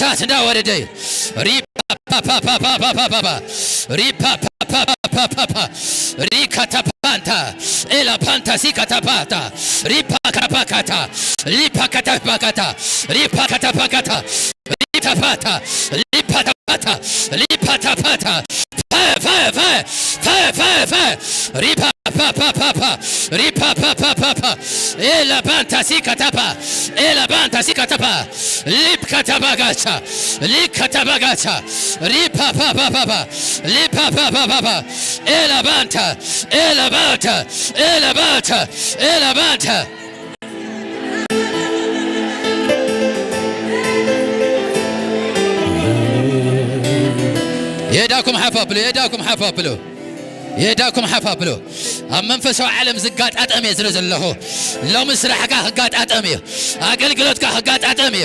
እሳት እንዳወረደ እዩ። ሪፓፓፓፓፓፓፓፓ፣ ሪፓፓፓፓፓፓ፣ ሪካታፓንታ፣ ኤላፓንታ ሲካታፓታ፣ ሪፓካፓካታ፣ ሊፓካታፓካታ፣ ሪፓካታፓካታ፣ ሪታፓታ፣ ሊፓታፓታ፣ ሊፓታፓታ፣ ፋ፣ ፋ፣ ፋ፣ ፋ፣ ፋ፣ ፋ፣ ሪፓ ፓ ፓ ፓ ፓ ሪፓ ፓ ፓ ፓ ፓ ኤላ ባንታ ሲካ ታፓ ኤላ ባንታ ሲካ ታፓ ሊፕ ካታ ባጋቻ ሊክ ካታ ባጋቻ ሪፓ ፓ ፓ ፓ ፓ ሊፓ ፓ ፓ ፓ ፓ ኤላ ባንታ ኤላ ባንታ ኤላ ባንታ ኤላ ባንታ የዳኩም ሓፍ ኣብሉ፣ የዳኩም ሓፍ ኣብሉ፣ የዳኩም ሓፍ ኣብሉ። ኣብ መንፈሳዊ ዓለም ዝጋጣጠም እየ ዝርኢ ዘለኹ። ሎሚ ስራሕካ ክጋጣጠም እዩ። ኣገልግሎትካ ክጋጣጠም እዩ።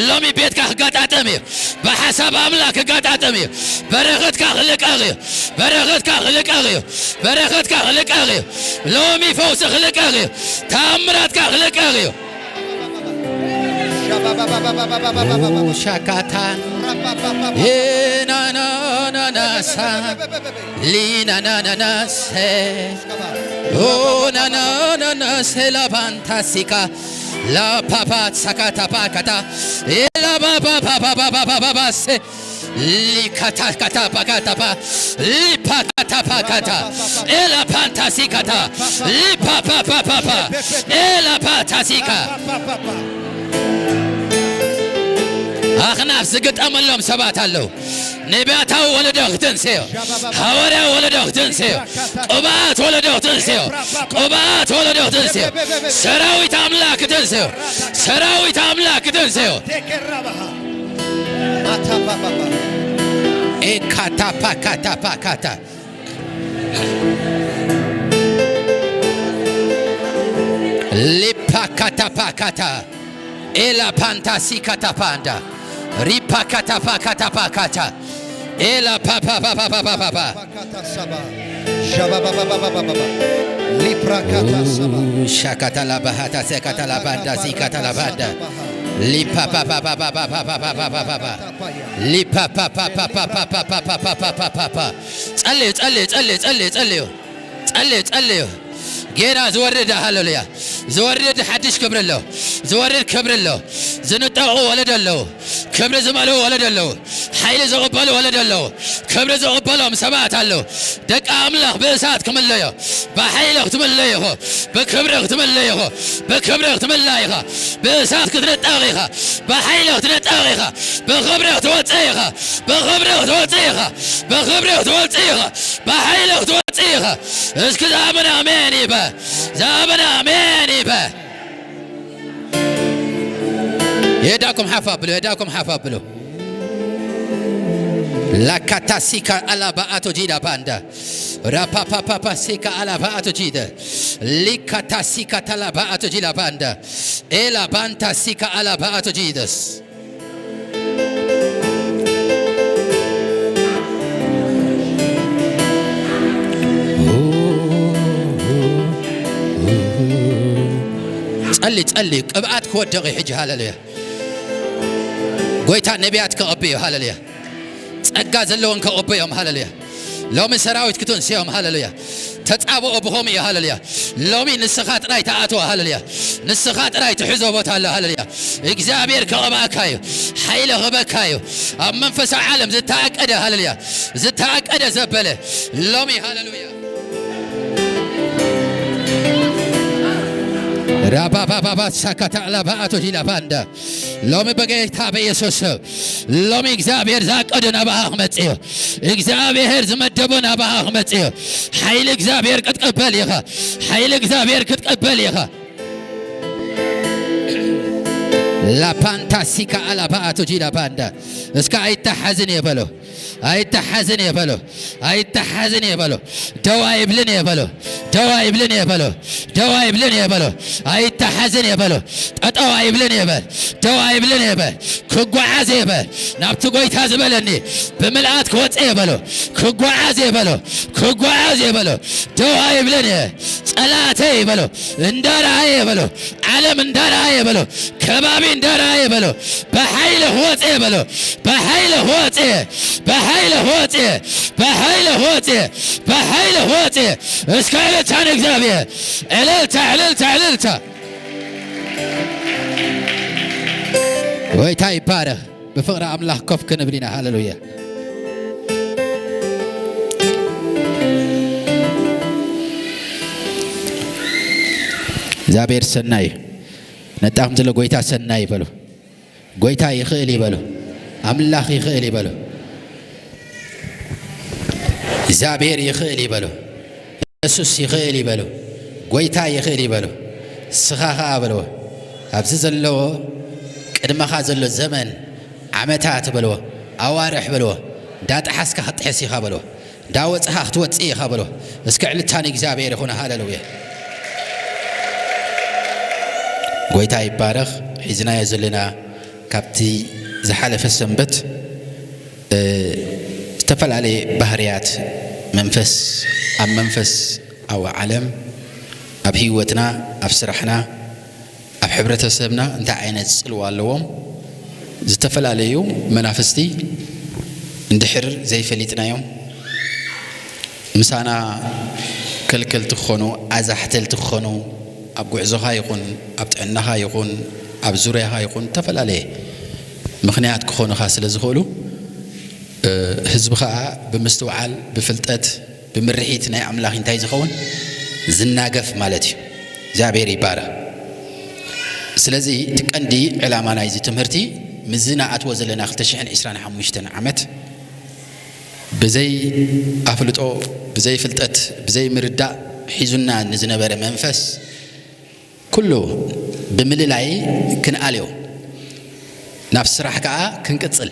ሎሚ ቤትካ ክጋጣጠም እዩ። ብሓሳብ ኣምላኽ ክጋጣጠም እዩ። በረኸትካ ክልቀቕ እዩ። በረኸትካ ክልቀቕ እዩ። በረኸትካ ክልቀቕ እዩ። ሎሚ ፈውሲ ክልቀቕ እዩ። ተኣምራትካ ክልቀቕ እዩ። ሻካታን የናናናናሳ ሊናናናናሴ ኦናናናናሴ ላባንታሲካ ላፓፓት ሳካታፓካታ ኤላባባባባባባባባሴ ሊካታካታፓካታፓ ሊፓካታፓካታ ኤላፓንታሲካታ ሊፓፓፓፓፓ ኤላፓታሲካ ኣኽናፍ ዝግጠመሎም ሰባት ኣለዉ። ነቢያታዊ ወለዶ ክትንስዮ፣ ሃዋርያዊ ወለዶ ክትንስዮ፣ ቅብኣት ወለዶ ክትንስዮ፣ ቅብኣት ወለዶ ክትንስዮ፣ ሰራዊት ኣምላኽ ክትንስዮ፣ ሰራዊት ኣምላኽ ክትንስዮ። ኤካታፓካታፓካታ ሊፓካታፓካታ ኤላ ፓንታ ሲካታ ፓንዳ ሪፓካታፓካታፓካታ ኤላ ፓፓፓፓፓፓፓ ሻካታላ ባህታ ሴካታላ ባንዳ ዚካታላ ባንዳ ሊፓፓፓፓፓፓፓፓፓፓፓፓፓፓፓፓፓ ጸልዩ ጸልዩ ጸልዩ ጸልዩ ጸልዩ ጸልዩ ጸልዩ ጸልዩ ጌና ዝወርድ ሃለሉያ ዝወርድ ሓድሽ ክብሪ ኣሎ ዝወርድ ክብሪ ኣሎ ዝንጠቑ ወለዶ ኣለዉ ክብሪ ዝመልኡ ወለዶ ኣለዉ ሓይሊ ዝቕበሉ ወለዶ ኣለዉ ክብሪ ዝቕበሎም ሰባት ኣለዉ ደቂ ኣምላኽ ብእሳት ክምለዮ ብሓይሊ ክትምለይ ኢኹ ብክብሪ ክትምለይ ኢኹ ብክብሪ ክትምላ ኢኻ ብእሳት ክትንጠቕ ኢኻ ብሓይሊ ክትንጠቕ ኢኻ ብክብሪ ክትወፅእ ኢኻ ብክብሪ ክትወፅእ ኢኻ ብክብሪ ክትወፅእ ኢኻ ብሓይሊ ክትወፅእ ኢኻ እስኪ ዝኣመነ ኣሜን ይበ ዝኣመነ ኣሜን ይበ የዳኩም ሓፍ ኣብሉ የዳኩም ሓፍ ኣብሉ ላካታሲካ ኣላባ ኣቶ ጂዳ ባንዳ ራፓፓፓፓሲካ ኣላባ ኣቶ ጂደ ሊካታሲካ ታላባ ኣቶ ጂዳ ባንዳ ኤላ ባንታሲካ ኣላባ ኣቶ ጂደስ ጸሊ ጸሊ ቅብኣት ክወደቕ እዩ ሕጂ ሃለሉያ ጎይታ ነቢያት ክቐብእ እዩ ሃለሉያ ጸጋ ዘለዎም ክቐብኡ እዮም ሃለሉያ ሎሚ ሰራዊት ክትንስዮም ሃለሉያ ተጻብኦ ብኸምኡ እዩ ሃለሉያ ሎሚ ንስኻ ጥራይ ተኣትዎ ሃለሉያ ንስኻ ጥራይ ትሕዞ ቦታ ኣሎ ሃለሉያ እግዚኣብሔር ክቐብኣካ እዩ ሓይሊ ክበካ እዩ ኣብ መንፈሳዊ ዓለም ዝተኣቀደ ሃለሉያ ዝተኣቀደ ዘበለ ሎሚ ሃለሉያ ራባባባባ ሳካታ ላባኣቶ ዲላባንዳ ሎሚ በጌታ በኢየሱስ ሎሚ እግዚኣብሔር ዝኣቀዶ ናባኻ ክመጽእ እዩ እግዚኣብሔር ዝመደቦ ናባኻ ክመጽእ እዩ ሓይሊ እግዚኣብሔር ክትቅበል ኢኻ ሓይሊ እግዚኣብሔር ክትቅበል ኢኻ ላፓንታ ሲካ ኣላባኣቶ ጂዳ ባንዳ እስከ ኣይተሓዝን እየ በሎ ኣይተሓዝን እየ በሎ ኣይተሓዝን እየ በሎ ደው ኣይብልን እየ በሎ ደው ኣይብልን እየ በሎ ደው ኣይብልን እየ በሎ ኣይተሓ ኣይተሓዝን እየ በሎ። ጠጠው ኣይብልን እየ በል። ደው ኣይብልን እየ በል። ክጓዓዝ እየ በል። ናብቲ ጎይታ ዝበለኒ ብምልኣት ክወፅእ እየ በሎ። ክጓዓዝ እየ በሎ። ክጓዓዝ እየ በሎ። ደው ኣይብልን እየ። ጸላእተይ በሎ። እንዳረኣየ በሎ። ዓለም እንዳረኣየ በሎ። ከባቢ እንዳረኣየ በሎ። ብሓይሊ ክወፅእ እየ በሎ። ብሓይሊ ክወፅእ እየ። ብሓይሊ ክወፅእ እየ። ብሓይሊ ክወፅእ እየ። ብሓይሊ ክወፅእ እየ። እስከ እልልታ ንእግዚኣብሔር። እልልታ፣ እልልታ፣ እልልታ። ጎይታ ይባረኽ። ብፍቕሪ ኣምላኽ ኮፍ ክንብል ኢና። ሃሌሉያ። እግዚኣብሔር ሰናይ እዩ። ነጣኹም ዘሎ ጎይታ ሰናይ ይበሉ። ጎይታ ይኽእል ይበሉ። ኣምላኽ ይኽእል ይበሉ። እግዚኣብሔር ይኽእል ይበሉ። የሱስ ይኽእል ይበሉ። ጎይታ ይኽእል ይበሉ። ንስኻ ኸኣ በልዎ። ኣብዚ ዘለዎ ቅድመኻ ዘሎ ዘመን፣ ዓመታት በልዎ፣ ኣዋርሕ በልዎ፣ እንዳጠሓስካ ክትጥሕስ ኢኻ በልዎ። እንዳወጽኻ ክትወጽእ ኢኻ በሎ። እስከ ዕልልታ ንእግዚኣብሔር ይኹን። ሃሌሉያ። ጎይታ ይባረኽ። ሒዝናዮ ዘለና ካብቲ ዝሓለፈ ሰንበት፣ እ፣ ዝተፈላለየ ባህርያት መንፈስ፣ ኣብ መንፈሳዊ ዓለም፣ ኣብ ህይወትና፣ ኣብ ስራሕና፣ ኣብ ሕብረተሰብና እንታይ ዓይነት ጽልዋ ኣለዎም? ዝተፈላለዩ መናፍስቲ እንድሕር ዘይፈሊጥናዮም፣ ምሳና ከልከልቲ ክኾኑ፣ ኣዛሕተልቲ ክኾኑ፣ ኣብ ጉዕዞኻ ይኹን፣ ኣብ ጥዕናኻ ይኹን፣ ኣብ ዙርያኻ ይኹን፣ ዝተፈላለየ ምኽንያት ክኾኑኻ ስለ ዝኽእሉ፣ እ፣ ህዝቢ ኸኣ ብምስትውዓል፣ ብፍልጠት፣ ብምርሒት ናይ ኣምላኽ እንታይ ዝኸውን? ዝናገፍ ማለት እዩ። እግዚኣብሔር ይባረኽ። ስለዚ እቲ ቀንዲ ዕላማ ናይዚ ትምህርቲ፣ ምስዚ ንኣትዎ ዘለና ክልተ ሽሕን ዕስራን ሓሙሽተን ዓመት ብዘይ ኣፍልጦ፣ ብዘይ ፍልጠት፣ ብዘይ ምርዳእ ሒዙና ንዝነበረ መንፈስ ኩሉ ብምልላይ ክንኣልዮ፣ ናብ ስራሕ ከኣ ክንቅጽል።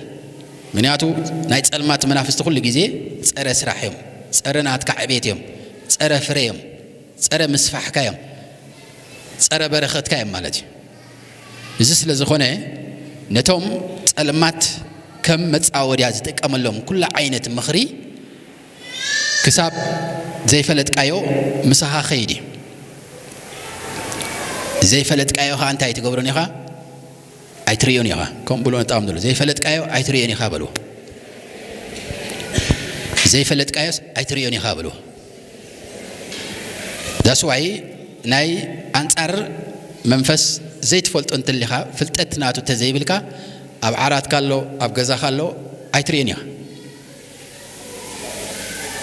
ምኽንያቱ ናይ ጸልማት መናፍስቲ ኩሉ ግዜ ጸረ ስራሕ እዮም፣ ጸረ ናትካ ዕቤት እዮም፣ ጸረ ፍረ እዮም፣ ጸረ ምስፋሕካ እዮም፣ ጸረ በረኸትካ እዮም ማለት እዩ። እዚ ስለ ዝኾነ ነቶም ጸልማት ከም መጻወድያ ዝጥቀመሎም ኩሉ ዓይነት ምኽሪ ክሳብ ዘይፈለጥካዮ ምሳኻ ኸይድ እዩ። ዘይፈለጥካዮ ኸኣ እንታይ ትገብሮን ኢኻ? ኣይትርእዮን ኢኻ። ከምኡ ብሎ ነጣም ዘሎ። ዘይፈለጥካዮ ኣይትርእዮን ኢኻ በልዎ። ዘይፈለጥካዮስ ኣይትርእዮን ኢኻ በልዎ። That's why ናይ ኣንጻር መንፈስ ዘይትፈልጦ እንተሊኻ፣ ፍልጠት ናቱ እንተዘይብልካ፣ ኣብ ዓራትካ ኣሎ፣ ኣብ ገዛኻ ኣሎ፣ ኣይትርእዮን ኢኻ።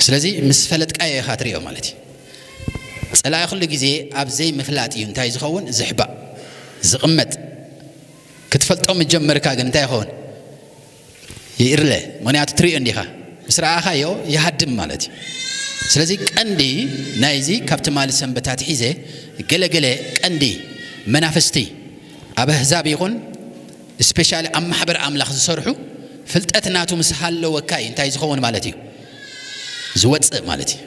ስለዚ ምስ ፈለጥካዮ ኢኻ ትርእዮ ማለት እዩ። ጸላኢ ኩሉ ግዜ ኣብ ዘይምፍላጥ እዩ እንታይ ዝኸውን? ዝሕባእ፣ ዝቕመጥ። ክትፈልጦ ምጀመርካ ግን እንታይ ይኸውን? ይእርለ። ምኽንያቱ ትርእዮ እንዲኻ። ምስ ረኣኻዮ ይሃድም ማለት እዩ። ስለዚ ቀንዲ ናይዚ ካብ ትማሊ ሰንበት ኣትሒዘ ገለገለ ቀንዲ መናፍስቲ ኣብ ኣህዛብ ይኹን፣ ስፔሻሊ ኣብ ማሕበር ኣምላኽ ዝሰርሑ፣ ፍልጠት ናቱ ምስ ሃለወካ እዩ እንታይ ዝኸውን ማለት እዩ? ዝወጽእ ማለት እዩ።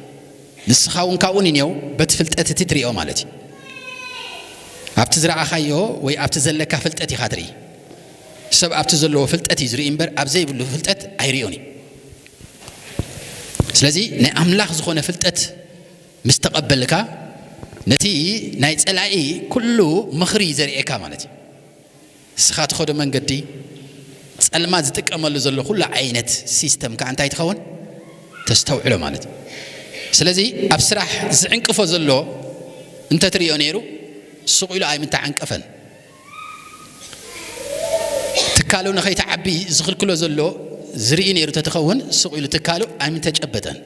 ንስኻ እውን ካብኡ ንኔው በቲ ፍልጠት እቲ ትሪኦ ማለት እዩ። ኣብቲ ዝረኣኻዮ ወይ ኣብቲ ዘለካ ፍልጠት ኢኻ ትርኢ። ሰብ ኣብቲ ዘለዎ ፍልጠት እዩ ዝርኢ እምበር ኣብ ዘይብሉ ፍልጠት ኣይሪኦን እዩ። ስለዚ ናይ ኣምላኽ ዝኾነ ፍልጠት ምስ ተቐበልካ፣ ነቲ ናይ ጸላኢ ኩሉ ምኽሪ ዘርእየካ ማለት እዩ። ንስኻ ትኸዶ መንገዲ፣ ጸልማት ዝጥቀመሉ ዘሎ ኩሉ ዓይነት ሲስተም ከኣ እንታይ ትኸውን? ተስተውዕሎ ማለት እዩ። ስለዚ ኣብ ስራሕ ዝዕንቅፎ ዘሎ እንተትርእዮ ነይሩ፣ ስቕ ኢሉ ኣይምተዓንቀፈን። ትካሉ ንኸይትዓቢ ዝኽልክሎ ዘሎ ዝርኢ ነይሩ ተትኸውን፣ ስቕ ኢሉ ትካሉ ኣይምተጨበጠን።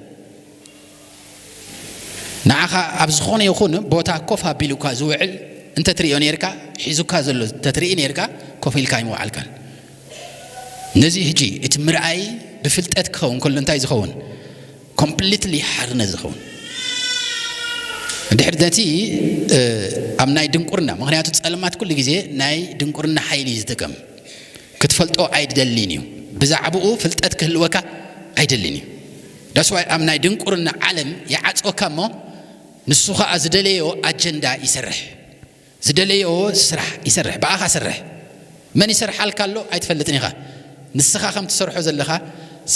ንዓኻ ኣብ ዝኾነ ይኹን ቦታ ኮፍ ኣቢሉካ ዝውዕል እንተትርእዮ ነይርካ፣ ሒዙካ ዘሎ እንተትርኢ ነይርካ፣ ኮፍ ኢልካ ኣይምውዓልካን። ነዚ ሕጂ እቲ ምርኣይ ብፍልጠት ክኸውን ከሎ እንታይ ዝኸውን? ኮምፕሊትሊ ሓርነት ዝኸውን። እንድሕር ነቲ፣ እ፣ ኣብ ናይ ድንቁርና፣ ምኽንያቱ ጸልማት ኩሉ ግዜ ናይ ድንቁርና ሓይሊ እዩ ዝጥቀም። ክትፈልጦ ኣይደልን እዩ። ብዛዕባኡ ፍልጠት ክህልወካ ኣይደልን እዩ። That's why ኣብ ናይ ድንቁርና ዓለም ይዓጽወካ እሞ ንሱ ኸኣ ዝደለዮ ኣጀንዳ ይሰርሕ። ዝደለዮ ስራሕ ይሰርሕ፣ ብኣኻ ስርሕ። መን ይሰርሓልካ ኣሎ ኣይትፈልጥን ኢኻ። ንስኻ ከም ትሰርሖ ዘለኻ፣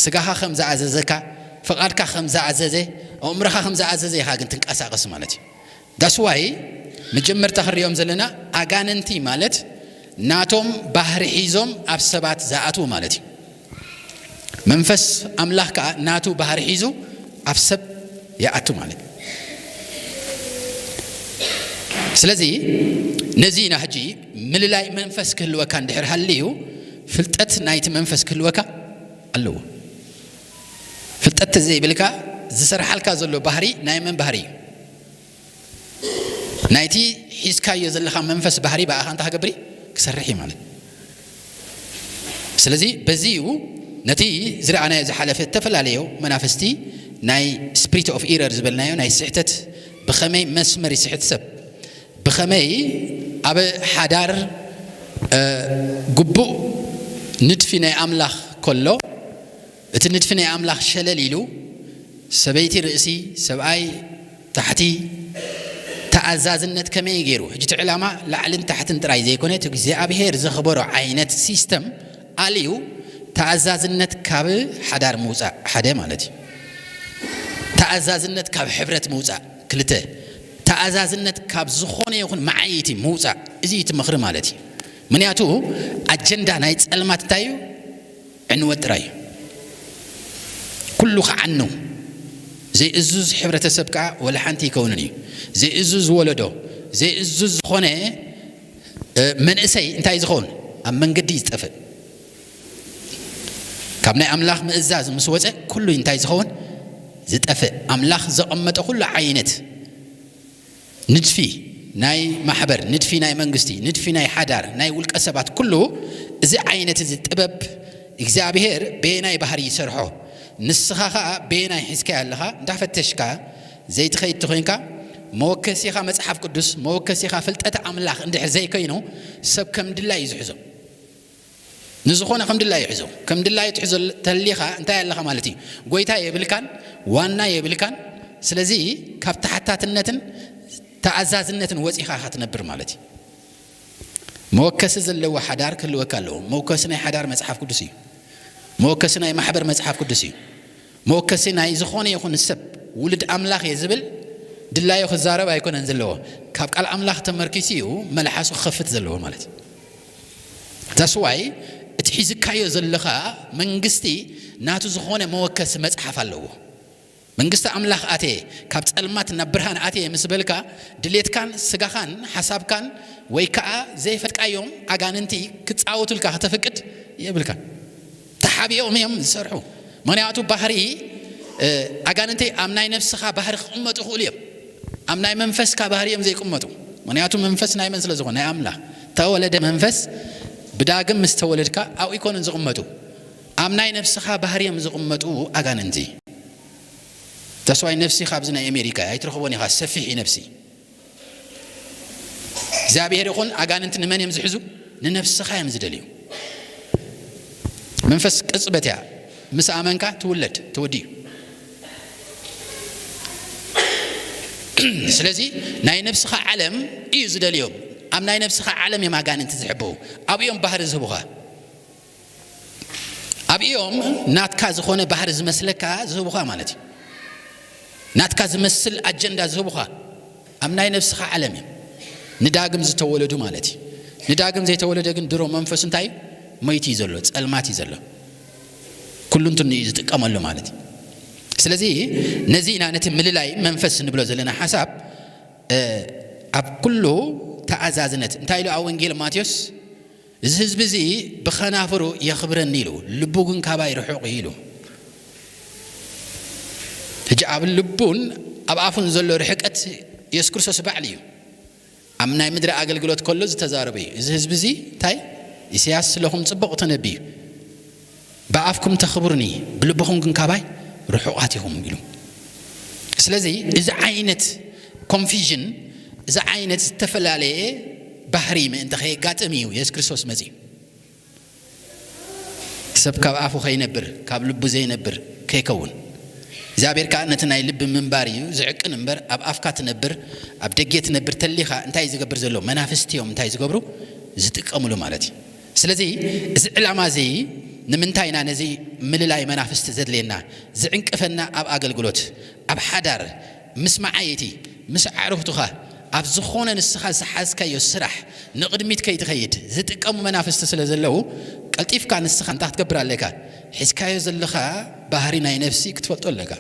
ስጋኻ ከም ዝኣዘዘካ፣ ፍቓድካ ከም ዝኣዘዘ፣ ኣእምሮኻ ከም ዝኣዘዘ ኢኻ ግን ትንቀሳቐስ ማለት እዩ። ዳስዋይ መጀመርታ ክንሪኦም ዘለና ኣጋንንቲ ማለት ናቶም ባህሪ ሒዞም ኣብ ሰባት ዝኣትዉ ማለት እዩ። መንፈስ ኣምላኽ ከኣ ናቱ ባህሪ ሒዙ ኣብ ሰብ ይኣቱ ማለት እዩ። ስለዚ ነዚ ኢና ሕጂ ምልላይ መንፈስ ክህልወካ እንድሕር ሃልዩ ፍልጠት ናይቲ መንፈስ ክህልወካ ኣለዎ። ፍልጠት ዘይብልካ ዝሰርሓልካ ዘሎ ባህሪ ናይ መን ባህሪ እዩ? ናይቲ ሒዝካዮ ዘለኻ መንፈስ ባህሪ ብኣኻ እንታይ ክገብር እዩ? ክሰርሕ እዩ ማለት። ስለዚ በዚ እዩ ነቲ ዝረኣናዮ ዝሓለፈ እተፈላለዩ መናፍስቲ ናይ ስፕሪት ኦፍ ኢረር ዝበልናዮ ናይ ስሕተት ብኸመይ መስመር ይስሕት ሰብ፣ ብኸመይ ኣብ ሓዳር ግቡእ ንድፊ ናይ ኣምላኽ ከሎ እቲ ንድፊ ናይ ኣምላኽ ሸለል ኢሉ ሰበይቲ ርእሲ ሰብኣይ ታሕቲ ተኣዛዝነት ከመይ ገይሩ ሕጂ እቲ ዕላማ ላዕልን ታሕትን ጥራይ ዘይኮነ እቲ እግዚኣብሔር ዘኽበሮ ዓይነት ሲስተም ኣልዩ ተኣዛዝነት ካብ ሓዳር ምውፃእ ሓደ ማለት እዩ። ተኣዛዝነት ካብ ሕብረት ምውፃእ ክልተ። ተኣዛዝነት ካብ ዝኾነ ይኹን መዓይቲ ምውፃእ እዚ እቲ ምኽሪ ማለት እዩ። ምክንያቱ ኣጀንዳ ናይ ፀልማት እንታይ እዩ? ዕንወት ጥራይ እዩ። ኩሉ ክዓኑ ዘይእዙዝ ሕብረተሰብ ከዓ ወላ ሓንቲ ይከውንን እዩ። ዘይእዙዝ ወለዶ ዘይእዙዝ ዝኾነ መንእሰይ እንታይ ዝኸውን ኣብ መንገዲ ዝጠፍእ ካብ ናይ ኣምላኽ ምእዛዝ ምስ ወፀ ኩሉ እንታይ ዝኸውን ዝጠፍእ ኣምላኽ ዘቐመጠ ኩሉ ዓይነት ንድፊ ናይ ማሕበር ንድፊ ናይ መንግስቲ ንድፊ ናይ ሓዳር ናይ ውልቀ ሰባት ኩሉ እዚ ዓይነት እዚ ጥበብ እግዚኣብሔር በየናይ ባህሪ ይሰርሖ ንስኻ ኸዓ በየናይ ሒዝካዮ ኣለኻ እንዳፈተሽካ ዘይትኸይድ ተኾይንካ መወከሲኻ መፅሓፍ ቅዱስ መወከሲኻ ፍልጠት ኣምላኽ እንድሕር ዘይከይኑ ሰብ ከም ድላይ እዩ ዝሕዞ ንዝኾነ ከም ድላዩ ይሕዞ ከም ድላዩ ትሕዞ ተሊኻ እንታይ ኣለኻ ማለት እዩ ጎይታ የብልካን ዋና የብልካን ስለዚ ካብ ተሓታትነትን ተኣዛዝነትን ወፂኻ ኢኻ ትነብር ማለት እዩ መወከሲ ዘለዎ ሓዳር ክህልወካ ኣለዎ መወከሲ ናይ ሓዳር መፅሓፍ ቅዱስ እዩ መወከሲ ናይ ማሕበር መፅሓፍ ቅዱስ እዩ መወከሲ ናይ ዝኾነ ይኹን ሰብ ውሉድ ኣምላኽ እየ ዝብል ድላዩ ክዛረብ ኣይኮነን ዘለዎ ካብ ቃል ኣምላኽ ተመርኪሱ እዩ መልሓሱ ክኸፍት ዘለዎ ማለት እዩ that's why እቲ ሒዝካዮ ዘለኻ መንግስቲ ናቱ ዝኾነ መወከሲ መፅሓፍ ኣለዎ መንግስቲ ኣምላኽ ኣትየ ካብ ፀልማት ናብ ብርሃን ኣትየ ምስ በልካ ድሌትካን ስጋኻን ሓሳብካን ወይ ከዓ ዘይፈልጥካዮም ኣጋንንቲ ክፃወቱልካ ከተፍቅድ የብልካን ተሓቢኦም እዮም ዝሰርሑ ምክንያቱ ባህሪ ኣጋንንቲ ኣብ ናይ ነፍስኻ ባህሪ ክቕመጡ ይኽእሉ እዮም ኣብ ናይ መንፈስካ ባህሪ እዮም ዘይቅመጡ ምክንያቱ መንፈስ ናይ መን ስለ ዝኾነ ናይ ኣምላኽ ተወለደ መንፈስ ብዳግም ምስ ተወለድካ ኣብኡ ይኮኑን ዝቕመጡ ኣብ ናይ ነፍስኻ ባህሪ እዮም ዝቕመጡ ኣጋንንቲ ተስዋይ ነፍሲ ካብዚ ናይ ኣሜሪካ ኣይትረኽቦን ኢኻ ሰፊሕ እዩ ነፍሲ እግዚኣብሔር ይኹን ኣጋንንቲ ንመን እዮም ዝሕዙ ንነፍስኻ እዮም ዝደልዩ መንፈስ ቅጽበት እያ ምስ ኣመንካ ትውለድ ተወዲዩ ስለዚ ናይ ነፍስኻ ዓለም እዩ ዝደልዮም ኣብ ናይ ነፍስኻ ዓለም እዮም ኣጋንንቲ ዝሕብኡ ኣብዮም ባህሪ ዝህቡኻ ኣብዮም ናትካ ዝኾነ ባህሪ ዝመስለካ ዝህቡኻ ማለት እዩ ናትካ ዝመስል ኣጀንዳ ዝህቡኻ ኣብ ናይ ነፍስኻ ዓለም እዩ ንዳግም ዝተወለዱ ማለት እዩ ንዳግም ዘይተወለደ ግን ድሮ መንፈሱ እንታይ እዩ ሞይቲ እዩ ዘሎ ጸልማት እዩ ዘሎ ኩሉ እንትኑ እዩ ዝጥቀመሉ ማለት እዩ ስለዚ ነዚ ኢና ነቲ ምልላይ መንፈስ ንብሎ ዘለና ሓሳብ ኣብ ኩሉ ተኣዛዝነት እንታይ ኢሉ ኣብ ወንጌል ማቴዎስ እዚ ህዝቢ እዚ ብኸናፍሩ የኽብረኒ ኢሉ ልቡ ግን ካባይ ርሑቕ እዩ ኢሉ ሕጂ ኣብ ልቡን ኣብ ኣፉን ዘሎ ርሕቀት የሱስ ክርስቶስ ባዕሉ እዩ ኣብ ናይ ምድሪ ኣገልግሎት ከሎ ዝተዛረበ እዩ እዚ ህዝቢ እዚ እንታይ ኢሳያስ ስለኹም ፅቡቕ ተነብዩ ብኣፍኩም ተኽብሩኒ ብልብኹም ግን ካባይ ርሑቓት ኢኹም ኢሉ ስለዚ እዚ ዓይነት ኮንፊዥን እዚ ዓይነት ዝተፈላለየ ባህሪ ምእንቲ ከየጋጥም እዩ የሱስ ክርስቶስ መፅዩ ሰብ ካብ ኣፉ ከይነብር ካብ ልቡ ዘይነብር ከይከውን እግዚኣብሔር ከዓ ነቲ ናይ ልቢ ምንባር እዩ ዝዕቅን እምበር፣ ኣብ ኣፍካ ትነብር፣ ኣብ ደጌ ትነብር ተሊኻ እንታይ እዩ ዝገብር ዘሎ? መናፍስቲ እዮም እንታይ ዝገብሩ? ዝጥቀምሉ ማለት እዩ። ስለዚ እዚ ዕላማ እዚ ንምንታይ ኢና ነዚ ምልላይ መናፍስቲ ዘድልየና? ዝዕንቅፈና ኣብ ኣገልግሎት፣ ኣብ ሓዳር፣ ምስ መዓየይቲ፣ ምስ ኣዕሩኽቱኻ፣ ኣብ ዝኾነ ንስኻ ዝሓዝካዮ ስራሕ ንቕድሚት ከይትኸይድ ዝጥቀሙ መናፍስቲ ስለ ዘለዉ፣ ቀልጢፍካ ንስኻ እንታይ ክትገብር ኣለካ? ሒዝካዮ ዘለኻ ባህሪ ናይ ነፍሲ ክትፈልጦ ኣለካ።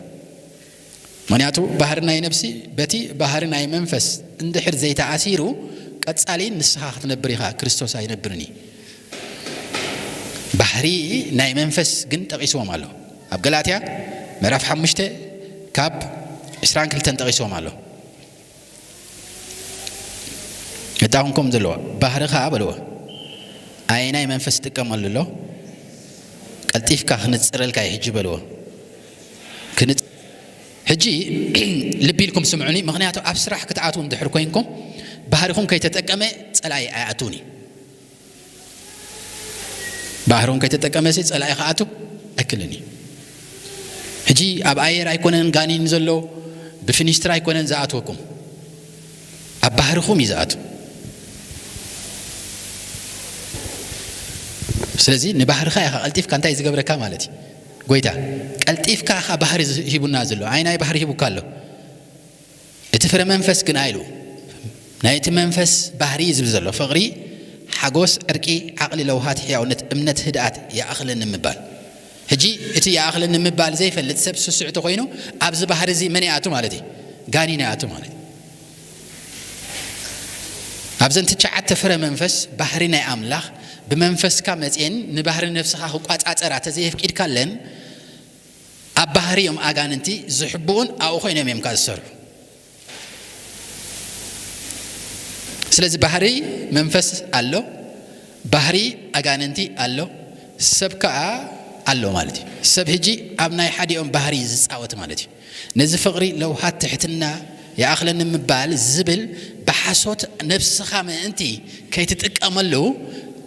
ምኽንያቱ ባህሪ ናይ ነፍሲ በቲ ባህሪ ናይ መንፈስ እንድሕር ዘይተኣሲሩ፣ ቀጻሊ ንስኻ ክትነብር ኢኻ፣ ክርስቶስ ኣይነብርን እዩ። ባህሪ ናይ መንፈስ ግን ጠቒስዎም ኣሎ። ኣብ ገላትያ ምዕራፍ ሓሙሽተ ካብ ዕስራን ክልተን ጠቒስዎም ኣሎ። እታ ኹንኩም ዘለዎ ባህሪ ኸዓ በልዎ፣ ኣየናይ መንፈስ ጥቀመሉ ኣሎ? ቀልጢፍካ ክንጽረልካ እዩ ሕጂ በልዎ። ክንጽ-፣ ሕጂ ልቢ ኢልኩም ስምዑኒ፣ ምኽንያቱ ኣብ ስራሕ ክትኣትዉ እንድሕር ኮይንኩም ባህሪኹም ከይተጠቀመ ጸላኢ ኣይኣትውን እዩ። ባህሮም ከይተጠቀመሲ ጸላኢ ክኣቱ ኣይክልን እዩ። ሕጂ ኣብ ኣየር ኣይኮነን ጋኒን ዘሎ፣ ብፊኒስትር ኣይኮነን ዝኣትወኩም፣ ኣብ ባህርኹም እዩ ዝኣቱ። ስለዚ ንባህርኻ ኢኻ ቀልጢፍካ እንታይ ዝገብረካ ማለት እዩ። ጎይታ ቀልጢፍካ ኢኻ ባህሪ ዝ-፣ ሂቡና ዘሎ፣ ኣየናይ ባህሪ ሂቡካ ኣሎ? እቲ ፍረ መንፈስ ግን ኣይሉ ናይቲ መንፈስ ባህሪ እዩ ዝብል ዘሎ፣ ፍቕሪ፣ ሓጎስ፣ ዕርቂ፣ ዓቕሊ፣ ለውሃት፣ ሕያውነት፣ እምነት፣ ህድኣት፣ ይኣኽለኒ ምባል። ሕጂ እቲ ይኣኽለኒ ምባል ዘይፈልጥ ሰብ ስሱዕ ተኾይኑ ኣብዚ ባህሪ እዚ መን ይኣቱ ማለት እዩ? ጋኒን ይኣቱ ማለት እዩ። ኣብዘን ትሽዓተ ፍረ መንፈስ ባህሪ ናይ ኣምላኽ ብመንፈስካ መፅየን ንባህሪ ነፍስኻ ክቋፃፀራ ተዘየፍቂድካለን ኣብ ባህሪ እዮም ኣጋንንቲ ዝሕብኡን ኣብኡ ኮይኖም እዮም ከኣ ዝሰርሑ። ስለዚ ባህሪ መንፈስ ኣሎ፣ ባህሪ ኣጋንንቲ ኣሎ፣ ሰብ ከኣ ኣሎ ማለት እዩ። ሰብ ሕጂ ኣብ ናይ ሓዲኦም ባህሪ እዩ ዝጻወት ማለት እዩ። ነዚ ፍቕሪ፣ ለውሃት፣ ትሕትና፣ ይኣኽለኒ ምባል ዝብል ብሓሶት ነብስኻ ምእንቲ ከይትጥቀመሉ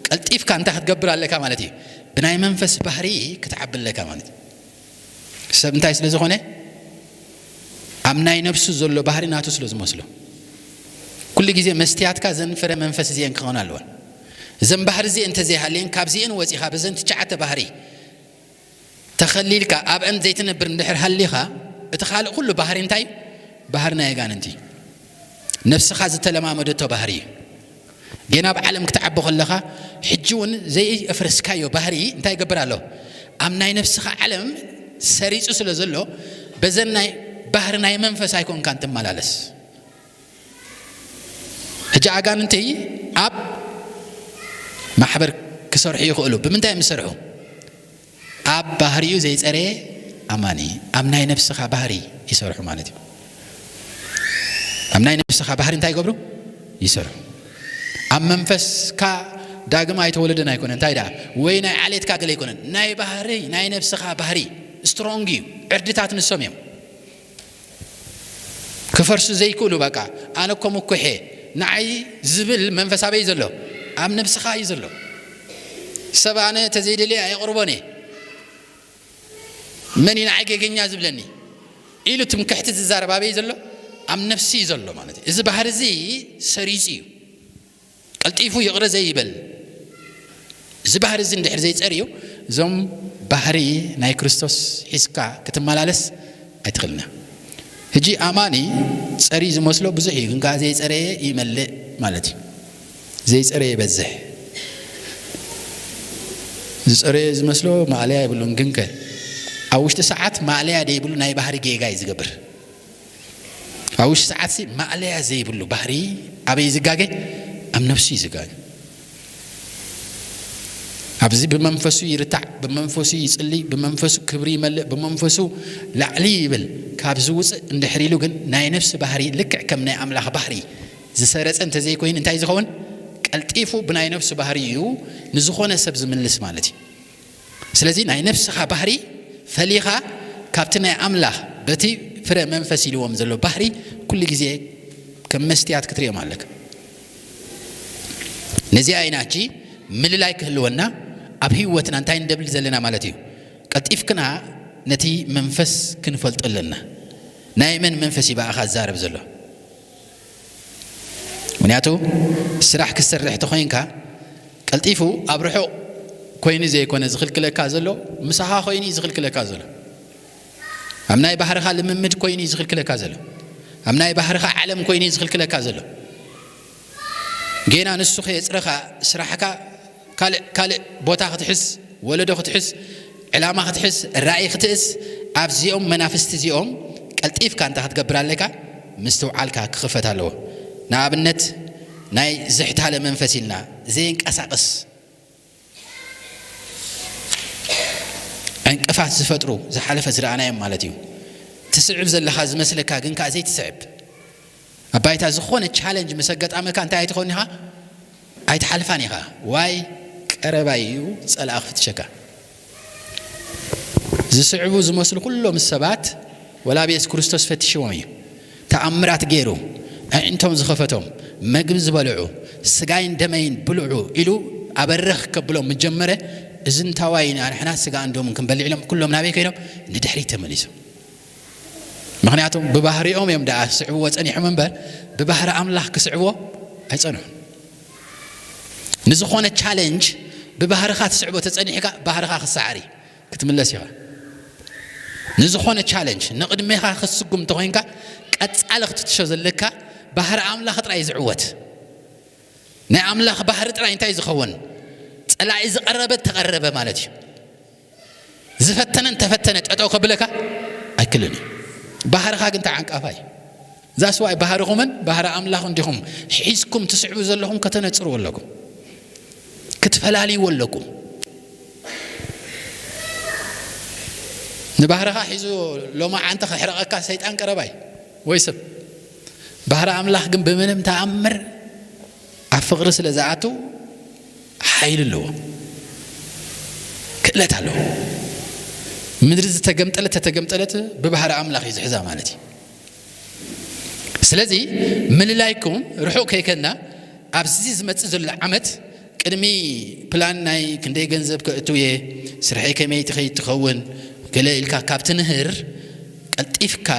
ቀልጢፍካ እንታይ ክትገብር ኣለካ ማለት እዩ? ብናይ መንፈስ ባህሪ ክትዓቢ ኣለካ ማለት እዩ። ሰብ እንታይ ስለ ዝኾነ? ኣብ ናይ ነብሱ ዘሎ ባህሪ ናቱ ስለ ዝመስሎ። ኩሉ ግዜ መስትያትካ ዘን ፍረ መንፈስ እዚአን ክኾና ኣለወን። እዘን ባህሪ እዚአን እንተዘይሃልየን፣ ካብዚአን ወፂኻ በዘን ትሽዓተ ባህሪ ተኸሊልካ ኣብአን ዘይትነብር እንድሕር ሃሊኻ፣ እቲ ካልእ ኩሉ ባህሪ እንታይ? ባህሪ ናይ ኣጋንንቲ። ነብስኻ ዝተለማመደቶ ባህሪ እዩ። ጌና ኣብ ዓለም ክትዓቢ ከለኻ፣ ሕጂ እውን ዘየፍረስካዮ ባህሪ እንታይ ይገብር ኣሎ? ኣብ ናይ ነብስኻ ዓለም ሰሪጹ ስለ ዘሎ፣ በዘን ናይ ባህሪ ናይ መንፈስ ኣይኮንካን ትመላለስ። ሕጂ ኣጋንንቲ ኣብ ማሕበር ክሰርሑ ይኽእሉ። ብምንታይ እዮም ዝሰርሑ? ኣብ ባህሪኡ ዘይጸረየ ኣማኒ፣ ኣብ ናይ ነብስኻ ባህሪ ይሰርሑ ማለት እዩ። ኣብ ናይ ነብስኻ ባህሪ እንታይ ይገብሩ? ይሰርሑ። ኣብ መንፈስካ ዳግም ኣይተወለደን ኣይኮነን። እንታይ ደኣ? ወይ ናይ ዓሌትካ ገለ ኣይኮነን። ናይ ባህሪ፣ ናይ ነብስኻ ባህሪ ስትሮንግ እዩ። ዕርድታት ንሶም እዮም። ክፈርሱ ዘይክእሉ፣ በቃ፣ ኣነ እኮ ምኩሕ እየ፣ ንዓይ ዝብል መንፈስ ኣበይ ዘሎ? ኣብ ነብስኻ እዩ ዘሎ። ሰብ ኣነ ተዘይደልየ ኣየቕርቦን እየ። መን እዩ ንዓይ ጌገኛ ዝብለኒ? ኢሉ ትምክሕቲ ዝዛረብ ኣበይ ዘሎ? ኣብ ነፍሲ እዩ ዘሎ ማለት እዩ። እዚ ባህሪ እዚ ሰሪጹ እዩ። ቀልጢፉ ይቕረ ዘይበል። እዚ ባህሪ እዚ እንድሕር ዘይጸርዩ፣ እዞም ባህሪ ናይ ክርስቶስ ሒዝካ ክትመላለስ ኣይትኽእልና። ሕጂ ኣማኒ ጸሪ ዝመስሎ ብዙሕ እዩ፣ ግን ከኣ ዘይጸረየ ይመልእ ማለት እዩ። ዘይጸረየ ይበዝሕ። ዝጸረየ ዝመስሎ ማእለያ የብሉን፣ ግንከ ኣብ ውሽጢ ሰዓት ማእለያ ደይብሉ ናይ ባህሪ ጌጋ እዩ ዝገብር። ኣብ ውሽጢ ሰዓትሲ ማእለያ ዘይብሉ ባህሪ ኣበይ ዝጋገ? ኣብ ነፍሱ እዩ ዝጋገ። ኣብዚ ብመንፈሱ ይርታዕ፣ ብመንፈሱ ይጽሊ፣ ብመንፈሱ ክብሪ ይመልእ፣ ብመንፈሱ ላዕሊ ይብል። ካብ ዝውጽእ እንድሕር ኢሉ ግን ናይ ነፍሲ ባህሪ ልክዕ ከም ናይ ኣምላኽ ባህሪ ዝሰረጸ እንተዘይኮይኑ እንታይ ዝኸውን? ቀልጢፉ ብናይ ነፍሱ ባህሪ እዩ ንዝኾነ ሰብ ዝምልስ ማለት እዩ። ስለዚ ናይ ነፍስኻ ባህሪ ፈሊኻ ካብቲ ናይ ኣምላኽ በቲ ፍረ መንፈስ ኢልዎም ዘሎ ባህሪ ኩሉ ግዜ ከም መስትያት ክትሪኦም ኣለካ። ነዚኣ ኢና ሕጂ ምልላይ ክህልወና ኣብ ህይወትና እንታይ እንደብል ዘለና ማለት እዩ። ቀልጢፍክና ነቲ መንፈስ ክንፈልጦ ኣለና። ናይ መን መንፈስ እዩ ብኣኻ ዝዛረብ ዘሎ? ምኽንያቱ ስራሕ ክትሰርሕ ተኾይንካ፣ ቀልጢፉ ኣብ ርሑቕ ኮይኑ ዘይኮነ ዝኽልክለካ ዘሎ፣ ምሳኻ ኮይኑ እዩ ዝኽልክለካ ዘሎ። ኣብ ናይ ባህርኻ ልምምድ ኮይኑ እዩ ዝኽልክለካ ዘሎ። ኣብ ናይ ባህርኻ ዓለም ኮይኑ እዩ ዝኽልክለካ ዘሎ። ጌና ንሱ ከየጽረኻ ስራሕካ ካልእ ካልእ ቦታ ክትሕዝ፣ ወለዶ ክትሕዝ፣ ዕላማ ክትሕዝ፣ ራእይ ክትእዝ፣ ኣብዚኦም መናፍስቲ እዚኦም ቀልጢፍካ እንታይ ክትገብር ኣለካ? ምስትውዓልካ ክኽፈት ኣለዎ። ንኣብነት ናይ ዝሕታለ መንፈስ ኢልና ዘየንቀሳቕስ ዕንቅፋት ዝፈጥሩ ዝሓለፈ ዝረኣናዮም ማለት እዩ። ትስዕብ ዘለኻ ዝመስለካ ግን ከኣ ዘይትስዕብ ኣብ ባይታ ዝኾነ ቻለንጅ ምስ ኣጋጣመካ እንታይ ኣይትኸውን ኢኻ? ኣይትሓልፋን ኢኻ። ዋይ ቀረባ እዩ ጸላኢ ክፍትሸካ። ዝስዕቡ ዝመስሉ ኩሎም ሰባት ወላ ኣብ የሱስ ክርስቶስ ፈቲሽዎም እዩ። ተኣምራት ገይሩ ኣዒንቶም ዝኸፈቶም፣ መግቢ ዝበልዑ፣ ስጋይን ደመይን ብልዑ ኢሉ ኣበርኽ ከብሎም ምጀመረ። እዚ እንታዋይ ኢና ንሕና ስጋን ደሙን ክንበልዕ ኢሎም ኩሎም ናበይ ከይዶም? ንድሕሪት ተመሊሶም። ምኽንያቱም ብባህሪኦም እዮም ደኣ ክስዕብዎ ጸኒሖም እምበር ብባህሪ ኣምላኽ ክስዕብዎ ኣይጸንሑን። ንዝኾነ ቻለንጅ ብባህርኻ ትስዕቦ ተጸኒሕካ ባህርኻ ክሰዓር እዩ። ክትምለስ ኢኻ። ንዝኾነ ቻለንጅ ንቕድሜኻ ክትስጉም እንተኾይንካ ቀጻሊ ክትትሾ ዘለካ ባህሪ ኣምላኽ ጥራይ እዩ ዝዕወት። ናይ ኣምላኽ ባህሪ ጥራይ እንታይ ዝኸውን? ጸላኢ ዝቐረበ ተቐረበ ማለት እዩ። ዝፈተነን ተፈተነ ጠጠው ከብለካ ኣይክልን እዩ። ባህርኻ ግን ተዓንቃፋ እዩ። ዛስ ዋይ ባህርኹምን ባህሪ ኣምላኽ እንዲኹም ሒዝኩም ትስዕቡ ዘለኹም ከተነጽርዎ ኣለኩም፣ ክትፈላልይዎ ኣለኩም። ንባህርኻ ሒዙ ሎማዓንቲ ከሕረቐካ ሰይጣን ቀረባይ ወይ ሰብ። ባህሪ ኣምላኽ ግን ብምንም ተኣምር ኣብ ፍቕሪ ስለ ዝኣቱ ሓይሊ ኣለዎ፣ ክእለት ኣለዎ። ምድሪ ዝተገምጠለት ተተገምጠለት ብባህሪ ኣምላኽ እዩ ዝሕዛ ማለት እዩ። ስለዚ ምልላይኩም ርሑቕ ከይከና ኣብዚ ዝመጽእ ዘሎ ዓመት ቅድሚ ፕላን ናይ ክንደይ ገንዘብ ከእትው እየ፣ ስርሐይ ከመይ ትኸይድ ትኸውን፣ ገለ ኢልካ ካብ ትንህር ቀልጢፍካ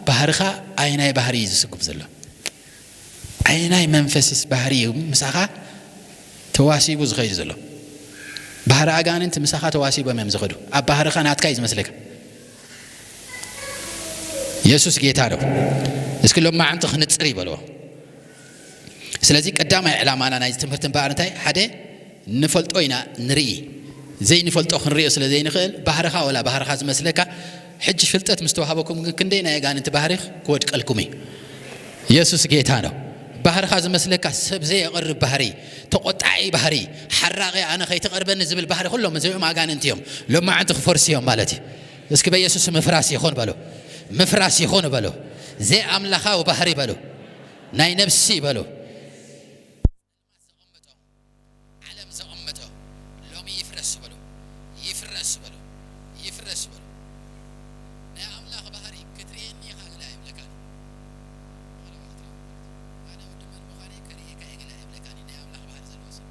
ባህርኻ ኣየናይ ባህሪ እዩ ዝስጉም ዘሎ? ኣየናይ መንፈስስ ባህሪ እዩ ምሳኻ ተዋሲቡ ዝኸይድ ዘሎ? ባህሪ ኣጋንንቲ ምሳኻ ተዋሲቦም እዮም ዝኸዱ። ኣብ ባህርኻ ናትካ እዩ ዝመስለካ። የሱስ ጌታ ነው። እስኪ ሎማዓንቲ ክንጽር ይበልዎ። ስለዚ ቀዳማይ ዕላማና ናይዚ ትምህርቲ እምበኣር እንታይ? ሓደ ንፈልጦ ኢና ንርኢ። ዘይንፈልጦ ክንርእዮ ስለ ዘይንኽእል ባህርኻ ወላ ባህርኻ ዝመስለካ ሕጂ ፍልጠት ምስ ተዋህበኩም ግን ክንደይ ናይ ኣጋንንቲ ባህሪ ክወድቀልኩም እዩ። የሱስ ጌታ ነው። ባህርኻ ዝመስለካ ሰብ ዘየቕርብ ባህሪ፣ ተቖጣዒ ባህሪ፣ ሓራቒ ኣነ ከይትቐርበኒ ዝብል ባህሪ ኩሎም እዚኦም ኣጋንንቲ እዮም። ሎማዓንቲ ክፈርሱ እዮም ማለት እዩ። እስኪ በየሱስ ምፍራስ ይኹን በሉ። ምፍራስ ይኹን በሉ። ዘይኣምላኻዊ ባህሪ በሉ። ናይ ነብሲ በሉ። ዓለም ዘቐመጦ ሎሚ ይፍረስ በሉ። ይፍረስ በሉ። ይፍረስ በሉ። ናይ ኣምላኽ ባህሪ ክትርእየኒ ኢኻ ገለ ኣይብለካን። ኣነ ወዲ መን ምዃነይ ከርእየካ እየ ገለ ኣይብለካን። ናይ ኣምላኽ ባህሪ ዘለዎ ሰብ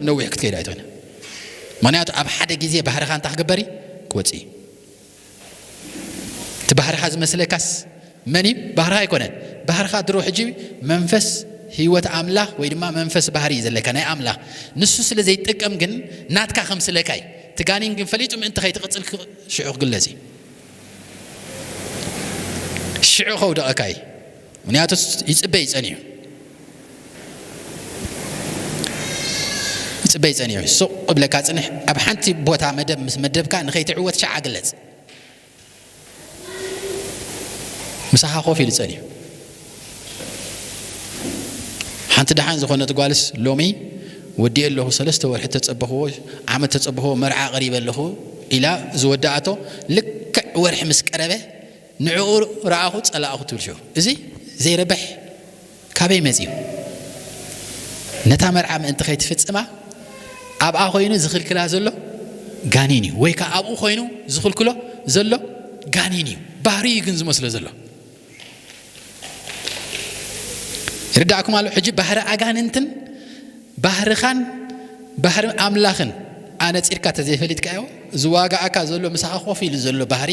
ነዊሕ ክትከይድ ኣይትኽእልን። ምኽንያቱ ኣብ ሓደ ግዜ ባህርኻ እንታይ ክግበር እዩ? ክወጽእ እዩ። እቲ ባህርኻ ዝመስለካስ መን እዩ? ባህርኻ ኣይኮነን። ባህርኻ ድሮ ሕጂ መንፈስ ህይወት ኣምላኽ ወይ ድማ መንፈስ ባህሪ እዩ ዘለካ፣ ናይ ኣምላኽ። ንሱ ስለ ዘይጥቀም ግን ናትካ ከምስለካ እዩ። እቲ ጋኔን ግን ፈሊጡ ምእንቲ ከይትቕጽል ክ-፣ ሽዑ ክግለጽ እዩ። ሽዑ ከውደቐካ እዩ። ምኽንያቱ ይጽበ እዩ ጸኒሑ። ይጽበ እዩ ጸኒሑ። ሱቕ እብለካ ጽንሕ። ኣብ ሓንቲ ቦታ መደብ ምስ መደብካ ንኸይትዕወት ሻዓ ግለጽ። ምሳኻ ኮፍ ኢሉ ጸኒሑ። ሓንቲ ደሓን ዝኾነት ጓልስ ሎሚ ወዲኤ ኣለኹ፣ ሰለስተ ወርሒ ተጸበኽዎ፣ ዓመት ተጸበኽዎ፣ መርዓ ቀሪበ ኣለኹ ኢላ ዝወደኣቶ ልክዕ ወርሒ ምስ ቀረበ ንዕኡ ረኣኹ ጸላእኹ ትብል ሽዑ። እዚ ዘይረብሕ ካበይ መጺኡ? ነታ መርዓ ምእንቲ ከይትፍጽማ ኣብኣ ኮይኑ ዝኽልክላ ዘሎ ጋኔን እዩ፣ ወይ ከኣ ኣብኡ ኮይኑ ዝኽልክሎ ዘሎ ጋኔን እዩ። ባህሪ እዩ ግን ዝመስሎ ዘሎ። ይርዳእኩም ኣሎ? ሕጂ ባህሪ ኣጋንንትን ባህርኻን ባህሪ ኣምላኽን ኣነጺርካ ተዘይፈሊጥካዮ፣ ዝዋጋኣካ ዘሎ፣ ምሳኻ ኮፍ ኢሉ ዘሎ ባህሪ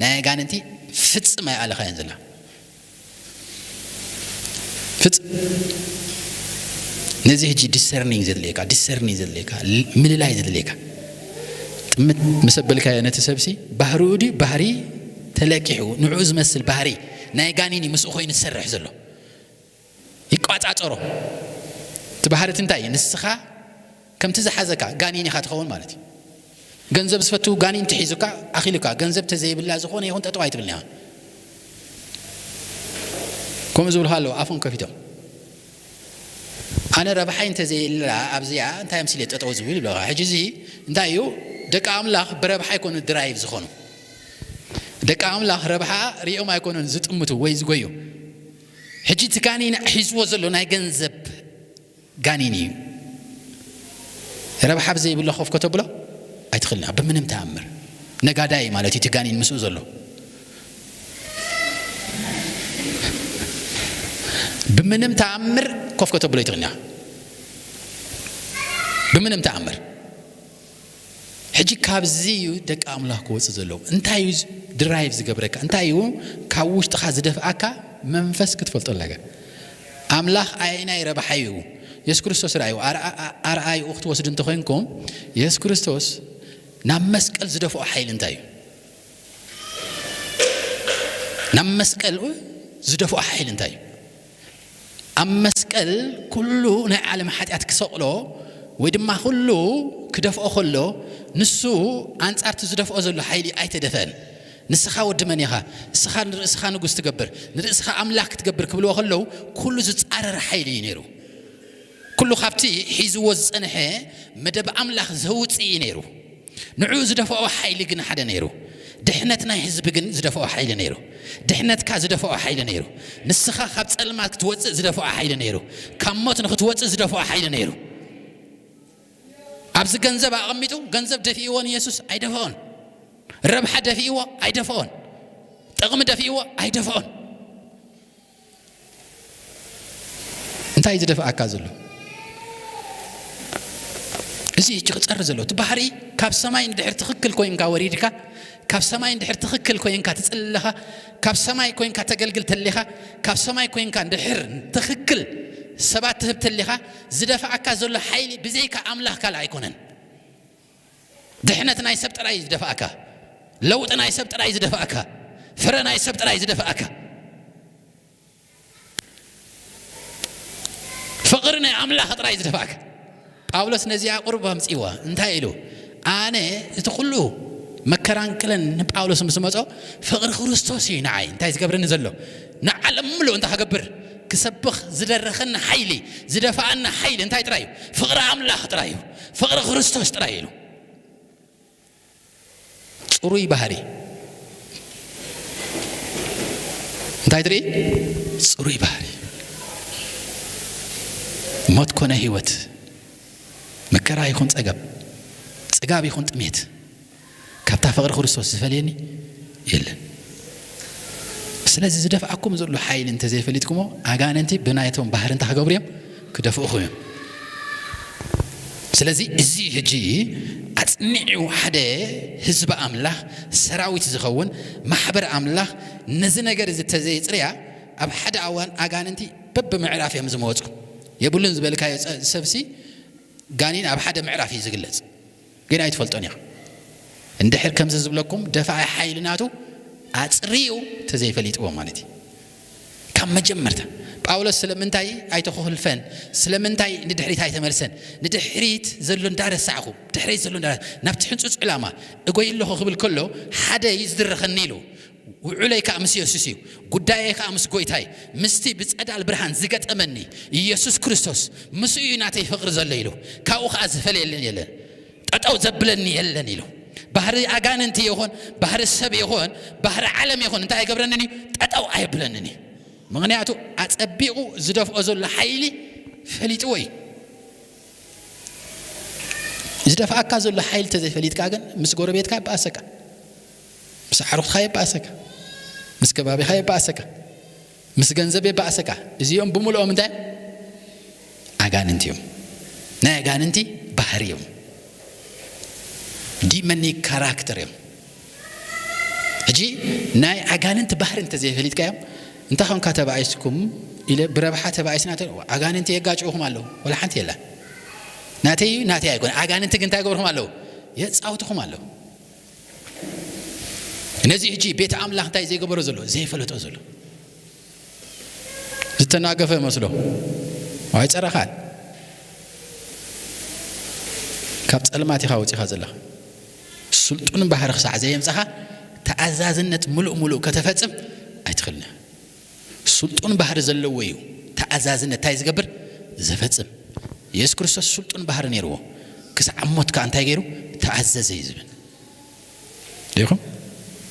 ናይ ኣጋንንቲ ፍጽም ኣይኣለኻዮን ዘላ። ፍጽም። ነዚ ሕጂ ዲሰርኒንግ ዘድልየካ፣ ዲሰርኒ ዘድልየካ፣ ል-፣ ምልላይ ዘድልየካ። ጥምት ምስ ኣበልካዮ ነቲ ሰብሲ፣ ባህሪኡ ድዩ ባህሪ ተለቂሑ፣ ንዕኡ ዝመስል ባህሪ ናይ ጋኔን እዩ ምስኡ ኮይኑ ዝሰርሕ ዘሎ። ይቋጻጸሮ። እቲ ባህሪ እቲ እንታይ እዩ? ንስኻ ከምቲ ዝሓዘካ ጋኔን ኢኻ ትኸውን ማለት እዩ። ገንዘብ ዝፈቱ ጋኔን ተሒዙካ፣ ኣኺሉካ። ገንዘብ ተዘይብላ ዝኾነ ይኹን ጠጠው ኣይትብልን ኢኻ። ከምኡ ዝብልኻ ኣለዉ፣ ኣፎም ከፊቶም። ኣነ ረብሓይ እንተዘየላ ኣብዚኣ እንታይ ኣምሲለ ጠጠው ዝብል ይብለኻ። ሕጂ እዚ እንታይ እዩ? ደቂ ኣምላኽ ብረብሓ ኣይኮኑ ድራይቭ ዝኾኑ። ደቂ ኣምላኽ ረብሓ ሪኦም ኣይኮኑን ዝጥምቱ ወይ ዝጎዩ። ሕጂ እቲ ጋኔን ሒዝዎ ዘሎ ናይ ገንዘብ ጋኔን እዩ። ረብሓ ብዘይብሎ ኮፍ ከተብሎ ኣይትኽእልን ኢኻ፣ ብምንም ተኣምር። ነጋዳይ ማለት እዩ እቲ ጋኔን ምስኡ ዘሎ። ብምንም ተኣምር ኮፍ ከተብሎ ኣይትኽእልን ኢኻ። ብምንም ተኣምር። ሕጂ ካብዚ እዩ ደቂ ኣምላኽ ክወጽእ ዘለዎ። እንታይ እዩ ድራይቭ ዝገብረካ? እንታይ እዩ ካብ ውሽጥኻ ዝደፍኣካ? መንፈስ ክትፈልጦ ኣለካ። ኣምላኽ ኣየናይ ረብሓ እዩ? የሱስ ክርስቶስ ረኣዩ። ኣርኣ-፣ ኣርኣይኡ ክትወስዱ እንተኾይንኩም፣ የሱስ ክርስቶስ ናብ መስቀል ዝደፍኦ ሓይሊ እንታይ እዩ? ናብ መስቀል ዝደፍኦ ሓይሊ እንታይ እዩ? ኣብ መስቀል ኩሉ ናይ ዓለም ሓጢኣት ክሰቕሎ ወይ ድማ ኩሉ ክደፍኦ ከሎ፣ ንሱ ኣንጻር እቲ ዝደፍኦ ዘሎ ሓይሊ ኣይተደፍአን። "ንስኻ ወዲ መን ኢኻ? ንስኻ ንርእስኻ ንጉስ ትገብር፣ ንርእስኻ ኣምላኽ ክትገብር" ክብልዎ ከለዉ፣ ኩሉ ዝጻረር ሓይሊ እዩ ነይሩ። ኩሉ ካብቲ ሒዝዎ ዝጸንሐ መደብ ኣምላኽ ዘውጽእ እዩ ነይሩ። ንዕኡ ዝደፍኦ ሓይሊ ግን ሓደ ነይሩ። ድሕነት ናይ ህዝቢ ግን ዝደፍኦ ሓይሊ ነይሩ። ድሕነትካ ዝደፍኦ ሓይሊ ነይሩ። ንስኻ ካብ ጸልማት ክትወጽእ ዝደፍኦ ሓይሊ ነይሩ። ካብ ሞት ንኽትወጽእ ዝደፍኦ ሓይሊ ነይሩ። ኣብዚ ገንዘብ ኣቐሚጡ፣ ገንዘብ ደፊእዎ ንየሱስ ኣይደፍኦን። ረብሓ ደፊእዎ ኣይደፍኦን። ጥቕሚ ደፊእዎ ኣይደፍኦን። እንታይ እዩ ዝደፍኣካ ዘሎ? እዚ ሕጂ ክጸሪ ዘሎ፣ እቲ ባህሪ ካብ ሰማይ እንድሕር ትኽክል ኮይንካ ወሪድካ፣ ካብ ሰማይ እንድሕር ትኽክል ኮይንካ ትጽሊ ኣለኻ፣ ካብ ሰማይ ኮይንካ ተገልግል ተሊኻ፣ ካብ ሰማይ ኮይንካ እንድሕር ትኽክል ሰባት ትህብ ተሊኻ፣ ዝደፍኣካ ዘሎ ሓይሊ ብዘይካ ኣምላኽ ካልእ ኣይኮነን። ድሕነት ናይ ሰብ ጥራይ እዩ ዝደፍኣካ። ለውጢ ናይ ሰብ ጥራይ እዩ ዝደፍኣካ። ፍረ ናይ ሰብ ጥራይ እዩ ዝደፍኣካ። ፍቕሪ ናይ ኣምላኽ ጥራይ እዩ ዝደፍኣካ። ጳውሎስ ነዚኣ ቁሩብ ኣምጺእዋ። እንታይ ኢሉ? "ኣነ እቲ ኩሉ መከራን ቅለን ንጳውሎስ ምስ መጾ፣ ፍቕሪ ክርስቶስ እዩ ንዓይ እንታይ ዝገብረኒ ዘሎ? ንዓለም ምሉእ እንታይ ክገብር? ክሰብኽ ዝደረኸኒ ሓይሊ፣ ዝደፍኣኒ ሓይሊ እንታይ ጥራይ እዩ? ፍቕሪ ኣምላኽ ጥራይ እዩ። ፍቕሪ ክርስቶስ ጥራይ" ኢሉ። ጽሩይ ባህሪ። እንታይ ትርኢ? ጽሩይ ባህሪ። ሞት ኮነ ህይወት፣ መከራ ይኹን ጸገም፣ ጽጋብ ይኹን ጥሜት፣ ካብታ ፍቕሪ ክርስቶስ ዝፈልየኒ የለን። ስለዚ ዝደፍኣኩም ዘሎ ሓይሊ እንተዘይፈሊጥኩሞ፣ ኣጋንንቲ ብናይቶም ባህሪ እንታይ ክገብሩ እዮም? ክደፍኡኹም እዮም። ስለዚ እዚ ሕጂ ኣጽኒዑ ሓደ ህዝቢ ኣምላኽ፣ ሰራዊት ዝኸውን ማሕበር ኣምላኽ ነዚ ነገር እዚ ተዘይጽርያ፣ ኣብ ሓደ ኣዋን ኣጋንንቲ በብምዕራፍ እዮም ዝመወጹ። የብሉን ዝበልካዮ ጸ-፣ ሰብሲ ጋኒን ኣብ ሓደ ምዕራፍ እዩ ዝግለጽ። ግን ኣይትፈልጦን ኢኻ። እንድሕር ከምዚ ዝብለኩም፣ ደፋኢ ሓይሊ ናቱ ኣጽርዩ ተዘይፈሊጥዎ ማለት እዩ። ካብ መጀመርታ ጳውሎስ ስለምንታይ ኣይተኾልፈን? ስለምንታይ ንድሕሪት ኣይተመልሰን? ንድሕሪት ዘሎ እንዳረሳዕኹ፣ ድሕሪት ዘሎ እንዳ-፣ ናብቲ ሕንጹጽ ዕላማ እጎይ ኣለኹ ክብል ከሎ፣ ሓደ እዩ ዝድርኸኒ ኢሉ። ውዑለይ ከኣ ምስ የሱስ እዩ፣ ጉዳየይ ከኣ ምስ ጎይታይ፣ ምስቲ ብጸዳል ብርሃን ዝገጠመኒ ኢየሱስ ክርስቶስ፣ ምስኡ እዩ ናተይ ፍቕሪ ዘሎ ኢሉ። ካብኡ ከኣ ዝፈልየለኒ የለን፣ ጠጠው ዘብለኒ የለን ኢሉ። ባህሪ ኣጋንንቲ ይኹን፣ ባህሪ ሰብ ይኹን፣ ባህሪ ዓለም ይኹን፣ እንታይ ኣይገብረንን እዩ? ጠጠው ኣየብለንን እዩ። ምኽንያቱ፣ ኣጸቢቑ ዝደፍኦ ዘሎ ሓይሊ ፈሊጥዎ እዩ። ዝደፍኣካ ዘሎ ሓይሊ ተዘይፈሊጥካ ግን፣ ምስ ጎረቤትካ የባእሰካ፣ ምስ ኣዕሩኽትኻ የባእሰካ፣ ምስ ከባቢኻ የባእሰካ፣ ምስ ገንዘብ የባእሰካ። እዚኦም ብምልኦም እንታይ? ኣጋንንቲ እዮም። ናይ ኣጋንንቲ ባህሪ እዮም። ዲመኒክ ካራክተር እዮም። ሕጂ ናይ ኣጋንንቲ ባህሪ እንተዘይፈሊጥካዮም፣ እንታይ ኾንካ ተባኢስኩም ኢለ፣ ብረብሓ ተባኢስና ተ-፣ ኣጋንንቲ የጋጭውኹም ኣለዉ። ወላ ሓንቲ የላ። ናተይ እዩ፣ ናተይ ኣይኮነ። ኣጋንንቲ ግን እንታይ ይገብርኹም ኣለዉ? የጻውትኹም ኣለዉ። ነዚ ሕጂ ቤተ ኣምላኽ እንታይ ዘይገበሮ ዘሎ? ዘይፈለጦ ዘሎ። ዝተናገፈ መስሎ። ኣይጸረኻን። ካብ ጸልማት ኢኻ ወጺኻ ዘለኻ። ስልጡን ባህሪ ክሳዕ ዘየምጻኻ፣ ተኣዛዝነት ምሉእ ምሉእ ከተፈጽም ኣይትኽእልን ኢኻ። ስልጡን ባህሪ ዘለዎ እዩ ተኣዛዝነት እንታይ ዝገብር? ዘፈጽም። የሱስ ክርስቶስ ስልጡን ባህሪ ነይርዎ። ክሳዕ ሞት ከኣ እንታይ ገይሩ? ተኣዘዘ እዩ ዝብል። ዲኹም?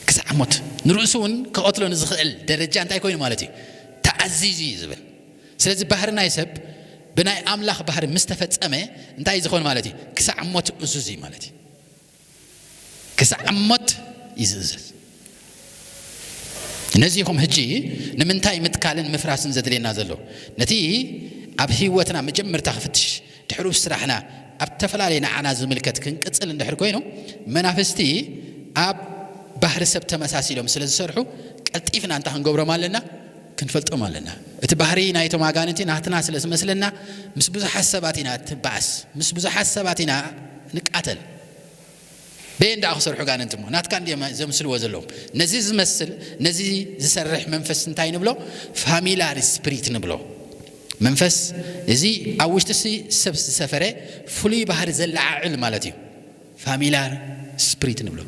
ክሳዕ ሞት። ንርእሱ እውን ክቐትሎ ንዝኽእል ደረጃ እንታይ ኮይኑ ማለት እዩ? ተኣዚዙ እዩ ዝብል። ስለዚ ባህሪ ናይ ሰብ ብናይ ኣምላኽ ባህሪ ምስ ተፈጸመ እንታይ እዩ ዝኾን ማለት እዩ? ክሳዕ ሞት እዙዝ እዩ ማለት እዩ። ክሳዕ ሞት ይዝእዘዝ። ነዚ ኢኹም ሕጂ ንምንታይ ምትካልን ምፍራስን ዘድልየና ዘሎ? ነቲ ኣብ ህይወትና መጀመርታ ክፍትሽ፣ ድሕሩ ስራሕና፣ ኣብ ተፈላለየ ንዓና ዝምልከት ክንቅጽል እንድሕር ኮይኑ፣ መናፍስቲ ኣብ ባህሪ ሰብ ተመሳሲሎም ስለ ዝሰርሑ፣ ቀልጢፍና እንታይ ክንገብሮም ኣለና? ክንፈልጦም ኣለና። እቲ ባህሪ ናይቶም ኣጋንንቲ ናትና ስለ ዝመስለና፣ ምስ ብዙሓት ሰባት ኢና እትበኣስ፣ ምስ ብዙሓት ሰባት ኢና ንቃተል። በየን ደኣ ክሰርሑ ኣጋንንቲ እሞ? ናትካ እንድዮም ዘምስልዎ ዘለዉ። ነዚ ዝመስል፣ ነዚ ዝሰርሕ መንፈስ እንታይ ንብሎ? ፋሚላር ስፕሪት ንብሎ። መንፈስ እዚ ኣብ ውሽጢ ሲ-፣ ሰብ ዝሰፈረ ፍሉይ ባህሪ ዘለዓዕል ማለት እዩ። ፋሚላር ስፕሪት ንብሎ።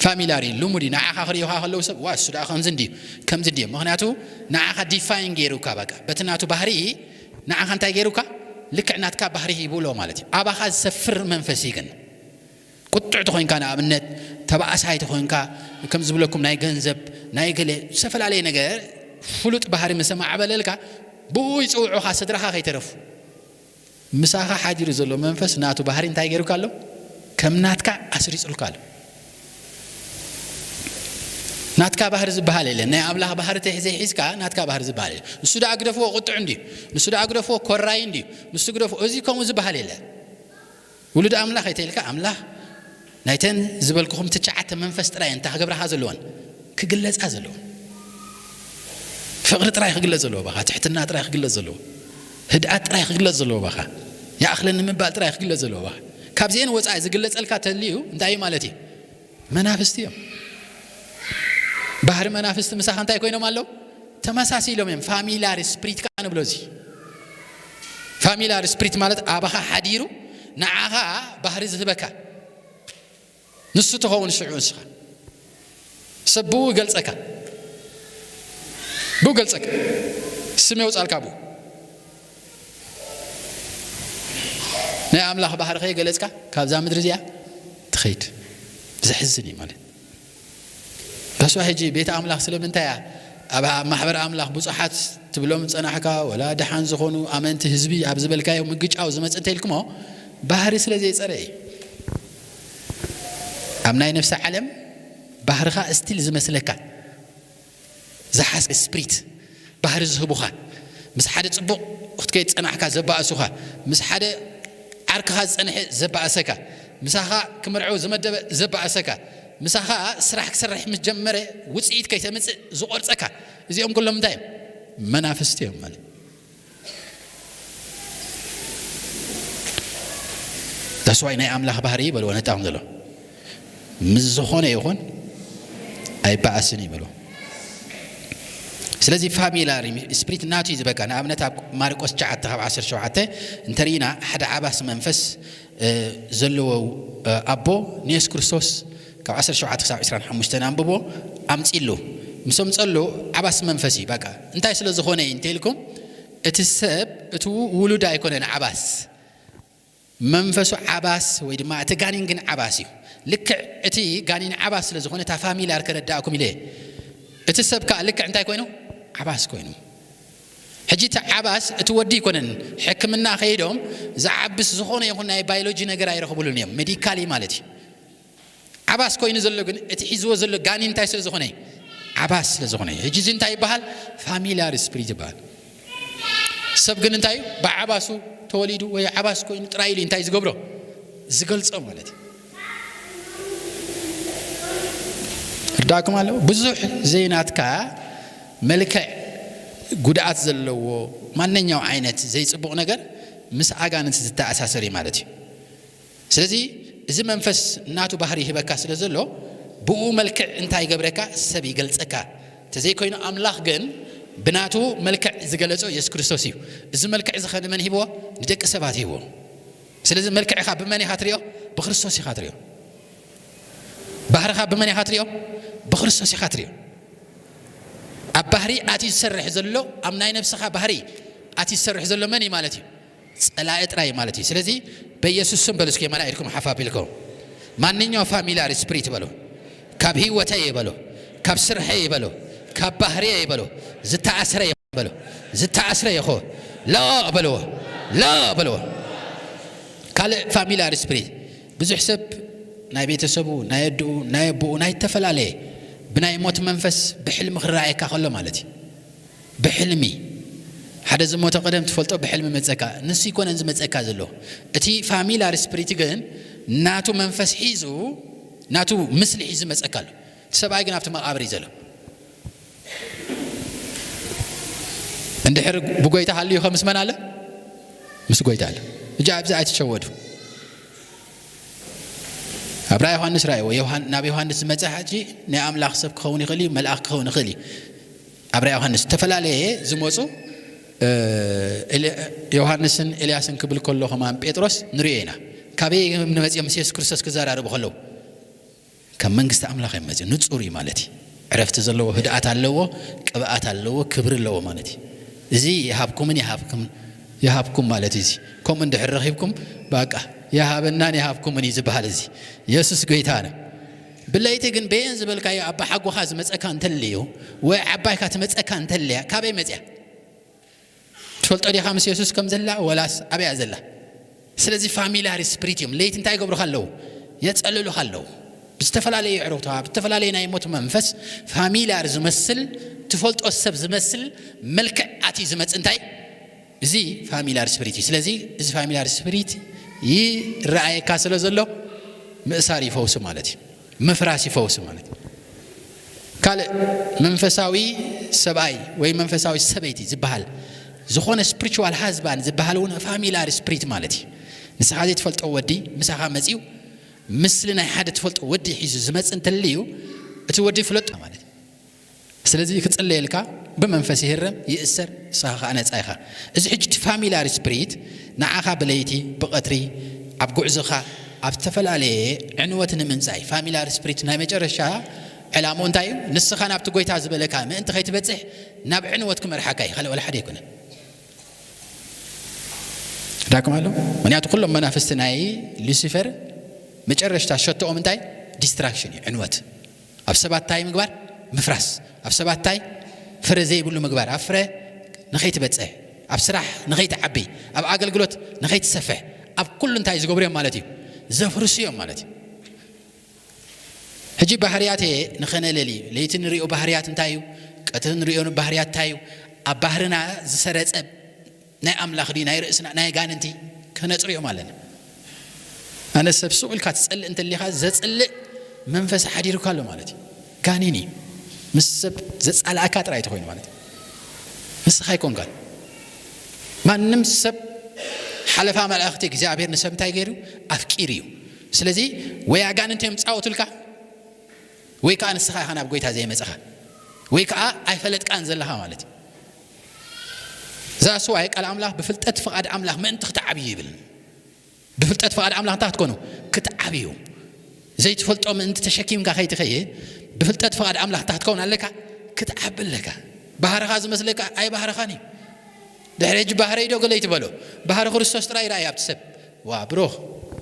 ፋሚላር እዩ፣ ልሙድ እዩ። ንዓኻ ክርእዩኻ ከለዉ ሰብ፣ "ዋ፣ እሱ ደኣ ከምዚ እንድዩ፣ ከምዚ እንድዩ።" ምኽንያቱ ንዓኻ ዲፋይን ገይሩካ፣ በቃ፣ በቲ ናቱ ባህሪ ንዓኻ እንታይ ገይሩካ? ልክዕ ናትካ ባህሪ ሂቡሎ ማለት እዩ። ኣባኻ ዝሰፍር መንፈስ እዩ ግን። ቁጥዕ ተኾይንካ፣ ንኣብነት፣ ተባኣሳይ ተኾይንካ፣ ከም ዝብለኩም ናይ ገንዘብ፣ ናይ ገለ ዝተፈላለየ ነገር ፍሉጥ ባህሪ ምስ ኣማዕበለልካ፣ ብኡ ይጽውዑኻ ስድራኻ ከይተረፉ። ምሳኻ ሓዲሩ ዘሎ መንፈስ ናቱ ባህሪ እንታይ ገይሩካ ኣሎ? ከም ናትካ ኣስሪጹልካ ኣሎ። ናትካ ባህሪ ዝበሃል የለን። ናይ ኣምላኽ ባህሪ ተይ-፣ ዘይሒዝካ ናትካ ባህሪ ዝበሃል የለን። ንሱ ደኣ ግደፍዎ ቁጥዕ እንድዩ። ንሱ ደኣ ግደፍዎ ኮራይ እንድዩ። ንሱ ግደፍዎ፣ እዚ ከምኡ ዝበሃል የለን። ውሉድ ኣምላኽ እየ ተይልካ፣ ኣምላኽ ናይተን ዝበልኩኹም ትሽዓተ መንፈስ ጥራይ እየን እንታ ክገብራኻ ዘለወን፣ ክግለጻ ዘለወን። ፍቕሪ ጥራይ ክግለጽ ዘለዎ ባኻ፣ ትሕትና ጥራይ ክግለጽ ዘለዎ፣ ህድኣት ጥራይ ክግለጽ ዘለዎ ባኻ፣ ይኣኽለኒ ምባል ጥራይ ክግለጽ ዘለዎ ባኻ። ካብዚአን ወጻኢ ዝግለጸልካ ተልዩ እንታይ እዩ ማለት እዩ? መናፍስቲ እዮም። ባህሪ መናፍስቲ ምሳኻ እንታይ ኮይኖም ኣለዉ? ተመሳሲሎም እዮም። ፋሚላር ስፕሪት ከኣ ንብሎ እዚ። ፋሚላር ስፕሪት ማለት ኣባኻ ሓዲሩ ንዓኻ ባህሪ ዝህበካ። ንሱ ትኸውን ሽዑ ንስኻ። ሰብ ብኡ ይገልጸካ። ብኡ ይገልጸካ። ስም የውጻልካ ብኡ። ናይ ኣምላኽ ባህሪ ከይገለጽካ ካብዛ ምድሪ እዚኣ ትኸይድ። ዘሕዝን እዩ ማለት። በሷ ሕጂ ቤተ ኣምላኽ ስለምንታይ እያ ኣብ፣ ኣብ ማሕበር ኣምላኽ ብዙሓት ትብሎም ጸናሕካ፣ ወላ ደሓን ዝኾኑ ኣመንቲ ህዝቢ ኣብ ዝበልካዮ ምግጫው ዝመጽእ እንተ ኢልኩሞ፣ ባህሪ ስለ ዘይጸረ እዩ። ኣብ ናይ ነፍሲ ዓለም ባህርኻ ስቲል ዝመስለካ፣ ዝሓስ ስፕሪት፣ ባህሪ ዝህቡኻ፣ ምስ ሓደ ጽቡቕ ክትከይድ ጸናሕካ ዘባእሱኻ፣ ምስ ሓደ ዓርክኻ ዝጸንሐ ዘባእሰካ፣ ምሳኻ ክምርዐው ዝመደበ ዘባእሰካ፣ ምሳኻ ስራሕ ክሰርሕ ምስ ጀመረ ውጽኢት ከይተምጽእ ዝቖርጸካ፣ እዚኦም ኩሎም እንታይ እዮም? መናፍስቲ እዮም ማለት። ዳስዋይ ናይ ኣምላኽ ባህሪ ይበልዎ ነጣም ዘሎ፣ ምስ ዝኾነ ይኹን ኣይበኣስን ይበልዎ። ስለዚ ፋሚላሪ ስፕሪት ናቱ እዩ ዝበካ። ንኣብነት ኣብ ማርቆስ ትሽዓተ ካብ ዓሰርተ ሸውዓተ እንተርኢና፣ ሓደ ዓባስ መንፈስ ዘለዎ ኣቦ ንየሱስ ክርስቶስ ካብ ዓሰርተ ሸውዓተ ክሳብ ዕስራን ሓሙሽተን ኣንብቦ ኣምፂሉ፣ ምስ ኣምፀሉ ዓባስ መንፈስ እዩ። በቃ እንታይ ስለ ዝኾነ እዩ እንተኢልኩም፣ እቲ ሰብ እቲ ውሉድ ኣይኮነን ዓባስ፣ መንፈሱ ዓባስ ወይ ድማ እቲ ጋኒን ግን ዓባስ እዩ። ልክዕ እቲ ጋኒን ዓባስ ስለ ዝኾነ እታ ፋሚላር ከረዳእኩም ኢለ፣ እቲ ሰብ ከዓ ልክዕ እንታይ ኮይኑ? ዓባስ ኮይኑ። ሕጂ እቲ ዓባስ እቲ ወዲ ኣይኮነን። ሕክምና ከይዶም ዝዓብስ ዝኾነ ይኹን ናይ ባዮሎጂ ነገር ኣይረኽብሉን እዮም፣ ሜዲካሊ ማለት እዩ። ዓባስ ኮይኑ ዘሎ ግን እቲ ሒዝዎ ዘሎ ጋኒን እንታይ ስለ ዝኾነ? ዓባስ ስለ ዝኾነ። ሕጂ እዚ እንታይ ይበሃል? ፋሚላር ስፕሪት ይበሃል። ሰብ ግን እንታይ እዩ? ብዓባሱ ተወሊዱ ወይ ዓባስ ኮይኑ ጥራይ ኢሉ እንታይ ዝገብሮ? ዝገልጾ ማለት እዩ። ርዳእኩም ኣለዎ? ብዙሕ ዘይናትካ መልክዕ ጉድኣት ዘለዎ ማንኛው ዓይነት ዘይጽቡቕ ነገር ምስ ኣጋንንት ዝተኣሳሰር እዩ ማለት እዩ። ስለዚ እዚ መንፈስ ናቱ ባህሪ ይህበካ ስለ ዘሎ፣ ብኡ መልክዕ እንታይ ይገብረካ? ሰብ ይገልጸካ። ተዘይኮይኑ ኣምላኽ ግን ብናቱ መልክዕ ዝገለጾ የሱስ ክርስቶስ እዩ። እዚ መልክዕ እዚ ኸ ንመን ሂብዎ? ንደቂ ሰባት ሂብዎ። ስለዚ መልክዕኻ ብመን ኢኻ ትሪኦ? ብክርስቶስ ኢኻ ትሪኦ። ባህርኻ ብመን ኢኻ ትሪኦ? ብክርስቶስ ኢኻ ትሪኦ። ኣብ ባህሪ ኣትዩ ዝሰርሕ ዘሎ፣ ኣብ ናይ ነብስኻ ባህሪ ኣትዩ ዝሰርሕ ዘሎ መን እዩ ማለት እዩ? ጸላኢ ጥራይ ማለት እዩ። ስለዚ በኢየሱስ ስም በሉ እስኪ፣ የማና ኢድኩም ሓፍ ኣቢልኩም። ማንኛው ፋሚላር ስፕሪት በሉ፣ ካብ ህይወተይ በሉ፣ ካብ ስርሐይ በሉ፣ ካብ ባህርየይ በሉ፣ ዝተኣስረ በሉ፣ ዝተኣስረ ይኹ፣ ለኦ በልዎ፣ ለኦ በልዎ። ካልእ ፋሚላር ስፕሪት፣ ብዙሕ ሰብ ናይ ቤተሰቡ፣ ናይ ኣድኡ፣ ናይ ኣቦኡ፣ ናይ ዝተፈላለየ ብናይ ሞት መንፈስ ብሕልሚ ክረኣየካ ከሎ ማለት እዩ። ብሕልሚ ሓደ ዝሞተ ቀደም ትፈልጦ ብሕልሚ መጸካ፣ ንሱ ይኮነን ዝመጸካ ዘሎ። እቲ ፋሚላር ስፕሪት ግን ናቱ መንፈስ ሒዙ፣ ናቱ ምስሊ ሒዙ መጸካ ኣሎ። እቲ ሰብኣይ ግን ኣብቲ መቓብር እዩ ዘሎ። እንድሕር ብጎይታ ሃልዩ ከ ምስ መን ኣለ? ምስ ጎይታ ኣለ። እጃ ኣብዚ ኣይትሸወዱ። ኣብ ራእይ ዮሃንስ ራእይዎ፣ ዮሃን-፣ ናብ ዮሃንስ ዝመጸ ሕጂ ናይ ኣምላኽ ሰብ ክኸውን ይኽእል እዩ፣ መልኣኽ ክኸውን ይኽእል እዩ። ኣብ ራእይ ዮሃንስ ዝተፈላለየ ዝመጹ፣ እ፣ ኤል-፣ ዮሃንስን ኤልያስን ክብል ከሎ ከማን ጴጥሮስ ንሪኦ ኢና። ካበይ እዮም ንመጽኦም ምስ የሱስ ክርስቶስ ክዘራረቡ ከለዉ? ካብ መንግስቲ ኣምላኽ እዮም መጽኡ። ንጹር እዩ ማለት እዩ። ዕረፍቲ ዘለዎ፣ ህድኣት ኣለዎ፣ ቅብኣት ኣለዎ፣ ክብሪ ኣለዎ ማለት እዩ። እዚ ይሃብኩምን ይሃብኩም፣ ይሃብኩም ማለት እዩ። እዚ ከምኡ እንድሕር ረኺብኩም፣ በቃ ይሃበናን ይሃብኩምን እዩ ዝበሃል። እዚ የሱስ ጎይታ ነው። ብለይቲ ግን በየን ዝበልካዮ ኣባሓጎኻ ዝመጸካ እንተልዩ፣ ወይ ዓባይካ ትመጸካ እንተልያ፣ ካበይ መጽያ? ትፈልጦ ዲኻ ምስ የሱስ ከም ዘላ፣ ወላስ ኣበያ ዘላ? ስለዚ ፋሚላር ስፕሪት እዮም። ለይቲ እንታይ ይገብሩኻ ኣለዉ? የጸልሉኻ ኣለዉ። ብዝተፈላለየ ኣዕሩኽታ፣ ብዝተፈላለየ ናይ ሞት መንፈስ ፋሚላር ዝመስል፣ ትፈልጦ ሰብ ዝመስል መልክዕ ኣትዩ ዝመጽእ እንታይ? እዚ ፋሚላር ስፕሪት እዩ። ስለዚ እዚ ፋሚላር ስፕሪት ይረኣየካ ስለ ዘሎ ምእሳር ይፈውስ ማለት እዩ። ምፍራስ ይፈውስ ማለት እዩ። ካልእ መንፈሳዊ ሰብኣይ ወይ መንፈሳዊ ሰበይቲ ዝበሃል ዝኾነ ስፕሪቹዋል ሃዝባንድ ዝበሃል እውን ፋሚላር ስፕሪት ማለት እዩ። ንስኻ ዘይትፈልጦ ወዲ ምሳኻ መጺኡ፣ ምስሊ ናይ ሓደ ትፈልጦ ወዲ ሒዙ ዝመጽእ እንተልዩ፣ እቲ ወዲ ፍለጦ ማለት እዩ። ስለዚ ክጽለየልካ ብመንፈስ ይህረም፣ ይእሰር፣ ንስኻ ኸኣ ነጻ ኢኻ። እዚ ሕጂ እቲ ፋሚላር ስፕሪት ንዓኻ ብለይቲ፣ ብቐትሪ፣ ኣብ ጉዕዞኻ፣ ኣብ ዝተፈላለየ ዕንወት ንምምጻእ እዩ። ፋሚላር ስፕሪት ናይ መጨረሻ ዕላምኡ እንታይ እዩ? ንስኻ ናብቲ ጎይታ ዝበለካ ምእንቲ ከይትበጽሕ ናብ ዕንወት ክመርሓካ እዩ። ካልእ ወላ ሓደ ኣይኮነን። ዳኩም ኣሎ። ምክንያቱ ኩሎም መናፍስቲ ናይ ሉሲፈር መጨረሽታ ሸቶኦም እንታይ? ዲስትራክሽን እዩ፣ ዕንወት። ኣብ ሰባት እንታይ ምግባር? ምፍራስ። ኣብ ሰባት እንታይ? ፍረ ዘይብሉ ምግባር። ኣብ ፍረ ንኸይትበጽሕ፣ ኣብ ስራሕ ንኸይትዓቢ፣ ኣብ ኣገልግሎት ንኸይትሰፍሕ፣ ኣብ ኩሉ እንታይ ዝገብሩ እዮም ማለት እዩ? ዘፍርሱ እዮም ማለት እዩ። ሕጂ ባህርያት እየ ንኸነለሊ፣ ለይቲ ንሪኦ ባህርያት እንታይ እዩ? ቀትሪ ንሪኦ ባህርያት እንታይ እዩ? ኣብ ባህርና ዝሰረጸ ናይ ኣምላኽ ድዩ ናይ ርእስና ናይ ኣጋንንቲ ክነጽርዮም ኣለና። ኣነ ሰብ ስቕ ኢልካ ትጸልእ እንተሊኻ፣ ዘጽልእ መንፈስ ሓዲሩካ ኣሎ ማለት እዩ። ጋኔን እዩ። ምስ ሰብ ዘጻልኣካ ጥራይ ተኾይኑ ማለት እዩ። ንስኻ ኣይኮንካን። ማንም ሰብ፣ ሓለፋ መላእኽቲ እግዚኣብሔር ንሰብ እንታይ ገይሩ? ኣፍቂሩ እዩ። ስለዚ ወይ ኣጋንንቲ እዮም ዝጻወቱልካ፣ ወይ ከዓ ንስኻ ኢኻ ናብ ጎይታ ዘይመጽኻ፣ ወይ ከዓ ኣይፈለጥካን ዘለኻ ማለት እዩ። ዛስዋይ ቃል ኣምላኽ ብፍልጠት ፍቓድ ኣምላኽ ምእንቲ ክትዓብዩ ይብል። ብፍልጠት ፍቓድ ኣምላኽ እንታይ ክትኮኑ? ክትዓብዩ። ዘይትፈልጦ ምእንቲ ተሸኪምካ ከይትኸይድ፣ ብፍልጠት ፍቓድ ኣምላኽ እንታይ ክትከውን ኣለካ? ክትዓቢ ኣለካ። ባህርኻ ዝመስለካ ኣይባህርኻን እዩ። ድሕሪ ሕጂ ባህረይ ዶ ገለ ይትበሎ። ባህሪ ክርስቶስ ጥራይ ይረኣይ ኣብቲ ሰብ። ዋ ብሩኽ፣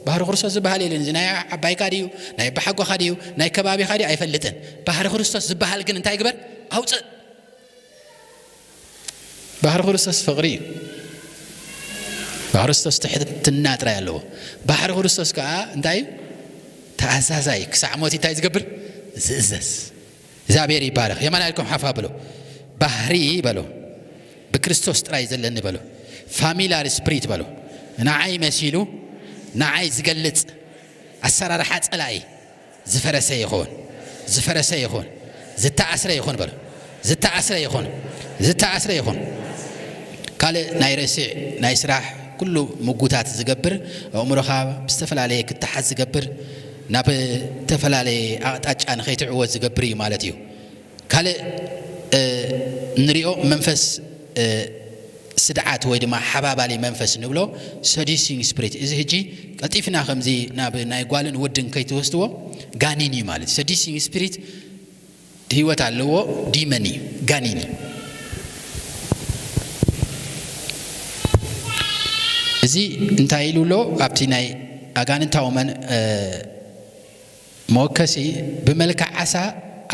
ባህሪ ክርስቶስ ዝበሃል የለን። እዚ ናይ ዓባይካ ድዩ፣ ናይ በሓጎኻ ድዩ፣ ናይ ከባቢኻ ድዩ ኣይፈልጥን። ባህሪ ክርስቶስ ዝበሃል ግን እንታይ ግበር? ኣውፅእ። ባህሪ ክርስቶስ ፍቕሪ እዩ። ባህሪ ክርስቶስ ትሕትና ጥራይ ኣለዎ። ባህሪ ክርስቶስ ከዓ እንታይ እዩ? ተኣዛዛይ፣ ክሳዕ ሞት እንታይ ዝገብር? ዝእዘዝ። እግዚኣብሔር ይባረኽ። የማን ኢልኩም ሓፍ ኣብሉ። ባህሪ በሎ፣ ብክርስቶስ ጥራይ ዘለኒ በሎ። ፋሚላር ስፕሪት በሎ፣ ንዓይ መሲሉ ንዓይ ዝገልጽ ኣሰራርሓ ጸላኢ ዝፈረሰ ይኹን፣ ዝፈረሰ ይኹን፣ ዝተኣስረ ይኹን በሎ። ዝተኣስረ ይኹን፣ ዝተኣስረ ይኹን። ካልእ ናይ ረሲዕ ናይ ስራሕ ኩሉ ምጉታት ዝገብር፣ ኣእምሮኻ ብዝተፈላለየ ክተሓዝ ዝገብር፣ ናብ ዝተፈላለየ ኣቕጣጫ ንኸይትዕወት ዝገብር እዩ ማለት እዩ። ካልእ ንሪኦ መንፈስ ስድዓት ወይ ድማ ሓባባሊ መንፈስ ንብሎ፣ ሰዲሲንግ ስፕሪት። እዚ ሕጂ ቀልጢፍና ከምዚ ናብ ናይ ጓልን ወድን ከይትወስድዎ፣ ጋኒን እዩ ማለት። ሰዲሲንግ ስፕሪት ህይወት ኣለዎ፣ ዲመን እዩ፣ ጋኒን እዩ። እዚ እንታይ ኢሉ ኣሎ? ኣብቲ ናይ ኣጋንንታዊ መን መወከሲ፣ ብመልክዕ ዓሳ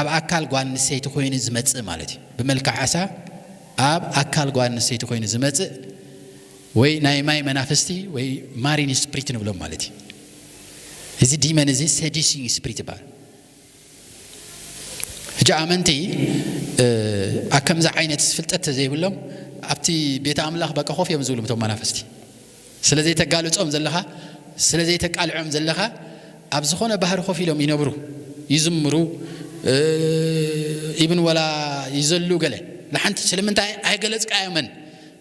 ኣብ ኣካል ጓል ኣንስተይቲ ኮይኑ ዝመጽእ ማለት እዩ። ብመልክዕ ዓሳ ኣብ ኣካል ጓል ኣንስተይቲ ኮይኑ ዝመጽእ፣ ወይ ናይ ማይ መናፍስቲ ወይ ማሪን ስፕሪት ንብሎም ማለት እዩ። እዚ ዲመን እዚ ሰዲሲንግ ስፕሪት ይበሃል። ሕጂ ኣመንቲ ኣብ ከምዚ ዓይነት ፍልጠት ተዘይብሎም ኣብቲ ቤተ ኣምላኽ በቃ ኮፍ እዮም ዝብሉ እቶም መናፍስቲ። ስለ ዘይተጋልጾም ዘለኻ፣ ስለ ዘይተቃልዖም ዘለኻ፣ ኣብ ዝኾነ ባህሪ ኮፍ ኢሎም ይነብሩ፣ ይዝምሩ፣ ኢብን ወላ ይዘሉ ገለ። ንሓንቲ ስለምንታይ ኣይገለጽካዮምን?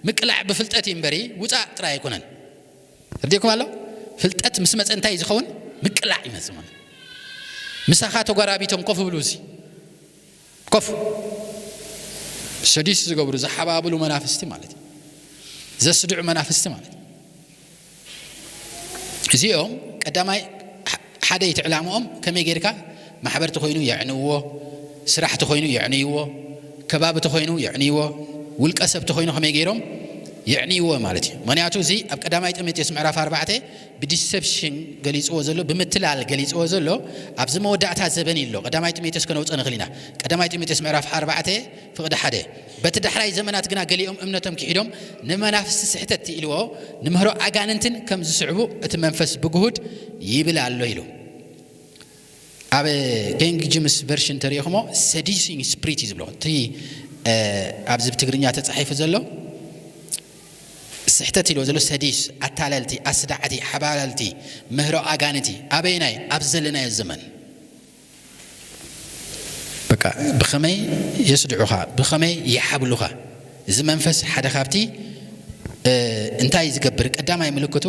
ምቅላዕ ብፍልጠት እዩ እምበሪ ውጻእ ጥራይ ኣይኮነን። ርዲኩም ኣሎ? ፍልጠት ምስ መጸ እንታይ ዝኸውን? ምቅላዕ ይመጽእ ማለት። ምሳኻ ተጓራቢቶም ኮፍ ብሉ፣ እዚ ኮፍ ሰዲስ ዝገብሩ፣ ዝሓባብሉ መናፍስቲ ማለት እዩ። ዘስድዑ መናፍስቲ ማለት እዩ። እዚኦም ቀዳማይ ሓደ እቲ ዕላምኦም ከመይ ጌርካ ማሕበር ተኾይኑ የዕንዎ፣ ስራሕ ተኾይኑ የዕንይዎ፣ ከባቢ ተኾይኑ የዕንይዎ፣ ውልቀ ሰብ ተኾይኑ ከመይ ገይሮም የዕንይዎ ማለት እዩ። ምክንያቱ እዚ ኣብ ቀዳማይ ጢሞቴዎስ ምዕራፍ ኣርባዕተ ብዲሰፕሽን ገሊጽዎ ዘሎ፣ ብምትላል ገሊጽዎ ዘሎ ኣብዚ መወዳእታ ዘበን እዩ ኣሎ። ቀዳማይ ጢሞቴዎስ ከነውፅኦ ንኽእል ኢና። ቀዳማይ ጢሞቴዎስ ምዕራፍ ኣርባዕተ ፍቕዲ ሓደ፣ በቲ ዳሕራይ ዘመናት ግና ገሊኦም እምነቶም ክሒዶም ንመናፍስቲ ስሕተት ኢልዎ ንምህሮ ኣጋንንትን ከም ዝስዕቡ እቲ መንፈስ ብግሁድ ይብል ኣሎ ኢሉ። ኣብ ኪንግ ጂምስ ቨርሽን ተሪኢኹሞ ሰዲሲንግ ስፕሪት እዩ ዝብሎ። እቲ ኣብዚ ብትግርኛ ተጻሒፉ ዘሎ ስሕተት ኢልዎ ዘሎ ሰዲስ፣ ኣታለልቲ፣ ኣስዳዕቲ፣ ሓባላልቲ፣ ምህሮ ኣጋንንቲ። ኣበይናይ? ኣብ ዘለናዮ ዘመን። በቃ ብኸመይ የስድዑኻ፣ ብኸመይ ይሓብሉኻ። እዚ መንፈስ ሓደ ካብቲ እንታይ ዝገብር፣ ቀዳማይ ምልክቱ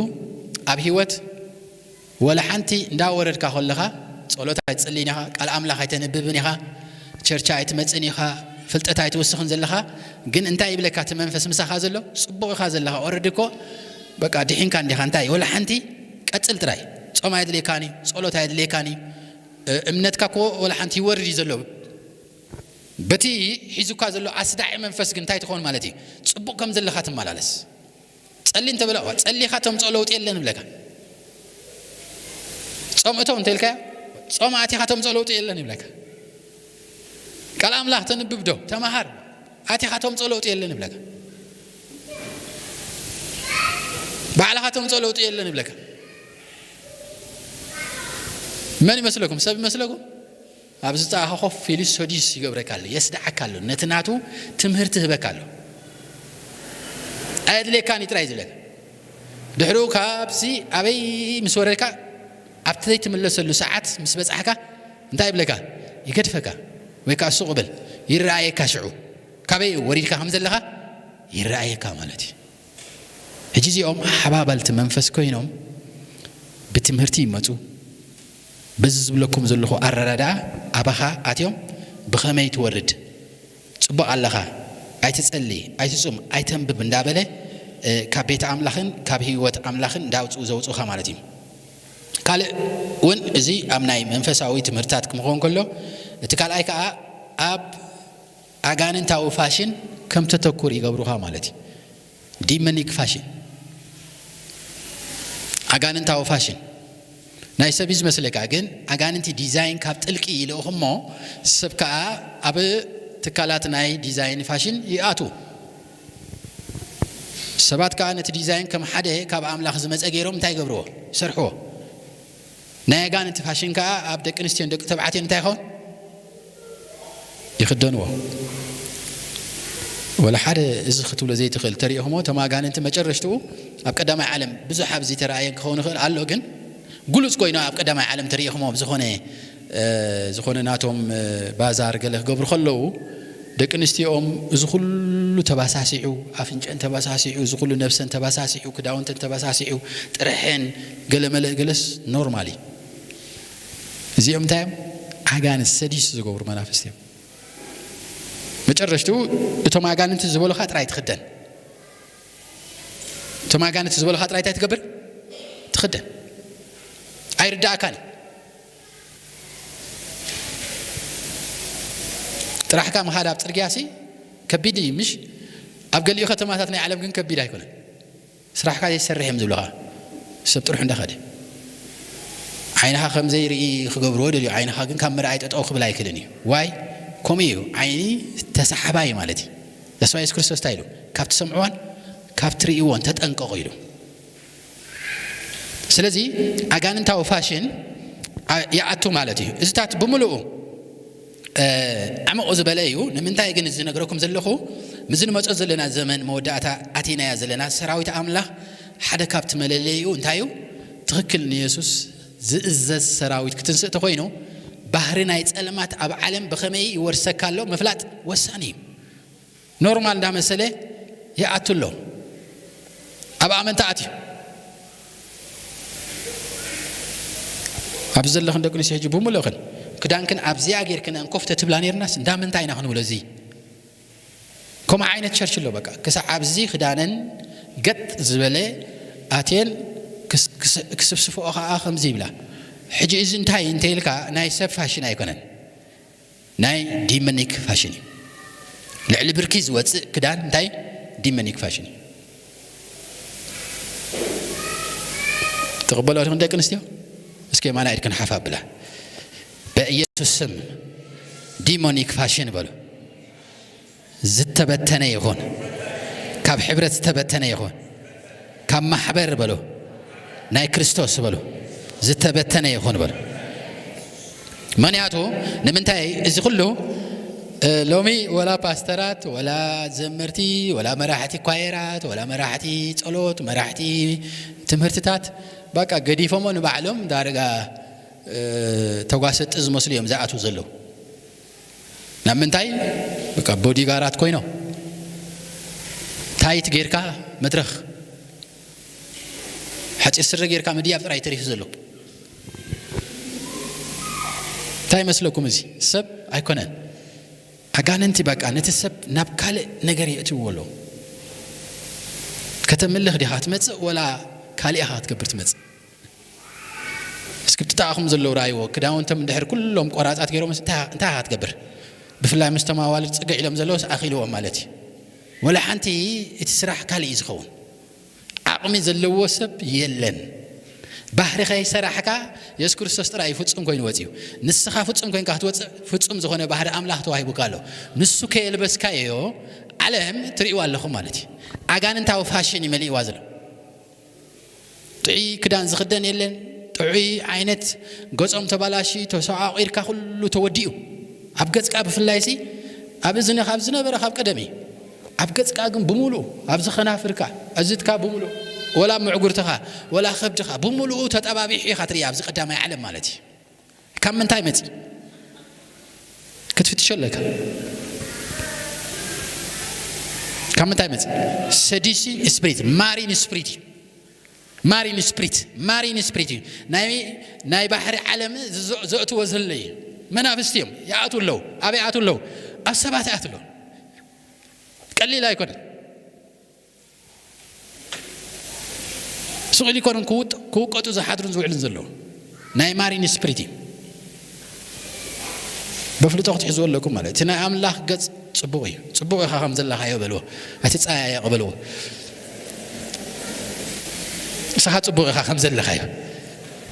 ኣብ ህይወት ወላ ሓንቲ እንዳወረድካ ከለኻ ጸሎት ኣይትጽልይን ኢኻ፣ ቃል ኣምላኽ ኣይተንብብን ኢኻ፣ ቸርች ኣይትመጽእን ኢኻ፣ ፍልጠት ኣይትውስኽን ዘለኻ። ግን እንታይ ይብለካ እቲ መንፈስ ምሳኻ ዘሎ? ጽቡቕ ኢኻ ዘለኻ፣ ኦረዲ እኮ በቃ ድሒንካ እንዲኻ። እንታይ ወላ ሓንቲ ቀጽል ጥራይ። ጾም ኣየድልየካን እዩ፣ ጸሎት ኣየድልየካን እዩ። እምነትካ እኮ ወላ ሓንቲ ይወርድ እዩ ዘሎ። በቲ ሒዙካ ዘሎ ኣስዳዒ መንፈስ ግን እንታይ ትኸውን ማለት እዩ? ጽቡቕ ከም ዘለኻ ትመላለስ። ጸሊ እንተበለ፣ "ዋ፣ ጸሊኻ ተምጽኦ ለውጢ የለን" ይብለካ። ጾም እቶ እንተ ኢልካዮ፣ "ጾም ኣቲኻ ተምጽኦ ለውጢ የለን" ይብለካ። ቃል ኣምላኽ ተንብብ ዶ? ተመሃር። ኣቲኻ ተምጽኦ ለውጢ የለን ይብለካ። ባዕልኻ ተምጽኦ ለውጢ የለን ይብለካ። መን ይመስለኩም? ሰብ ይመስለኩም? ኣብዚ ጥቓኻ ኮፍ ኢሉ ሰዲስ ይገብረካ ኣሎ፣ የስድዓካ ኣሎ፣ ነቲ ናቱ ትምህርቲ ይህበካ ኣሎ። ኣየድልየካን እዩ ጥራይ ዝብለካ። ድሕሪኡ ካብዚ ኣበይ ምስ ወረድካ ኣብቲ ዘይትምለሰሉ ሰዓት ምስ በጻሕካ እንታይ ይብለካ? ይገድፈካ። ወይ ከዓ ሱቕ ብል፣ ይረኣየካ። ሽዑ ካበይ ወሪድካ ከም ዘለኻ ይረኣየካ ማለት እዩ። ሕጂ እዚኦም ሓባባልቲ መንፈስ ኮይኖም ብትምህርቲ ይመፁ። በዚ ዝብለኩም ዘለኹ ኣረዳድኣ ኣባኻ ኣትዮም ብኸመይ ትወርድ? ጽቡቕ ኣለኻ፣ ኣይትጸሊ፣ ኣይትጹም፣ ኣይተንብብ እንዳበለ፣ እ፣ ካብ ቤት ኣምላኽን ካብ ህይወት ኣምላኽን እንዳውጽኡ ዘውጽኡኻ ማለት እዩ። ካልእ እውን እዚ ኣብ ናይ መንፈሳዊ ትምህርትታት ክምኾን ከሎ፣ እቲ ካልኣይ ከኣ ኣብ ኣጋንንታዊ ፋሽን ከም ተተኩር ይገብሩኻ ማለት እዩ። ዲመኒክ ፋሽን፣ ኣጋንንታዊ ፋሽን። ናይ ሰብ እዩ ዝመስለካ፣ ግን ኣጋንንቲ ዲዛይን ካብ ጥልቂ ይልእኹ እሞ፣ ሰብ ከኣ ኣብ ትካላት ናይ ዲዛይን ፋሽን ይኣትዉ። ሰባት ከኣ ነቲ ዲዛይን ከም ሓደ ካብ ኣምላኽ ዝመጸ ገይሮም እንታይ ይገብርዎ? ይሰርሕዎ። ናይ ኣጋንንቲ ፋሽን ከኣ ኣብ ደቂ ኣንስትዮን ደቂ ተባዕትዮን እንታይ ይኸውን? ይኽደንዎ። ወላ ሓደ እዚ ክትብሎ ዘይትኽእል ተሪእኹሞ፣ እቶም ኣጋንንቲ መጨረሽትኡ ኣብ ቀዳማይ ዓለም ብዙሕ ኣብዚ ተራእየ ክኸውን ይኽእል ኣሎ፣ ግን ግሉጽ ኮይኑ ኣብ ቀዳማይ ዓለም ተሪእኹሞ፣ ዝኾነ፣ እ፣ ዝኾነ ናቶም፣ እ፣ ባዛር ገለ ክገብሩ ከለዉ፣ ደቂ ኣንስትዮኦም እዚ ኩሉ ተባሳሲዑ፣ ኣፍንጨን ተባሳሲዑ፣ እዚ ኩሉ ነብሰን ተባሳሲዑ፣ ክዳውንተን ተባሳሲዑ፣ ጥርሐን ገለ መለ ገለስ ኖርማል እዩ። እዚኦም እንታይ እዮም? ኣጋንንት ሰዲስ ዝገብሩ መናፍስቲ እዮም። መጨረሽትኡ እቶም ኣጋንንቲ ዝበሉኻ ጥራይ ትኽደን። እቶም ኣጋንንቲ ዝበሉኻ ጥራይ እንታይ ትገብር? ትኽደን። ኣይርዳእካን እዩ። ጥራሕካ ምኻድ ኣብ ጽርግያ ሲ ከቢድ እዩ፣ ምሽ? ኣብ ገሊኡ ከተማታት ናይ ዓለም ግን ከቢድ ኣይኮነን። ስራሕካ ዘይሰርሕ እዮም ዝብሉኻ። ሰብ ጥርሑ እንዳኸደ ዓይንኻ ከም ዘይርኢ ክገብርዎ ደልዩ። ዓይንኻ ግን ካብ ምርኣይ ጠጠው ክብል ኣይክእልን እዩ። ዋይ? ከምኡ እዩ። ዓይኒ ተሳሓባይ ማለት እዩ። ተስፋ የሱስ ክርስቶስ እንታይ ኢሉ? ካብ ትሰምዕዋን ካብ ትርእይዎን ተጠንቀቑ ኢሉ። ስለዚ ኣጋንንታዊ ፋሽን ኣ-፣ ይኣቱ ማለት እዩ። እዚታት ብምልኡ፣ እ፣ ዕሙቕ ዝበለ እዩ። ንምንታይ ግን እዚ ዝነግረኩም ዘለኹ? ምስዚ ንመጾ ዘለና ዘመን መወዳእታ ኣቲናያ ዘለና ሰራዊት ኣምላኽ ሓደ ካብቲ መለለይኡ እንታይ እዩ? ትኽክል ንየሱስ ዝእዘዝ ሰራዊት ክትንስእ ተኾይኑ፣ ባህሪ ናይ ጸልማት ኣብ ዓለም ብኸመይ ይወርሰካ ኣሎ ምፍላጥ ወሳኒ እዩ። ኖርማል እንዳመሰለ ይኣቱ ኣሎ። ኣብ ኣመንታ ኣትዩ። ኣብዚ ዘለኽን ደቂ ኣንስትዮ ሕጂ ብምልእኽን ክዳንክን ኣብዚኣ ጌርክን እንኮፍ ተትብላ ነይርናስ እንዳ ምንታይ ኢና ክንብሎ? እዚ ከምኡ ዓይነት ቸርች ኣሎ። በቃ ክሳዕ ኣብዚ ክዳነን ገጥ ዝበለ ኣትየን ክስ-፣ ክስ-፣ ክስብስፍኦ ኸዓ ከምዚ ይብላ። ሕጂ እዚ እንታይ እንተ ኢልካ ናይ ሰብ ፋሽን ኣይኮነን። ናይ ዲመኒክ ፋሽን እዩ። ልዕሊ ብርኪ ዝወፅእ ክዳን እንታይ? ዲመኒክ ፋሽን እዩ። ትቕበሎ ዲኹም ደቂ ኣንስትዮ? እስኪ የማና ኢድክን ሓፍ ኣብላ። በኢየሱስ ስም ዲሞኒክ ፋሽን በሉ። ዝተበተነ ይኹን። ካብ ሕብረት ዝተበተነ ይኹን። ካብ ማሕበር በሉ። ናይ ክርስቶስ በሉ። ዝተበተነ ይኹን በሉ። ምኽንያቱ ንምንታይ እዚ ኩሉ፣ እ፣ ሎሚ ወላ ፓስተራት፣ ወላ ዘመርቲ፣ ወላ መራሕቲ ኳየራት፣ ወላ መራሕቲ ጸሎት፣ መራሕቲ ትምህርትታት፣ በቃ ገዲፎሞ ንባዕሎም ዳርጋ፣ እ፣ ተጓሰጢ ዝመስሉ እዮም ዝኣትዉ ዘለዉ። ናብ ምንታይ? በቃ ቦዲጋራት ኮይኖም። ታይት ጌርካ መድረኽ፣ ሓጺር ስረ ጌርካ ምድያብ ጥራይ ተሪፉ ዘሎ። እንታይ ይመስለኩም? እዚ ሰብ ኣይኮነን። ኣጋንንቲ በቃ ነቲ ሰብ ናብ ካልእ ነገር የእትውዎ ኣለዉ። ከተምልኽ ዲኻ ትመጽእ ወላ ካልእ ኢኻ ክትገብር ትመጽእ? እስኪ ብጥጣእኹም ዘለዉ ረኣይዎ። ክዳውንቶም እንድሕር ኩሎም ቆራጻት ገይሮም እንታይ፣ እንታይ ኢኻ ክትገብር? ብፍላይ ምስቶም ኣዋልድ ጽግዕ ኢሎም ዘለዉስ ኣኺልዎም ማለት እዩ። ወላ ሓንቲ እቲ ስራሕ ካልእ እዩ ዝኸውን። ዓቕሚ ዘለዎ ሰብ የለን። ባህሪ ከይሰራሕካ የሱስ ክርስቶስ ጥራይ እዩ ፍጹም ኮይኑ ወጺኡ። ንስኻ ፍጹም ኮይንካ ክትወጽእ ፍጹም ዝኾነ ባህሪ ኣምላኽ ተዋሂቡካ ኣሎ። ንሱ ከየልበስካዮ ዓለም ትርእይዋ ኣለኹም ማለት እዩ። ኣጋንንታዊ ፋሽን እዩ መሊእዋ ዘሎ። ጥዑይ ክዳን ዝኽደን የለን። ጥዑይ ዓይነት ገጾም ተባላሽዩ፣ ተሰቋቒርካ ኩሉ ተወዲኡ። ኣብ ገጽካ ብፍላይሲ ኣብ እዝንኻ ኣብ ዝነበረ ካብ ቀደም እዩ። ኣብ ገጽካ ግን ብምሉኡ፣ ኣብዚ ከናፍርካ፣ እዝትካ ብምሉኡ፣ ወላ ምዕጉርትኻ፣ ወላ ከብድኻ ብምሉኡ ተጠባቢሑ ኢኻ ትርኢ ኣብዚ ቀዳማይ ዓለም ማለት እዩ። ካብ ምንታይ መጺ ክትፍትሾ ኣለካ። ካብ ምንታይ መጺ? ሰዲሲ ስፕሪት፣ ማሪን ስፕሪት እዩ። ማሪን ስፕሪት፣ ማሪን ስፕሪት እዩ። ናይ፣ ናይ ባሕሪ ዓለም ዝዘ-፣ ዘእትዎ ዘሎ እዩ። መናፍስቲ እዮም። ይኣትዉ ኣለዉ። ኣበይ ይኣትዉ ኣለዉ? ኣብ ሰባት ይኣትዉ ኣለዉ። ቀሊል ኣይኮነን። ስቕ ኢሉ ኣይኮነን ክውጥ-፣ ክውቀጡ ዝሓድሩን ዝውዕሉን ዘለዉ። ናይ ማሪን ስፕሪት እዩ። በፍልጦ ክትሕዝዎ ኣለኩም ማለት። እቲ ናይ ኣምላኽ ገጽ ጽቡቕ እዩ። ጽቡቕ ኢኻ ከም ዘለኻዮ በልዎ። ኣይትጸያየቕ በልዎ። ንስኻ ጽቡቕ ኢኻ ከም ዘለኻዮ።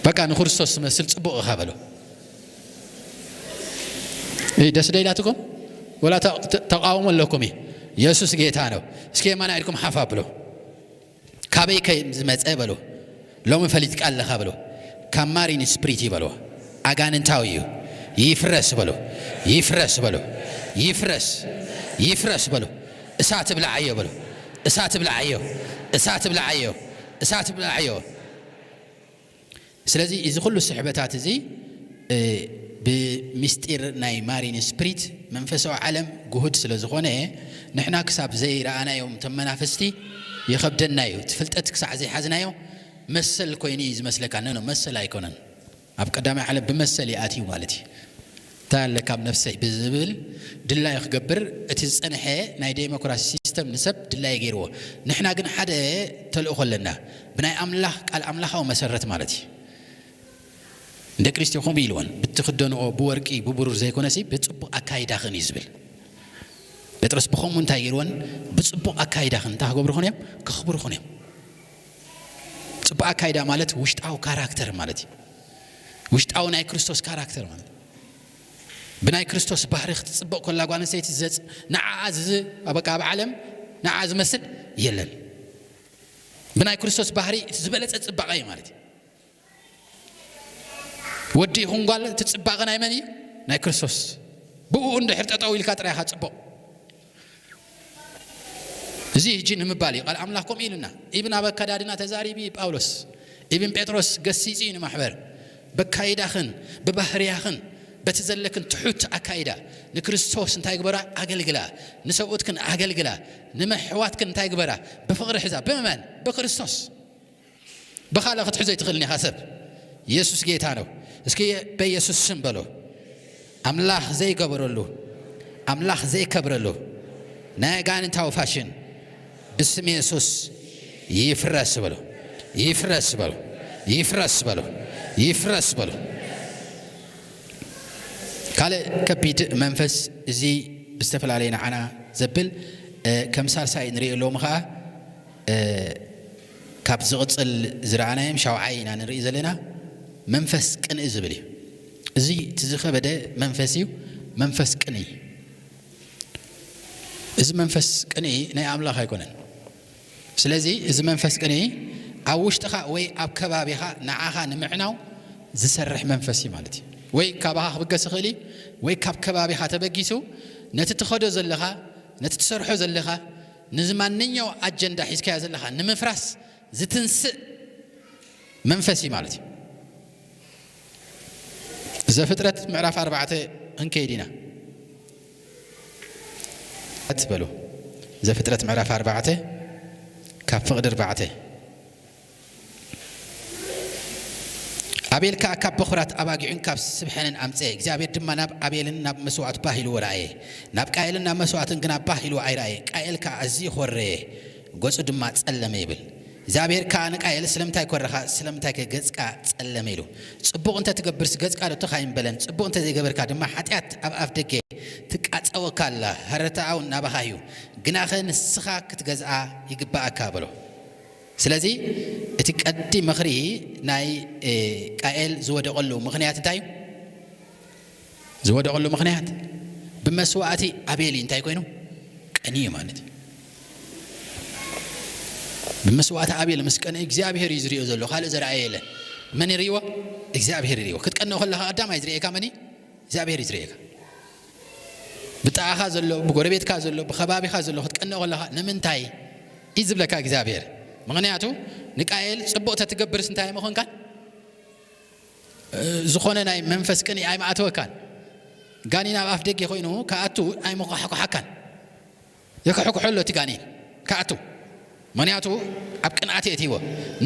በቃ ንክርስቶስ ትመስል ጽቡቕ ኢኻ በሎ። እይ፣ ደስ ዶ ኢላትኩም? ወላ ተ-፣ ተ-፣ ተቃውሞ ኣለኩም እዩ። የሱስ ጌታ ነው። እስኪ የማና ኢድኩም ሓፍ ኣብሎ። ካበይ ከ ዝመጸ በሎ። ሎሚ ፈሊጥካ ኣለኻ በሎ። ካብ ማሪን ስፕሪት እዩ በሎ። ኣጋንንታዊ እዩ። ይፍረስ በሎ። ይፍረስ በሎ። ይፍረስ። ይፍረስ በሎ። እሳት ብላዓዮ በሎ። እሳት ብላዓዮ። እሳት ብላዓዮ። እሳት ብላዓዮ። ስለዚ እዚ ኩሉ ስሕበታት እዚ፣ እ፣ ብምስጢር ናይ ማሪን ስፕሪት መንፈሳዊ ዓለም ግሁድ ስለ ዝኾነ፣ ንሕና ክሳብ ዘይረኣናዮም እቶም መናፍስቲ ይኸብደና እዩ። እቲ ፍልጠት ክሳዕ ዘይሓዝናዮ መሰል ኮይኑ እዩ ዝመስለካ። ኖ፣ ኖ፣ መሰል ኣይኮነን። ኣብ ቀዳማይ ዓለም ብመሰል ይኣትዩ ማለት እዩ። እንታይ ኣለካ ኣብ ነፍሰይ ብዝብል ድላዩ ክገብር፣ እቲ ዝጸንሐ ናይ ዴሞክራሲ ሲስተም ንሰብ ድላዩ ገይርዎ። ንሕና ግን ሓደ ተልእኾ ኣለና። ብናይ ኣምላኽ ቃል ኣምላኻዊ መሰረት ማለት እዩ። ንደቂ ኣንስትዮ ከምኡ ኢልወን፣ ብትኽደንኦ ብወርቂ ብብሩር ዘይኮነሲ ብጽቡቕ ኣካይዳኽን እዩ ዝብል። ጴጥሮስ ብኸምኡ እንታይ ገይርወን? ብጽቡቕ ኣካይዳኽን እንታይ ክገብሩኽን እዮም? ከኽብሩኽን እዮም። ጽቡቕ ኣካይዳ ማለት ውሽጣዊ ካራክተር ማለት እዩ። ውሽጣዊ ናይ ክርስቶስ ካራክተር ማለት፣ ብናይ ክርስቶስ ባህሪ ክትጽበቕ ከላ ጓል ኣንስተይቲ ዘጽ-፣ ንዓኣ ዝዝ-፣ በቃ ኣብ ዓለም ንዓኣ ዝመስል የለን። ብናይ ክርስቶስ ባህሪ እቲ ዝበለጸ ጽባቐ እዩ ማለት እዩ። ወዲ ይኹን ጓል እቲ ጽባቐ ናይ መን እዩ? ናይ ክርስቶስ። ብኡ እንድሕር ጠጠው ኢልካ ጥራይ ኢኻ ጽቡቕ። እዚ ሕጂ ንምባል እዩ። ቃል ኣምላኽ ከምኡ ኢሉና። ኢብን ኣብ ኣከዳድና ተዛሪቡ እዩ ጳውሎስ። ኢብን ጴጥሮስ ገሲጹ እዩ ንማሕበር። በካይዳኽን ብባህርያኽን በቲ ዘለክን ትሑት ኣካይዳ ንክርስቶስ እንታይ ግበራ? ኣገልግላ። ንሰብኡትክን ኣገልግላ። ንመሕዋትክን እንታይ ግበራ? ብፍቕሪ ሕዛ። ብመን? ብክርስቶስ። ብኻልእ ክትሕዞ ኣይትኽእልን ኢኻ ሰብ። ኢየሱስ ጌታ ነው። እስኪ በኢየሱስ ስም በሎ። ኣምላኽ ዘይገበረሉ፣ ኣምላኽ ዘይከብረሉ ናይ ኣጋንንታዊ ፋሽን ብስም የሱስ ይፍረስ በሎ። ይፍረስ በሎ። ይፍረስ በሎ። ይፍረስ በሎ። ካልእ ከቢድ መንፈስ፣ እዚ ብዝተፈላለየ ንዓና ዘብል፣ እ፣ ከም ሳልሳይ ንሪኦ ኣለዉ ኸዓ፣ እ፣ ካብ ዝቕጽል ዝረኣናዮም ሻውዓይ ኢና ንርኢ ዘለና። መንፈስ ቅንኢ ዝብል እዩ። እዚ እቲ ዝኸበደ መንፈስ እዩ። መንፈስ ቅንኢ። እዚ መንፈስ ቅንኢ ናይ ኣምላኽ ኣይኮነን። ስለዚ እዚ መንፈስ ቅንኢ ኣብ ውሽጥኻ ወይ ኣብ ከባቢኻ ንዓኻ ንምዕናው ዝሰርሕ መንፈስ እዩ ማለት እዩ። ወይ ካባኻ ክብገስ ይኽእል እዩ፣ ወይ ካብ ከባቢኻ ተበጊሱ ነቲ ትኸዶ ዘለኻ፣ ነቲ ትሰርሖ ዘለኻ፣ ነዚ ማንኛው ኣጀንዳ ሒዝካዮ ዘለኻ ንምፍራስ ዝትንስእ መንፈስ እዩ ማለት እዩ። ዘፍጥረት ምዕራፍ ኣርባዕተ ክንከይድ ኢና። በሉ። ዘፍጥረት ምዕራፍ ኣርባዕተ ካብ ፍቕዲ ኣርባዕተ። ኣቤል ከኣ ካብ በኹራት ኣባጊዑን ካብ ስብሐንን ኣምጽአ። እግዚኣብሔር ድማ ናብ ኣቤልን ናብ መስዋእቱ ባህ ኢልዎ ረኣየ። ናብ ቃየልን ናብ መስዋእቱን ግና ባህ ኢልዎ ኣይረኣየ። ቃየል ከኣ ኣዝዩ ኾረየ፣ ገጹ ድማ ጸለመ ይብል። እግዚኣብሔር ከኣ ንቃየል፣ "ስለምንታይ ኰረኻ? ስለምንታይ ከ ገጽካ ጸለመ?" ኢሉ። "ጽቡቕ እንተ ትገብርስ ገጽካ ዶ ትኽ ኣይምበለን? ጽቡቕ እንተ ዘይገበርካ ድማ ሓጢኣት ኣብ ኣፍ ደገ ትቃጸወካ ኣላ፣ ሃረርታኣ እውን ናባኻ እዩ። ግናኸ ንስኻ ክትገዝኣ ይግብኣካ" በሎ። ስለዚ እቲ ቀዲ ምኽሪ ናይ፣ እ፣ ቃኤል ዝወደቐሉ ምኽንያት እንታይ እዩ? ዝወደቐሉ ምኽንያት ብመስዋእቲ ኣቤል እዩ እንታይ ኮይኑ? ቀንዩ ማለት እዩ። ብመስዋእቲ ኣቤል ምስ ቀንዩ እግዚኣብሔር እዩ ዝሪኦ ዘሎ፣ ካልእ ዝረኣየ የለን። መን ይርእይዎ? እግዚኣብሔር ይርእይዎ። ክትቀንእ ከለኻ ኣዳም ኣይዝርእየካ፣ መን እዩ? እግዚኣብሔር እዩ ዝርእየካ። ብጣዕኻ ዘሎ፣ ብጎረቤትካ ዘሎ፣ ብኸባቢኻ ዘሎ ክትቀንእ ከለኻ ንምንታይ እዩ ዝብለካ እግዚኣብሔር? ምኽንያቱ ንቃየል ጽቡቕ ተትገብርስ እንታይ ኣይምኾንካን? ዝኾነ ናይ መንፈስ ቅንኢ ኣይምኣተወካን። ጋኒን ኣብ ኣፍ ደገ ኮይኑ ክኣቱ ኣይምኳሓኳሓካን። የክሕኩሖ ኣሎ እቲ ጋኒን ክኣቱ። ምኽንያቱ ኣብ ቅንኣት የእትይዎ።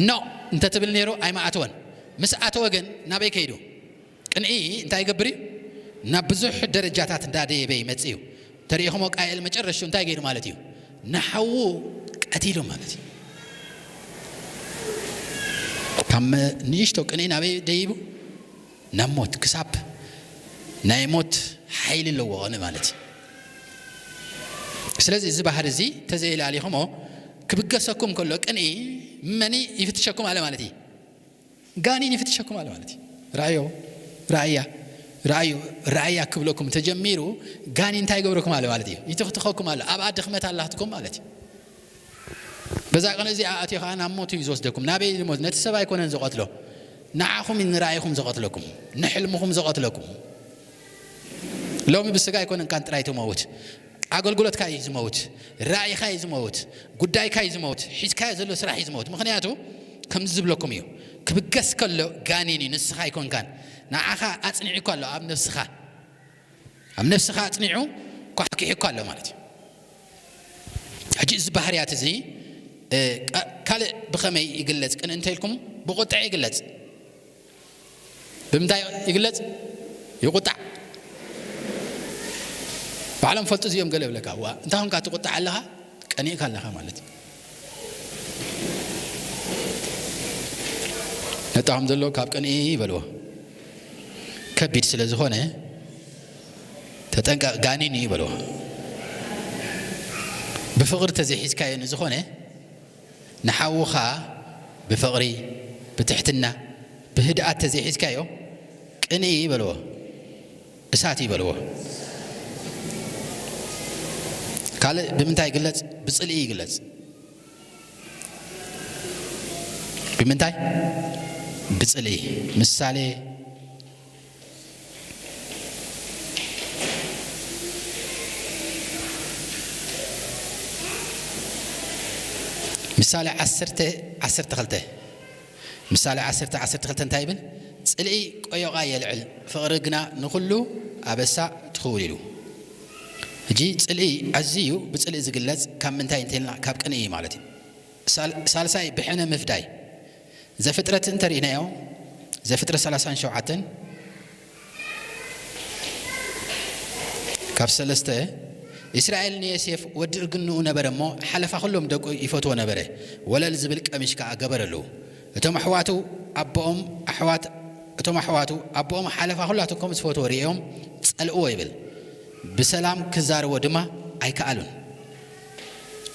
ኖ እንተትብል ነይሩ ኣይምኣተወን። ምስ ኣተወ ግን ናበይ ከይዱ? ቅንኢ እንታይ ይገብር እዩ? ናብ ብዙሕ ደረጃታት እንዳደየበ ይመጽእ እዩ። ተሪኢኹሞ ቃየል መጨረሽቱ እንታይ ገይሩ ማለት እዩ? ንሓዉ ቀቲሉ ማለት እዩ። ካብ መ-፣ ንእሽቶ ቅንኢ ናበይ ደይቡ? ናብ ሞት፣ ክሳብ ናይ ሞት ሓይሊ ኣለዎ ቅንኢ ማለት እዩ። ስለዚ እዚ ባህሪ እዚ ተዘይላሊኹሞ ክብገሰኩም ከሎ ቅንኢ መኒ ይፍትሸኩም ኣለ ማለት እዩ። ጋኒን ይፍትሸኩም ኣለ ማለት እዩ። ራእዮ፣ ራእያ፣ ራእዮ፣ ራእያ ክብለኩም ተጀሚሩ ጋኒን እንታይ ይገብረኩም ኣለ ማለት እዩ። ይትኽትኸኩም ኣለ። ኣብኣ ድኽመት ኣላትኩም ማለት እዩ። በዛ ቅንኢ እዚኣ ኣትዮ ኸዓ ናብ ሞት እዩ ዝወስደኩም። ናበይ ዝሞት? ነቲ ሰብ ኣይኮነን ዝቐትሎ። ንዓኹም እዩ ንራእይኹም ዝቐትለኩም። ንሕልምኹም ዝቐትለኩም። ሎሚ ብስጋ ኣይኮነን ካን ጥራይ ትመውት። ኣገልግሎትካ እዩ ዝመውት። ራእይኻ እዩ ዝመውት። ጉዳይካ እዩ ዝመውት። ሒዝካዮ ዘሎ ስራሕ እዩ ዝመውት። ምኽንያቱ ከምዚ ዝብለኩም እዩ። ክብገስ ከሎ ጋኒን እዩ፣ ንስኻ ኣይኮንካን። ንዓኻ ኣጽኒዑ እኮ ኣሎ ኣብ ነብስኻ። ኣብ ነብስኻ ኣጽኒዑ ኳሕኪሑ እኮ ኣሎ ማለት እዩ። ሕጂ እዚ ባህርያት እዚ፣ እ፣ ቃ-፣ ካልእ ብኸመይ ይግለጽ? ቅንኢ እንተ ኢልኩም ብቁጥዐ ይግለጽ። ብምንታይ ይግለጽ? ይቁጣዕ። ባዕሎም ፈልጡ እዚኦም ገለ ይብለካ። ዋ፣ እንታይ ኾንካ ትቁጣዕ ኣለኻ? ቀኒእካ ኣለኻ ማለት እዩ። ነጣኹም ዘሎ ካብ ቅንኢ ይበልዎ። ከቢድ ስለ ዝኾነ ተጠንቀቕ፣ ጋኒን እዩ ይበልዎ። ብፍቕሪ ተዘይሒዝካዮ ንዝኾነ ንሓውኻ ብፍቕሪ፣ ብትሕትና፣ ብህድኣት ተዘይሒዝካዮ ቅንኢ ይበልዎ፣ እሳት ይበልዎ። ካልእ ብምንታይ ይግለጽ? ብጽልኢ ይግለጽ። ብምንታይ? ብጽልኢ። ምሳሌ ምሳሌ ዓሰርተ፣ ዓሰርተ ክልተ። ምሳሌ ዓሰርተ፣ ዓሰርተ ክልተ እንታይ ይብል? ጽልኢ ቆዮቓ የልዕል፣ ፍቕሪ ግና ንኹሉ ኣበሳ ትኽውል ኢሉ። ሕጂ ጽልኢ ኣዝዩ ብጽልኢ ዝግለጽ ካብ ምንታይ እንተልና ካብ ቅንኢ ማለት እዩ። ሳል-፣ ሳልሳይ ብሕነ ምፍዳይ። ዘፍጥረት እንተሪእናዮ፣ ዘፍጥረት ሰላሳን ሸውዓተን ካብ ሰለስተ፣ እስራኤል ንዮሴፍ ወዲ እርግንኡ ነበረ እሞ፣ ሓለፋ ኩሎም ደቁ ይፈትዎ ነበረ። ወለል ዝብል ቀሚሽ ከኣ ገበረሉ። እቶም ኣሕዋቱ ኣቦኦም ኣሕዋት፣ እቶም ኣሕዋቱ ኣቦኦም ሓለፋ ኩላቶም ከም ዝፈትዎ ርእዮም ጸልእዎ ይብል። ብሰላም ክዛረቦ ድማ ኣይከኣሉን።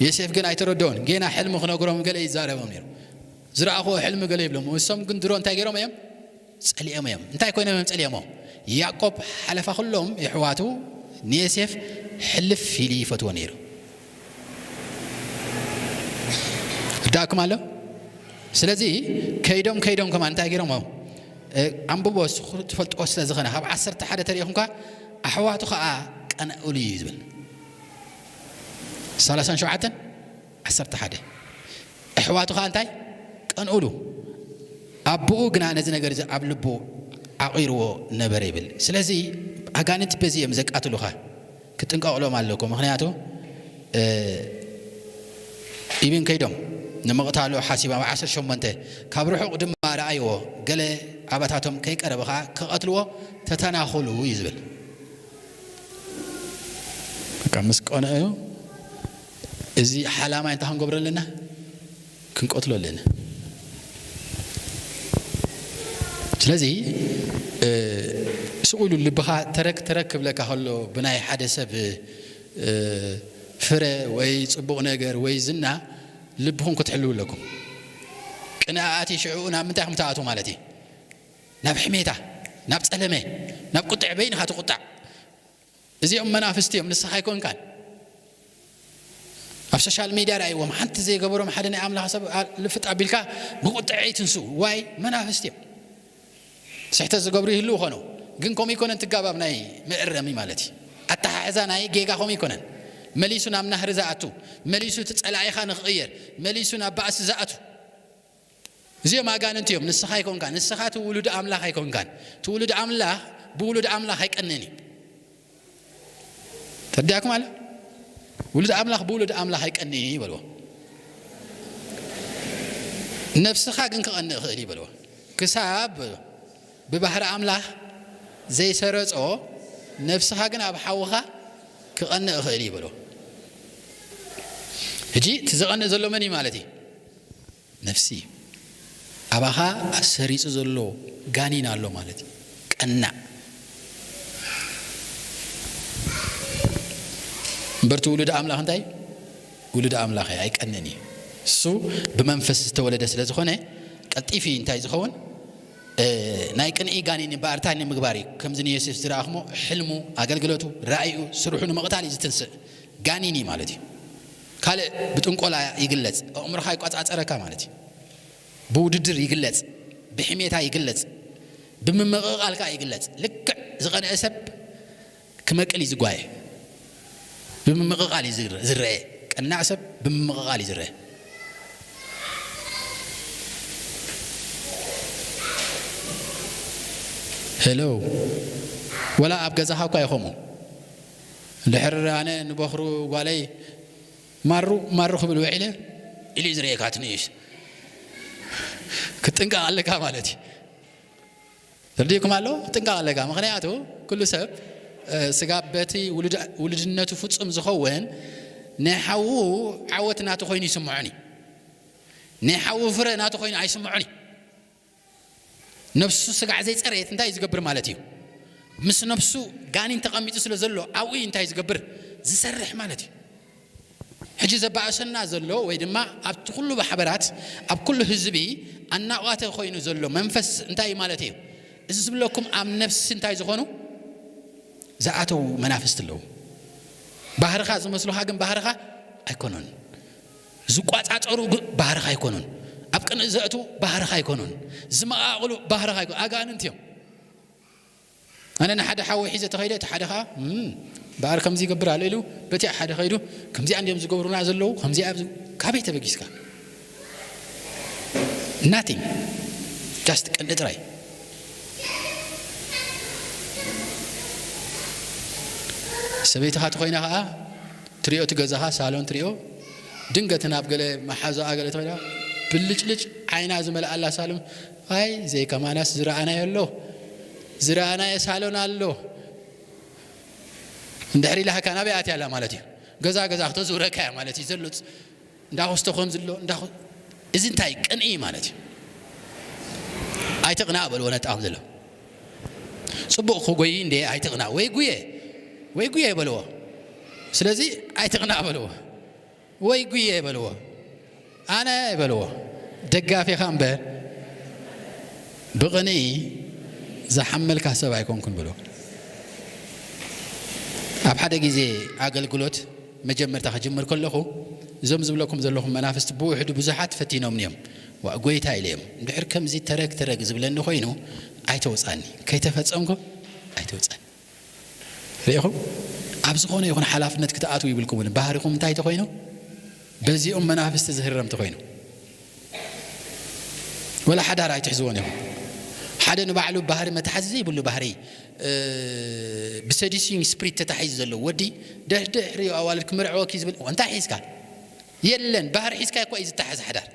ዮሴፍ ግን ኣይተረድኦን። ጌና ሕልሚ ክነግሮም ገለ ይዛረቦም ነይሩ። ዝረኣኽዎ ሕልሚ ገለ ይብሎም። እሶም ግን ድሮ እንታይ ገይሮም እዮም? ጸሊኦም እዮም። እንታይ ኮይኖም እዮም ጸሊኦሞ? ያዕቆብ ሓለፋ ኩሎም የሕዋቱ ንዮሴፍ ሕልፍ ኢሉ ይፈትዎ ነይሩ። ርዳእኩም ኣሎ? ስለዚ ከይዶም፣ ከይዶም ከማን እንታይ ገይሮሞ? እ፣ ኣንብቦ፣ ትፈልጥዎ ስለ ዝኾነ፣ ካብ ዓሰርተ ሓደ ተሪኢኹምካ፣ ኣሕዋቱ ኸኣ ቀንኡሉ እዩ ዝብል። ሰላሳን ሸውዓተን፣ ዓሰርተ ሓደ። ኣሕዋቱ ኸኣ እንታይ? ቀንኡሉ። ኣቦኡ ግና ነዚ ነገር እዚ ኣብ ልቡ ዓቒርዎ ነበረ ይብል። ስለዚ ኣጋንንቲ በዚ እዮም ዘቃትሉኻ። ክትጥንቀቕሎም ኣለኩም። ምኽንያቱ፣ እ፣ ኢብን ከይዶም ንምቕታሉ ሓሲቦም ኣብ ዓሰርተ ሸሞንተ፣ ካብ ርሑቕ ድማ ረኣይዎ፣ ገለ ኣባታቶም ከይቀረበ ኸኣ ክቐትልዎ ተተናኹሉ እዩ ዝብል። በቃ ምስ ቀንኡ እዚ ሓላማይ እንታይ ክንገብሮ ኣለና? ክንቀትሎ ኣለና። ስለዚ፣ እ፣ ስቕ ኢሉ ልብኻ ተረክ ተረክ ክብለካ ከሎ ብናይ ሓደ ሰብ፣ እ፣ ፍረ ወይ ጽቡቕ ነገር ወይ ዝና ልብኹም ክትሕልው ኣለኩም። ቅንኣት ሽዑ ናብ ምንታይ ከም ትኣትዉ ማለት እዩ? ናብ ሕሜታ፣ ናብ ጸለመ፣ ናብ ቁጥዕ በይንኻ ትቁጣዕ። እዚኦም መናፍስቲ እዮም፣ ንስኻ ኣይኮንካን። ኣብ ሶሻል ሚድያ ርኣይዎም፣ ሓንቲ ዘይገበሮም ሓደ ናይ ኣምላኽ ሰብ ኣ-፣ ልፍጥ ኣቢልካ ብቁጥዐ ይትንስኡ። ዋይ፣ መናፍስቲ እዮም። ስሕተት ዝገብሩ ይህልዉ ኾኑ፣ ግን ከምኡ ይኮነን ትጋባብ ናይ መእረሚ ማለት እዩ። ኣተሓሕዛ ናይ ጌጋ ከምኡ ይኮነን። መሊሱ ናብ ናህሪ ዝኣቱ፣ መሊሱ እቲ ጸላኢኻ ንኽቕየር፣ መሊሱ ናብ ባእሲ ዝኣቱ። እዚኦም ኣጋንንቲ እዮም። ንስኻ ኣይኮንካን። ንስኻ እቲ ውሉድ ኣምላኽ ኣይኮንካን። እቲ ውሉድ ኣምላኽ ብውሉድ ኣምላኽ ኣይቀንእን እዩ። ተረዲኣኩም ኣለ? ውሉድ ኣምላኽ ብውሉድ ኣምላኽ ኣይቀንእን እዩ በልዎ። ነብስኻ ግን ክቐንእ ይኽእል እዩ በልዎ። ክሳብ ብባህሪ ኣምላኽ ዘይሰረጾ ነብስኻ ግን ኣብ ሓውኻ ክቐንእ ይኽእል እዩ በልዎ። ሕጂ እቲ ዘቐንእ ዘሎ መን እዩ ማለት እዩ? ነፍሲ እዩ። ኣባኻ ሰሪጹ ዘሎ ጋኒን ኣሎ ማለት እዩ። ቀናእ። እምበርቲ ውሉድ ኣምላኽ እንታይ? ውሉድ ኣምላኽ እዩ፣ ኣይቀንን እዩ። እሱ ብመንፈስ ዝተወለደ ስለ ዝኾነ ቀልጢፉ እዩ እንታይ ዝኸውን? እ፣ ናይ ቅንኢ ጋኒን እምበኣር እንታይ ንምግባር እዩ? ከምዚ ንዮሴፍ ዝረኣኽሞ ሕልሙ፣ ኣገልግሎቱ፣ ራእዩ፣ ስርሑ ንምቕታል እዩ ዝትንስእ። ጋኒን እዩ ማለት እዩ። ካልእ ብጥንቆላ ይግለጽ፣ ኣእምሮኻ ይቆጻጸረካ ማለት እዩ። ብውድድር ይግለጽ፣ ብሕሜታ ይግለጽ፣ ብምምቕቓል ከኣ ይግለጽ። ልክዕ ዝቐንአ ሰብ ክመቅል እዩ ዝጓየ። ብምምቕቓል እዩ ዝር-፣ ዝረአ። ቀናእ ሰብ ብምምቕቓል እዩ ዝረአ። ሄሎ። ወላ ኣብ ገዛኻ እኳ እዩ ከምኡ። እንድሕር ኣነ ንበኹሩ ጓለይ ማሩ፣ ማሩ ክብል ውዒለ ኢሉ እዩ ዝርእየካ እቲ ንእሽ። ክትጥንቀቕ ኣለካ ማለት እዩ። ተረዲእኩም ኣሎ? ክትጥንቀቕ ኣለካ። ምኽንያቱ ኩሉ ሰብ፣ እ፣ ስጋ በቲ ውሉድ-፣ ውሉድነቱ ፍጹም ዝኸውን ናይ ሓዉ ዓወት ናቱ ኮይኑ ይስምዖን እዩ። ናይ ሓዉ ፍረ ናቱ ኮይኑ ኣይስምዖን እዩ። ነብሱ ስጋዕ ዘይጸረየት እንታይ እዩ ዝገብር ማለት እዩ? ምስ ነብሱ ጋኒን ተቐሚጡ ስለ ዘሎ ኣብኡ እዩ እንታይ ዝገብር? ዝሰርሕ ማለት እዩ። ሕጂ ዘባእሰና ዘሎ ወይ ድማ ኣብቲ ኩሉ ማሕበራት፣ ኣብ ኩሉ ህዝቢ ኣናቋተ ኮይኑ ዘሎ መንፈስ እንታይ እዩ ማለት እዩ? እዚ ዝብለኩም ኣብ ነፍሲ እንታይ ዝኾኑ ዝኣተው መናፍስቲ ኣለዉ። ባህርኻ ዝመስሉኻ ግን ባህርኻ ኣይኮኑን። ዝቋጻጸሩ ግ-፣ ባህርኻ ኣይኮኑን። ኣብ ቅንኢ ዘእትዉ ባህርኻ ኣይኮኑን። ዝመቓቕሉ ባህርኻ ኣይኮኑን። ኣጋንንቲ እዮም። ኣነ ንሓደ ሓወይ ሒዘ ተኸይደ፣ እቲ ሓደ ኸኣ፣ "እም፣ በኣር ከምዚ ይገብር ኣሎ" ኢሉ፣ በቲ ሓደ ኸይዱ፣ "ከምዚኣ እንድዮም ዝገብሩና ዘለዉ፣ ከምዚኣ ኣብዚ"፣ ካበይ ተበጊስካ? Nothing. Just ቅንኢ ጥራይ። ሰበይትኻ ተኾይና ኸኣ፣ ትሪኦ እቲ ገዛኻ ሳሎን ትሪኦ፣ ድንገት ናብ ገለ መሓዛኣ ገለ ተኾይና፣ ብልጭልጭ ዓይና ዝመልኣላ ሳሎን፣ ኣይ፣ ዘይከማናስ ዝረኣናዮ ኣሎ፣ ዝረኣናዮ ሳሎን ኣሎ። እንድሕር ኢላካ ናበይ ኣትያ ኣላ ማለት እዩ? ገዛ ገዛ ክተዝውረካ እያ ማለት እዩ። ዘሎ ፅ-፣ እንዳኾስቶ ከም ዝሎ፣ እንዳኾ-፣ እዚ እንታይ ቅንኢ ማለት እዩ? ኣይትቕናእ በልዎ ነጣም ዘሎ። ጽቡቕ ክጎይ እንዴ ኣይትቕናእ። ወይ ጉየ፣ ወይ ጉየ በልዎ። ስለዚ ኣይትቕናእ በልዎ። ወይ ጉየ በልዎ። ኣነ በልዎ። ደጋፊኻ እምበር ብቕንኢ ዝሓመልካ ሰብ ኣይኮንኩን በልዎ። ኣብ ሓደ ግዜ ኣገልግሎት መጀመርታ ክጅምር ከለኹ፣ እዞም ዝብለኩም ዘለኹም መናፍስቲ ብውሕዱ ብዙሓት ፈቲኖምኒ እዮም። ዋእ፣ ጎይታ ኢለ እዮም። እንድሕር ከምዚ ተረግ ተረግ ዝብለኒ ኮይኑ፣ ኣይተውጻኒ። ከይተፈጸምኩ ኣይተውጻኒ። ርኢኹም? ኣብ ዝኾነ ይኹን ሓላፍነት ክትኣትዉ ይብልኩምን። ባህሪኹም እንታይ ተኾይኑ? በዚኦም መናፍስቲ ዝህረም ተኾይኑ። ወላ ሓዳር ኣይትሕዝዎን ኢኹም። ሓደ ንባዕሉ ባህሪ መትሓዚ ዘይብሉ ባህሪ፣ እ፣ ብሰዲሲንግ ስፕሪት ተታሒዙ ዘሎ ወዲ፣ ደሕ-፣ ድሕሪኡ ኣዋልድ ክምርዐወኪ ዝብል፣ እንታይ ሒዝካ? የለን፣ ባህሪ ሒዝካ እኮ እዩ ዝተሓዝ ሓዳር።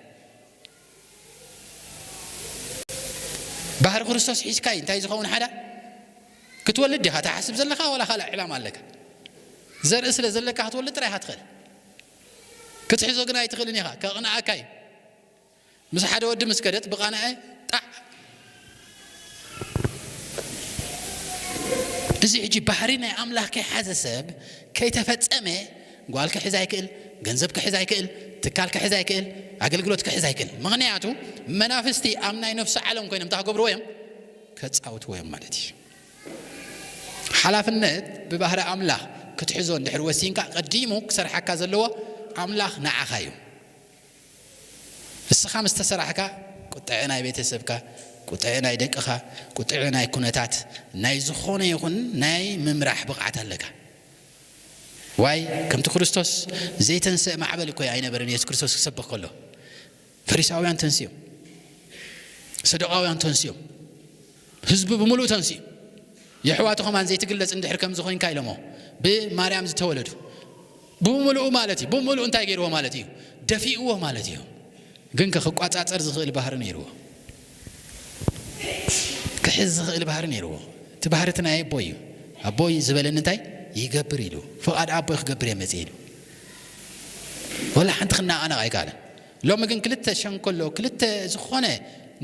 ባህሪ ክርስቶስ ሒዝካ እዩ እንታይ ዝኸውን ሓዳር? ክትወልድ ዲኻ ትሓስብ ዘለኻ፣ ዋላ ካልእ ዕላማ ኣለካ? ዘርኢ ስለ ዘለካ ክትወልድ ጥራይ ኢኻ ትኽእል። ክትሕዞ ግን ኣይትኽእልን ኢኻ፣ ከቕንኣካ እዩ። ምስ ሓደ ወዲ ምስ ከደት ብቓንዐ ጣዕ። እዚ ሕጂ ባህሪ ናይ ኣምላኽ ከይሓዘ ሰብ ከይተፈጸመ ጓል ክሕዝ ኣይክእል፣ ገንዘብ ክሕዝ ኣይክእል፣ ትካል ክሕዝ ኣይክእል፣ ኣገልግሎት ክሕዝ ኣይክእል። ምኽንያቱ መናፍስቲ ኣብ ናይ ነፍሱ ዓለም ኮይኖም እንታይ ክገብርዎ እዮም? ከጻውትዎ እዮም ማለት እዩ። ሓላፍነት ብባህሪ ኣምላኽ ክትሕዞ እንድሕር ወሲንካ፣ ቀዲሙ ክሰርሓካ ዘለዎ ኣምላኽ ንዓኻ እዩ። እስኻ ምስ ተሰራሕካ፣ ቁጥዐ ናይ ቤተሰብካ፣ ቁጥዐ ናይ ደቅኻ፣ ቁጥዐ ናይ ኩነታት፣ ናይ ዝኾነ ይኹን ናይ ምምራሕ ብቕዓት ኣለካ። ዋይ፣ ከምቲ ክርስቶስ ዘይተንስአ ማዕበል እኮ ኣይነበረን። የሱስ ክርስቶስ ክሰብኽ ከሎ፣ ፈሪሳውያን ተንሲኦም፣ ሰዱቃውያን ተንስዮም፣ ህዝቢ ብምሉእ ተንስዩ። የሕዋቱ ከማን ዘይትግለጽ እንድሕር ከምዚ ኮይንካ ኢሎሞ፣ ብማርያም ዝተወለዱ ብምሉኡ ማለት እዩ። ብምሉኡ እንታይ ገይርዎ ማለት እዩ? ደፊእዎ ማለት እዩ። ግን ከ ክቋጻጸር ዝኽእል ባህሪ ነይርዎ፣ ክሕዝ ዝኽእል ባህሪ ነይርዎ። እቲ ባህሪ እቲ ናይ ኣቦ እዩ። ኣቦይ ዝበለኒ እንታይ ይገብር ኢሉ፣ ፍቓድ ኣቦይ ክገብር እየ መጽእ ኢሉ። ወላ ሓንቲ ክናቐነቕ ኣይከኣለን። ሎሚ ግን ክልተ ሸንኮሎ፣ ክልተ ዝኾነ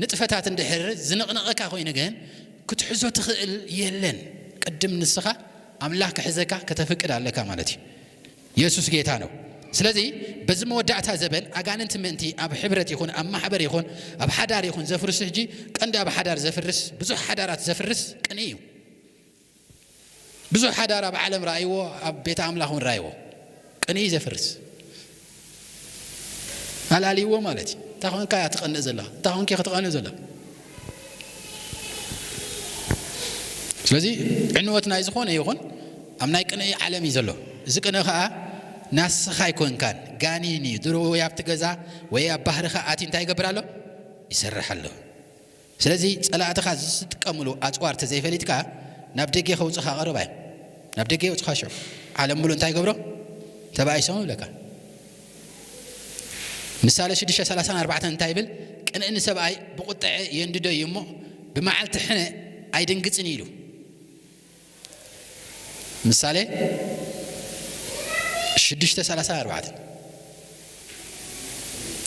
ንጥፈታት እንድሕር ዝንቕንቐካ ኮይኑ ግን ክትሕዞ ትኽእል የለን። ቅድም ንስኻ ኣምላኽ ክሕዘካ ከተፍቅድ ኣለካ ማለት እዩ። የሱስ ጌታ ነው። ስለዚ በዚ መወዳእታ ዘበን ኣጋንንቲ ምእንቲ ኣብ ሕብረት ይኹን ኣብ ማሕበር ይኹን ኣብ ሓዳር ይኹን ዘፍርስ፣ ሕጂ ቀንዲ ኣብ ሓዳር ዘፍርስ፣ ብዙሕ ሓዳራት ዘፍርስ ቅንኢ እዩ። ብዙሕ ሓዳር ኣብ ዓለም ረኣይዎ፣ ኣብ ቤተ ኣምላኽ እውን ረኣይዎ። ቅንኢ ዘፍርስ ኣላልይዎ ማለት እዩ። እንታይ ኮንካ እያ ትቐንእ ዘላ? እንታይ ኮንኪ ክትቐንእ ዘላ? ስለዚ ዕንወት ናይ ዝኾነ ይኹን ኣብ ናይ ቅንኢ ዓለም እዩ ዘሎ። እዚ ቅንኢ ኸዓ ናስኻ ኣይኮንካን፣ ጋኒን እዩ። ድሮ ወይ ኣብቲ ገዛ ወይ ኣብ ባህርኻ ኣትዩ እንታይ ይገብር ኣሎ? ይሰርሕ ኣሎ። ስለዚ ጸላእትኻ ዝጥቀምሉ ኣጽዋር ተዘይፈሊጥካ ናብ ደገ ከውጽኻ ቀረባ እዮም። ናብ ደገ የውጽኻ ሽዑ። ዓለም ሙሉእ እንታይ ይገብሮ? ተባኢሶም ይብለካ። ምሳሌ ሽዱሽተ ሰላሳን ኣርባዕተን እንታይ ይብል? ቅንኢ ንሰብኣይ ብቁጥዐ የንድዶ እዩ እሞ ብመዓልቲ ሕነ ኣይድንግጽን እዩ ኢሉ። ምሳሌ ሽዱሽተ ሰላሳን ኣርባዕተን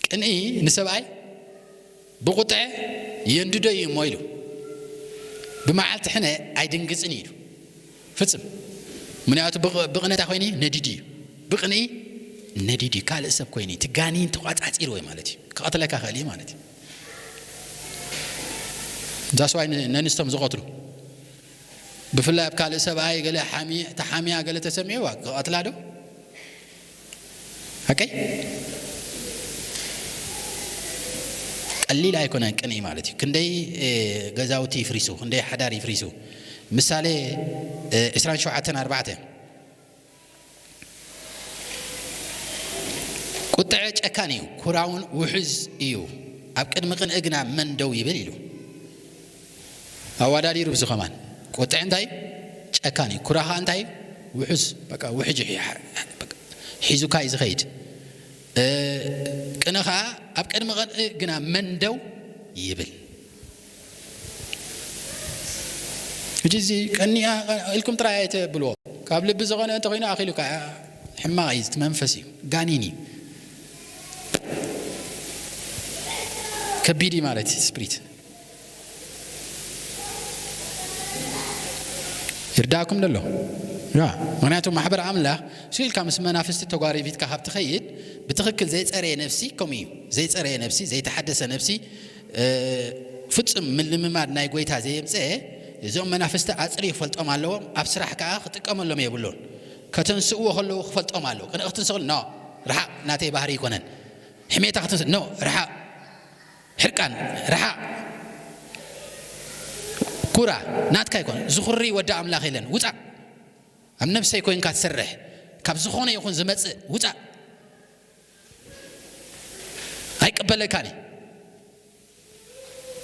ቅንኢ ንሰብኣይ ብቁጥዐ የንድዶ እዩ እሞ ኢሉ ብመዓልቲ ሕነ ኣይድንግጽን እዩ ኢሉ። ፍጽም። ምክንያቱ ብቕ-፣ ብቕንኢ እንታይ ኮይኑ ነዲዱ እዩ። ብቕንኢ ነዲዱ እዩ። ካልእ ሰብ ኮይኑ እቲ ጋኒን ተቋጻጺርዎ እዩ ማለት እዩ። ክቐትለካ ክእል እዩ ማለት እዩ። ዛስዋይ ነንስቶም ዝቐትሉ ብፍላይ ኣብ ካልእ ሰብኣይ ገለ ሓሚ-፣ ተሓሚያ ገለ ተሰሚዕዋ ክቐትላ ዶ? ሓቀይ ቀሊል ኣይኮነን ቅንኢ ማለት እዩ። ክንደይ፣ እ፣ ገዛውቲ ይፍሪሱ፣ ክንደይ ሓዳር ይፍሪሱ። ምሳሌ፣ እ፣ ዕስራን ሸውዓተን ኣርባዕተ። ቁጥዐ ጨካን እዩ፣ ኩራውን ውሑዝ እዩ። ኣብ ቅድሚ ቅንኢ ግና መን ደው ይብል ኢሉ። ኣዋዳዲሩ ብዚ ከማን ቁጥዐ እንታይ እዩ? ጨካን እዩ። ኩራ ኸዓ እንታይ እዩ? ውሑዝ፣ በቃ ውሕጅ እዩ፣ በቃ ሒዙካ እዩ ዝኸይድ። እ፣ ቅንኢ ኸዓ ኣብ ቅድሚ ቅንኢ ግና መን ደው ይብል። ሕጂ እዚ ቀኒኣ ኢልኩም ጥራይ ኣይተብልዎ። ካብ ልቢ ዝኾነ እንተኾይኑ ኣኺሉካ ሕማቕ እዩ፣ እቲ መንፈስ እዩ፣ ጋኒን እዩ። ከቢድ እዩ ማለት እዩ፣ ስፕሪት። ይርዳእኩም ደሎ? ያ፣ ምክንያቱ ማሕበር ኣምላኽ ስኢልካ ምስ መናፍስቲ ተጓሪፊትካ ካብ ትኸይድ፣ ብትኽክል ዘይጸረየ ነፍሲ ከምኡ እዩ። ዘይጸረየ ነፍሲ፣ ዘይተሓደሰ ነፍሲ፣ እ፣ ፍጹም ምልምማድ ናይ ጎይታ ዘየምጽአ፣ እዞም መናፍስቲ ኣጽርዩ ክፈልጦም ኣለዎም፣ ኣብ ስራሕ ከኣ ክጥቀመሎም የብሉን። ከተንስእዎ ከለዉ ክፈልጦም ኣለዎ። ቅንኢ ክትንስእ ከሎ፣ ኖ፣ ርሓቕ፣ ናተይ ባህሪ ኣይኮነን። ሕሜታ ክትንስእ፣ ኖ፣ ርሓቕ። ሕርቃን፣ ርሓቕ። ኩራ፣ ናትካ ኣይኮነን። ዝኹሪ ወዲ ኣምላኽ የለን። ውጻእ። ኣብ ነብሰይ ኮይንካ ትሰርሕ፣ ካብ ዝኾነ ይኹን ዝመጽእ ውጻእ። ኣይቅበለካን እየ።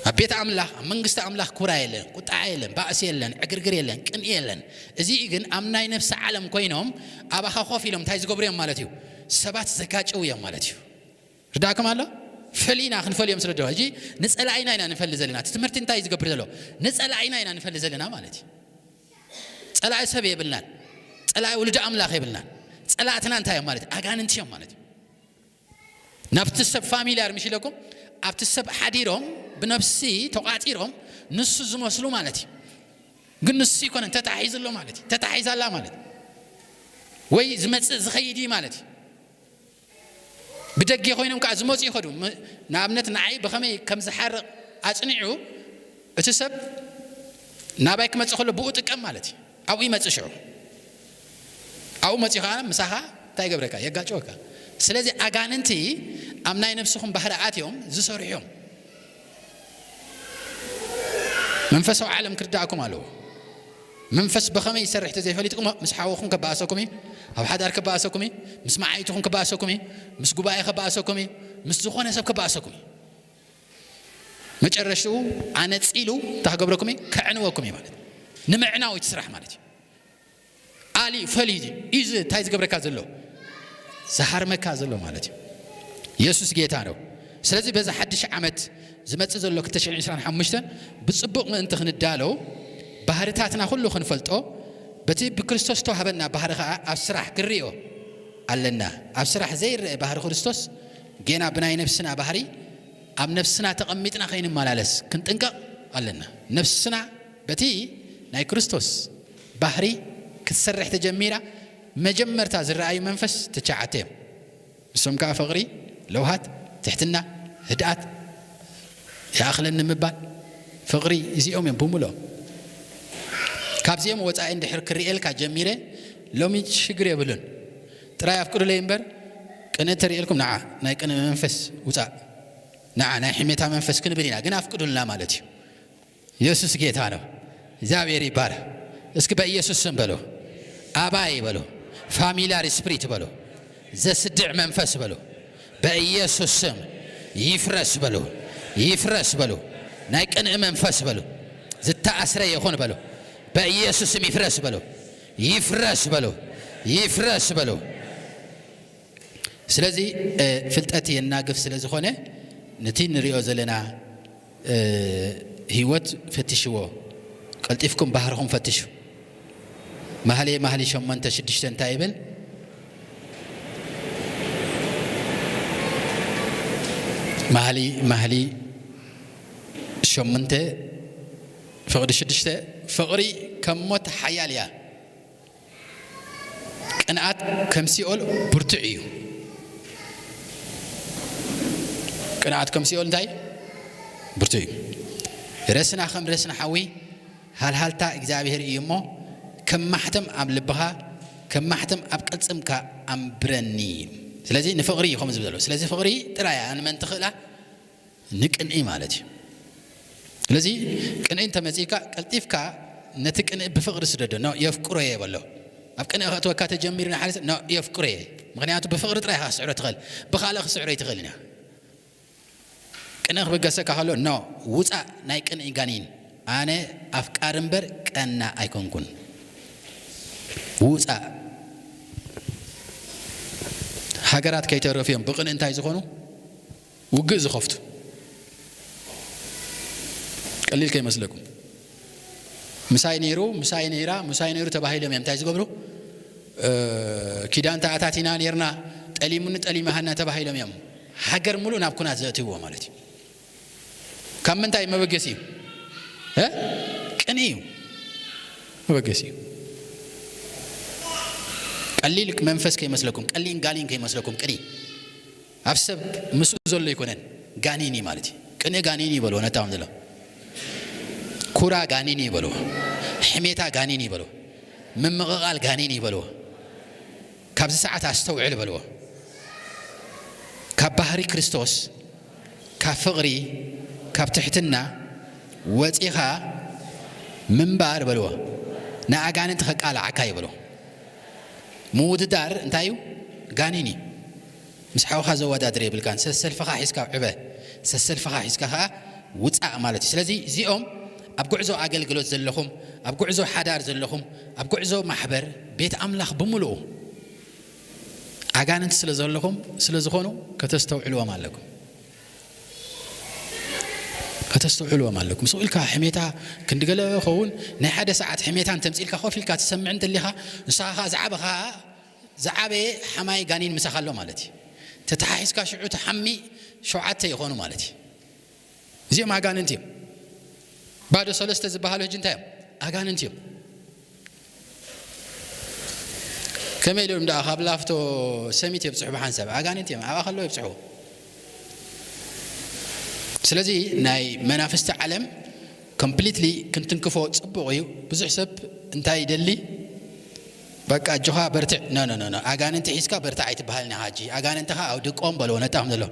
ኣብ ቤት ኣምላኽ፣ ኣብ መንግስቲ ኣምላኽ ኩራ የለን፣ ቁጥዓ የለን፣ ባእሲ የለን፣ ዕግርግር የለን፣ ቅንኢ የለን። እዚ ግን ኣብ ናይ ነፍሲ ዓለም ኮይኖም ኣባኻ ኮፍ ኢሎም እንታይ ዝገብሩ እዮም ማለት እዩ? ሰባት ዘጋጭው እዮም ማለት እዩ። ርዳእኩም ኣሎ? ፈሊና ክንፈልዮም ስለ ደዋ። ሕጂ ንጸላኢና ኢና ንፈሊ ዘለና። እቲ ትምህርቲ እንታይ እዩ ዝገብር ዘሎ? ንጸላኢና ኢና ንፈሊ ዘለና ማለት እዩ። ጸላኢ ሰብ የብልናን። ጸላኢ ውሉድ ኣምላኽ የብልናን። ጸላእትና እንታይ እዮም ማለት እዩ? ኣጋንንቲ እዮም ማለት እዩ። ናብቲ ሰብ ፋሚልያር ምሽ ኢለኩም፣ ኣብቲ ሰብ ሓዲሮም፣ ብነፍሲ ተቋጺሮም፣ ንሱ ዝመስሉ ማለት እዩ። ግን ንሱ ይኮነን፣ ተታሒዙ ኣሎ ማለት እዩ። ተታሒዛ ኣላ ማለት እዩ። ወይ ዝመጽእ ዝኸይድ እዩ ማለት እዩ። ብደገ ኮይኖም ከዓ ዝመጹ ይኸዱ። ም-፣ ንኣብነት ንዓይ ብኸመይ ከም ዝሓርቕ ኣጽኒዑ፣ እቲ ሰብ ናባይ ክመጽእ ከሎ ብኡ ጥቀም ማለት እዩ። ኣብኡ ይመጽእ ሽዑ። ኣብኡ መጺኡ ከዓ ምሳኻ እንታይ ይገብረካ? የጋጭወካ። ስለዚ ኣጋንንቲ ኣብ ናይ ነብስኹም ባህሪ ኣትዮም ዝሰርሑ እዮም። መንፈሳዊ ዓለም ክርዳእኩም ኣለዎ። መንፈስ ብኸመይ ይሰርሕ ተዘይፈሊጥኩም፣ ምስ ሓውኹም ከባእሰኩም እዩ፣ ኣብ ሓዳር ከባእሰኩም እዩ፣ ምስ መዓይትኹም ከባእሰኩም እዩ፣ ምስ ጉባኤ ከባእሰኩም እዩ፣ ምስ ዝኾነ ሰብ ከባእሰኩም እዩ። መጨረሽኡ ኣነጺሉ እንታይ ክገብረኩም እዩ? ከዕንወኩም እዩ ማለት እዩ። ንምዕናው እቲ ስራሕ ማለት እዩ። ኣሊ ፈሊ እዩ። እዚ እንታይ ዝገብረካ ዘሎ? ዝሃርመካ ዘሎ ማለት እዩ። የሱስ ጌታ ነው። ስለዚ በዚ ሓድሽ ዓመት ዝመጽእ ዘሎ ክልተ ሽሕን ዕስራን ሓሙሽተን ብጽቡቕ ምእንቲ ክንዳለው፣ ባህርታትና ኩሉ ክንፈልጦ፣ በቲ ብክርስቶስ ተዋህበና ባህሪ ኸኣ ኣብ ስራሕ ክንሪኦ ኣለና። ኣብ ስራሕ ዘይረአ ባህሪ ክርስቶስ ጌና ብናይ ነፍስና ባህሪ ኣብ ነፍስና ተቐሚጥና ከይንመላለስ ክንጥንቀቕ ኣለና። ነፍስና በቲ ናይ ክርስቶስ ባህሪ ክትሰርሕ ተጀሚራ፣ መጀመርታ ዝረኣዩ መንፈስ ትሽዓተ እዮም። ንሶም ከኣ ፍቕሪ፣ ለውሃት፣ ትሕትና፣ ህድኣት፣ ይኣኽለኒ ምባል፣ ፍቕሪ፣ እዚኦም እዮም ብምልኦም። ካብዚኦም ወጻኢ እንድሕር ክርእየልካ ጀሚረ፣ ሎሚ ሽግር የብሉን። ጥራይ ኣፍቅዱለይ እምበር፣ ቅንኢ ተርእየልኩም፣ ንዓ ናይ ቅንኢ መንፈስ ውጻእ፣ ንዓ ናይ ሕሜታ መንፈስ ክንብል ኢና፣ ግን ኣፍቅዱልና ማለት እዩ። ኢየሱስ ጌታ ነው። እግዚኣብሔር ይባረክ። እስኪ በኢየሱስ ስም በሉ። ኣባይ በሉ። ፋሚሊያር ስፕሪት በሉ። ዘስድዕ መንፈስ በሉ። በኢየሱስ ስም ይፍረስ በሉ። ይፍረስ በሉ። ናይ ቅንኢ መንፈስ በሉ። ዝተኣስረ ይኹን በሉ። በኢየሱስ ስም ይፍረስ በሉ። ይፍረስ በሉ። ይፍረስ በሉ። ስለዚ፣ እ፣ ፍልጠት የናግፍ ስለ ዝኾነ፣ ነቲ ንሪኦ ዘለና፣ እ፣ ህይወት ፈትሽዎ። ቀልጢፍኩም ባህርኹም ፈትሹ። መኃልየ መኃልይ ሸሞንተ ሽዱሽተ እንታይ ይብል? መኃልይ መኃልይ ሸሞንተ ፍቕዲ ሽዱሽተ፣ ፍቕሪ ከም ሞት ሓያል እያ። ቅንኣት ከም ሲኦል ብርቱዕ እዩ። ቅንኣት ከም ሲኦል እንታይ? ብርቱዕ እዩ። ረስና ከም ረስና ሓዊ፣ ሃልሃልታ እግዚኣብሔር እዩ እሞ፣ ከም ማሕተም ኣብ ልብኻ፣ ከም ማሕተም ኣብ ቅልጽምካ ኣንብረኒ። ስለዚ ንፍቕሪ እዩ ከምኡ ዝብል ዘሎ። ስለዚ ፍቕሪ ጥራይ እያ ንመን ትኽእላ? ንቅንኢ ማለት እዩ። ስለዚ ቅንኢ እንተመጺእካ፣ ቀልጢፍካ ነቲ ቅንኢ ብፍቕሪ ስደዶ። ኖ፣ የፍቅሮ እየ በሎ። ኣብ ቅንኢ ከእትወካ ተጀሚሩ ንሓደ ሰብ፣ ኖ፣ የፍቅሮ እየ። ምኽንያቱ ብፍቕሪ ጥራይ ኢኻ ክትስዕሮ ትኽእል፣ ብኻልእ ክትስዕሮ ኣይትኽእልን እያ። ቅንኢ ክብገሰካ ከሎ፣ ኖ፣ ውጻእ ናይ ቅንኢ ጋኒን። ኣነ ኣፍቃሪ እምበር ቀና ኣይኮንኩን። ውጻእ። ሃገራት ከይተረፉ እዮም ብቅንኢ እንታይ ዝኾኑ? ውግእ ዝኸፍቱ። ቀሊል ከይመስለኩም። ምሳይ ነይሩ፣ ምሳይ ነይራ፣ ምሳይ ነይሩ ተባሂሎም እዮም እንታይ ዝገብሩ? እ፣ ኪዳን ተኣታቲና ነይርና፣ ጠሊሙኒ ጠሊማሃና ተባሂሎም እዮም ሃገር ሙሉእ ናብ ኩናት ዘእትውዎ ማለት እዩ። ካብ ምንታይ መበገሲ እዩ? እ? ቅንኢ እዩ መበገሲ እዩ። ቀሊል መንፈስ ከይመስለኩም፣ ቀሊል ጋኔን ከይመስለኩም፣ ቅንኢ ኣብ ሰብ ምስኡ ዘሎ ኣይኮነን፣ ጋኔን እዩ ማለት እዩ። ቅንኢ ጋኔን እዩ በልዎ፣ ነታኦም ዘሎ ኩራ ጋኔን እዩ በልዎ፣ ሕሜታ ጋኔን እዩ በልዎ፣ ምምቕቓል ጋኔን እዩ በልዎ። ካብዚ ሰዓት ኣስተውዕል በልዎ። ካብ ባህሪ ክርስቶስ፣ ካብ ፍቕሪ፣ ካብ ትሕትና ወጺኻ ምንባር በልዎ። ንኣጋንንቲ ከቃልዓካ እዩ በልዎ። ምውድዳር እንታይ እዩ? ጋኔን እዩ። ምስ ሓውኻ ዘወዳድር የብልካን። ሰሰልፍኻ ሒዝካ ዕበ፣ ሰሰልፍኻ ሒዝካ ኸኣ ውጻእ ማለት እዩ። ስለዚ እዚኦም ኣብ ጉዕዞ ኣገልግሎት ዘለኹም፣ ኣብ ጉዕዞ ሓዳር ዘለኹም፣ ኣብ ጉዕዞ ማሕበር ቤት ኣምላኽ ብምልኡ ኣጋንንቲ ስለ ዘለኹም፣ ስለ ዝኾኑ ከተስተውዕልዎም ኣለኩም። ከተስተውዕልዎም ኣለኩም። ስቕ ኢልካ ሕሜታ ክንዲ ገለ ኸውን ናይ ሓደ ሰዓት ሕሜታ እንተምጽእ ኢልካ ኮፍ ኢልካ ትሰምዕ እንተሊኻ፣ ንስኻ ኸኣ ዝዓበኻ፣ ዝዓበየ ሓማይ ጋኔን ምሳኻ ኣሎ ማለት እዩ። ተተሓሒዝካ ሽዑ ትሓሚ ሸውዓተ ይኾኑ ማለት እዩ። እዚኦም ኣጋንንቲ እዮም። ባዶ ሰለስተ ዝበሃሉ ሕጂ እንታይ እዮም? ኣጋንንቲ እዮም። ከመይ ኢሎም ደኣ ካብ ላፍቶ ሰሚት የብጽሑ ብሓንሳብ? ኣጋንንቲ እዮም። ኣብኣ ከለዉ የብጽሑ። ስለዚ ናይ መናፍስቲ ዓለም ኮምፕሊትሊ ክንትንክፎ ጽቡቕ እዩ። ብዙሕ ሰብ እንታይ ይደሊ? በቃ ኣጆኻ በርትዕ። ኖ፣ ኖ፣ ኖ፣ ኖ። ኣጋንንቲ ሒዝካ በርትዕ ኣይትበሃልን ኢኻ ሕጂ። ኣጋንንትኻ ኣውድቆም በልዎ ነታኹም ዘሎ።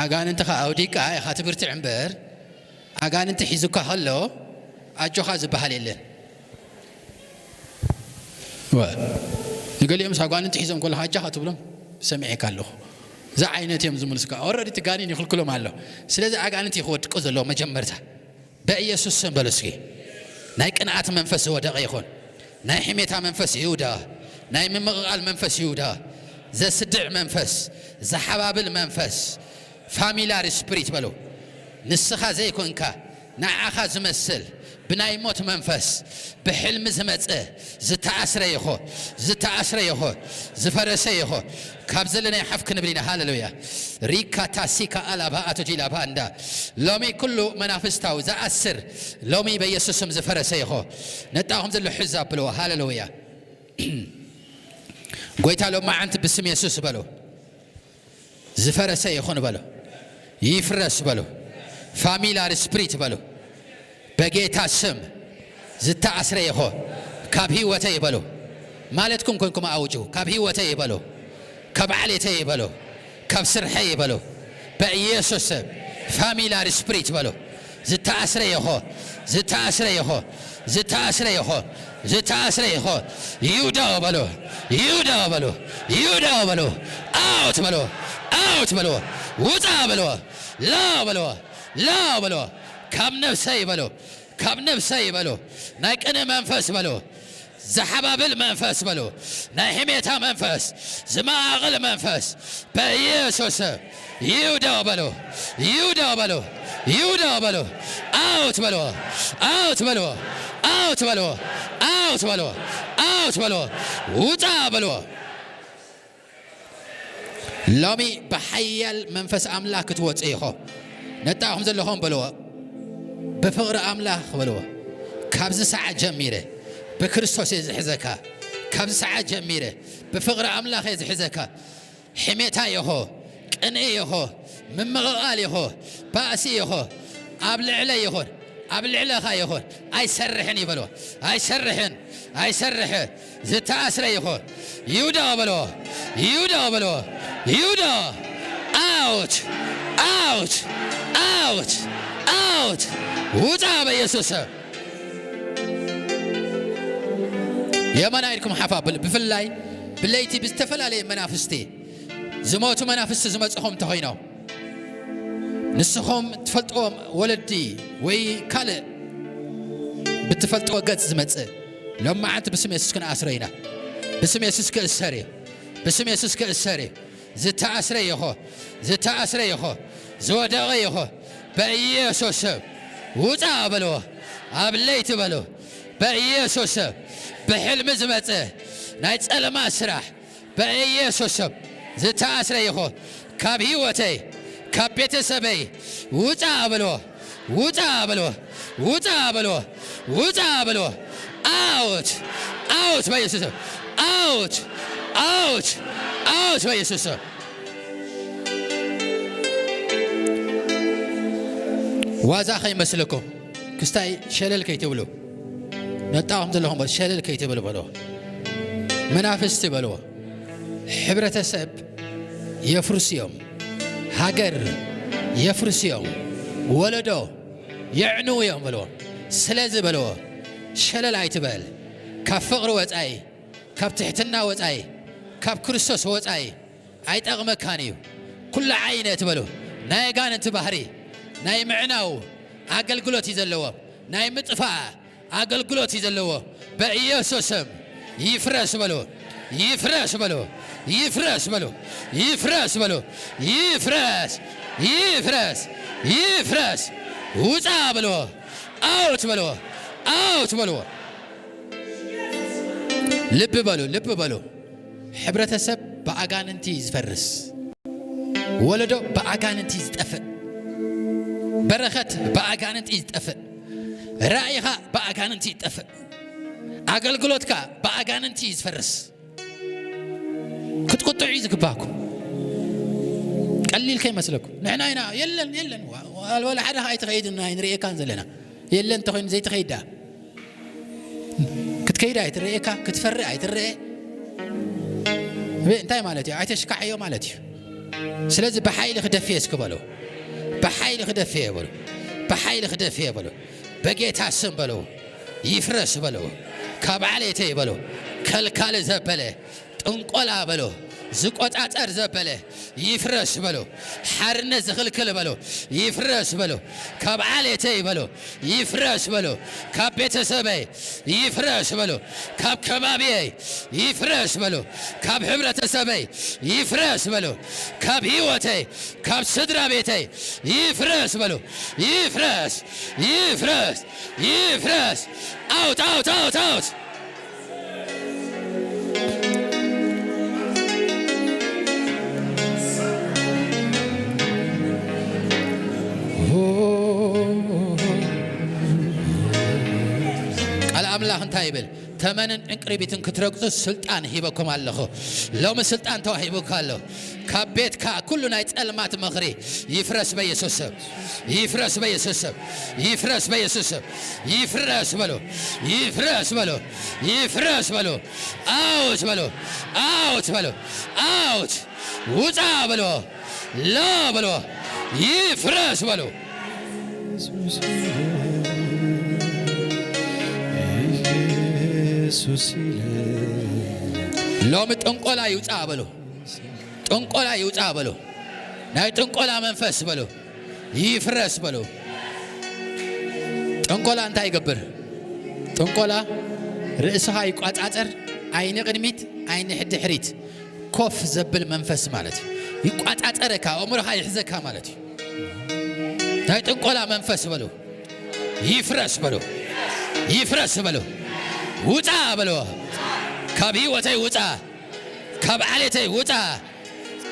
ኣጋንንትኻ ኣውዲቃ ኢኻ ትብርትዕ እምበር፣ ኣጋንንቲ ሒዙካ ከሎ ኣጆኻ ዝበሃል የለን። ወ-፣ ንገሊኦምስ ኣጋንንቲ ሒዞም ከለኻ ኣጆኻ ትብሎም ሰሚዐካ ኣለኹ። እዚ ዓይነት እዮም ዝምልሱ። Already እቲ ጋኔን ይኽልክሎም ኣሎ። ስለዚ ኣጋንንቲ እዩ ክወድቁ ዘለዎ መጀመርታ። በኢየሱስ ስም በሉ እስኪ። ናይ ቅንኣት መንፈስ ዝወደቐ ይኹን። ናይ ሕሜታ መንፈስ ይውዳ። ናይ ምምቕቓል መንፈስ ይውዳ። ዘስድዕ መንፈስ፣ ዘሓባብል መንፈስ፣ ፋሚላር ስፕሪት በሉ። ንስኻ ዘይኮንካ፣ ንዓኻ ዝመስል፣ ብናይ ሞት መንፈስ፣ ብሕልሚ ዝመጸ፣ ዝተኣስረ ይኾ፣ ዝተኣስረ ይኾ፣ ዝፈረሰ ይኾ። ካብ ዘለናይ ሓፍ ክንብል ኢና። ሃሌሉያ። ሪካ ታሲካ ኣላባ ኣቶ ጂላ ባንዳ። ሎሚ ኩሉ መናፍስታዊ ዝኣስር፣ ሎሚ በኢየሱስ ስም ዝፈረሰ ይኾ። ነጣኹም ዘሎ ሕዛ ብልዎ። ሃሌሉያ። ጎይታ ሎማዓንቲ ብስም የሱስ በሉ። ዝፈረሰ ይኹን በሉ። ይፍረስ በሉ። ፋሚላር ስፕሪት በሉ። በጌታ ስም ዝተኣስረ ይኾ ካብ ህይወተይ በሉ። ማለትኩም ኮንኩም ኣውጁ። ካብ ህይወተይ በሉ። ካብ ዓሌተይ በሉ። ካብ ስርሐይ በሉ። በኢየሱስ ስም ፋሚላር ስፕሪት በሉ። ዝተኣስረ ይኾ፣ ዝተኣስረ ይኾ፣ ዝተኣስረ ይኾ፣ ዝተኣስረ ይኾ። ይውዳኦ በሉ፣ ይውዳኦ በሉ፣ ይውዳኦ በሉ። ኣውት በሉ፣ ኣውት በሉ። ውፃ በሉ፣ ላ በሉ፣ ላ በሉ። ካብ ነፍሰይ በሉ፣ ካብ ነፍሰይ በሉ። ናይ ቅንእ መንፈስ በሉ። ዝሓባብል መንፈስ በሉ። ናይ ሕሜታ መንፈስ፣ ዝመቓቕል መንፈስ በኢየሱስ ይውደቕ በሉ። ይውደቕ በሉ። ይውደቕ በሉ። ኣውት በሉ። ኣውት በሉ። ኣውት በሉ። ኣውት በሉ። ኣውት በሉ። ውፃ በሉ። ሎሚ ብሓያል መንፈስ ኣምላኽ ክትወጽእ ኢኹም። ነጣኹም ዘለኹም በልዎ። ብፍቕሪ ኣምላኽ በልዎ። ካብዚ ሰዓት ጀሚረ ብክርስቶስ እየ ዝሕዘካ። ካብዚ ሰዓት ጀሚረ ብፍቕሪ ኣምላኽ እየ ዝሕዘካ። ሕሜታ ይኹ፣ ቅንኢ ይኹ፣ ምምቕቓል ይኹ፣ ባእሲ ይኹ፣ ኣብ ልዕለ ይኹን፣ ኣብ ልዕለኻ ይኹን። ኣይሰርሕን ይበሎ። ኣይሰርሕን፣ ኣይሰርሕ። ዝተኣስረ ይኹ። ይውደቕ በሎ። ይውደቕ በሎ። ይውደቕ። ኣውት፣ ኣውት፣ ኣውት፣ ኣውት። ውፃ በኢየሱስ ስም። የመና ኢድኩም ሓፍ ኣብሉ። ብፍላይ ብለይቲ ብዝተፈላለየ መናፍስቲ ዝሞቱ መናፍስቲ ዝመፅኹም እንተኾይኖም፣ ንስኹም ትፈልጥዎም ወለዲ ወይ ካልእ ብትፈልጥዎ ገፅ ዝመፅእ፣ ሎማዓንቲ ብስም የሱስ ክንኣስሮ ኢና። ብስም የሱስ ክእሰር እዩ። ብስም የሱስ ክእሰር እዩ። ዝተኣስረ ይኾ፣ ዝተኣስረ ይኾ፣ ዝወደቐ ይኾ፣ በኢየሱስ ስም ውፃ በልዎ። ኣብ ለይቲ በሉ። በኢየሱስ ስም ብሕልሚ ዝመፀ ናይ ፀለማ ስራሕ በኢየሱስ ስም ዝተኣስረ ይኾ፣ ካብ ህይወተይ፣ ካብ ቤተሰበይ ውፃ በልዎ። ውፃ በልዎ። ውፃ በልዎ። ውፃ በልዎ። ኣውት፣ ኣውት በኢየሱስ ስም። ኣውት፣ ኣውት፣ ኣውት በኢየሱስ ስም። ዋዛ ከይመስለኩም፣ ክስታይ ሸለል ከይትብሉ። ነጣኹም ዘለኹም በሉ፣ ሸለል ከይትብሉ በልዎ። መናፍስቲ በልዎ። ሕብረተሰብ የፍርሱ እዮም። ሃገር የፍርሱ እዮም። ወለዶ የዕንዉ እዮም በልዎ። ስለዚ በልዎ፣ ሸለል ኣይትበል። ካብ ፍቕሪ ወጻኢ፣ ካብ ትሕትና ወጻኢ፣ ካብ ክርስቶስ ወጻኢ ኣይጠቕመካን እዩ። ኩሉ ዓይነት በሉ፣ ናይ ኣጋንንቲ ባህሪ፣ ናይ ምዕናው ኣገልግሎት እዩ ዘለዎ፣ ናይ ምጥፋእ ኣገልግሎት እዩ ዘለዎ። በኢየሱስ ስም ይፍረስ በሉ፣ ይፍረስ በሉ፣ ይፍረስ በሉ፣ ይፍረስ በሉ፣ ይፍረስ፣ ይፍረስ፣ ይፍረስ። ውፃ በልዎ፣ ኣውት በልዎ፣ ኣውት በልዎ። ልቢ በሉ፣ ልቢ በሉ። ሕብረተሰብ ብኣጋንንቲ እዩ ዝፈርስ። ወለዶ ብኣጋንንቲ እዩ ዝጠፍእ። በረኸት ብኣጋንንቲ እዩ ዝጠፍእ። ራእይኻ ብኣጋንንቲ እዩ ዝጠፍእ። ኣገልግሎትካ ብኣጋንንቲ እዩ ዝፈርስ። ክትቁጥዑ እዩ ዝግባእኩም። ቀሊል ከይመስለኩም። ንሕና ኢና፣ የለን፣ የለን፣ ዋ-፣ ዋላ ሓደ ኣይትኸይድን ኣይንርእየካን ዘለና። የለን እንተኾይኑ ዘይትኸይድ ደኣ። ክትከይድ ኣይትርእየካ፣ ክትፈርእ ኣይትርአ። እቤ እንታይ ማለት እዩ? ኣይተሽካዕዮ ማለት እዩ። ስለዚ ብሓይሊ ክደፍየ እስኪ በሉ። ብሓይሊ ክደፍየ በሉ። ብሓይሊ ክደፍየ በሉ። በጌታ ስም በሉ። ይፍረስ በሉ። ካብ ዓሌተይ በሉ። ከልካሊ ዘበለ ጥንቆላ በሉ። ዝቆጻጸር ዘበለ ይፍረስ በሎ። ሓርነት ዝኽልክል በሎ ይፍረስ በሎ። ካብ ዓሌተይ በሎ ይፍረስ በሎ። ካብ ቤተሰበይ ይፍረስ በሎ። ካብ ከባቢየይ ይፍረስ በሎ። ካብ ሕብረተሰበይ ይፍረስ በሎ። ካብ ህይወተይ፣ ካብ ስድራ ቤተይ ይፍረስ በሎ። ይፍረስ፣ ይፍረስ፣ ይፍረስ። ኣውት፣ ኣውት፣ ኣውት፣ ኣውት። ቃል ኣምላኽ እንታይ ይብል? ተመንን ዕንቅርቢትን ክትረግጹ ስልጣን ሂበኩም ኣለኹ። ሎሚ ስልጣን ተዋሂቡካ ኣሎ። ካብ ቤትካ ኩሉ ናይ ጸልማት ምኽሪ ይፍረስ በየሱስ ስም። ይፍረስ በየሱስ ስም። ይፍረስ በየሱስ ስም። ይፍረስ በሉ። ይፍረስ በሉ። ይፍረስ በሉ። ኣውት በሉ። ኣውት በሉ። ኣውት። ውጻ በሉ። ሎ በሉ። ይፍረስ በሉ። ኢየሱስ ይለ ሎሚ ጥንቆላ ይውጻ በሉ። ጥንቆላ ይውጻ በሉ። ናይ ጥንቆላ መንፈስ በሉ። ይፍረስ በሉ። ጥንቆላ እንታይ ይገብር? ጥንቆላ ርእስኻ ይቋጻጸር፣ ኣይኒ ቅድሚት፣ ኣይኒ ድሕሪት፣ ኮፍ ዘብል መንፈስ ማለት እዩ። ይቋጻጸረካ፣ ኣእምሮኻ ይሕዘካ ማለት እዩ። ናይ ጥንቆላ መንፈስ በሉ። ይፍረስ በሉ። ይፍረስ በሉ። ውጻ በሉ። ካብ ህይወተይ ውጻ። ካብ ዓሌተይ ውጻ።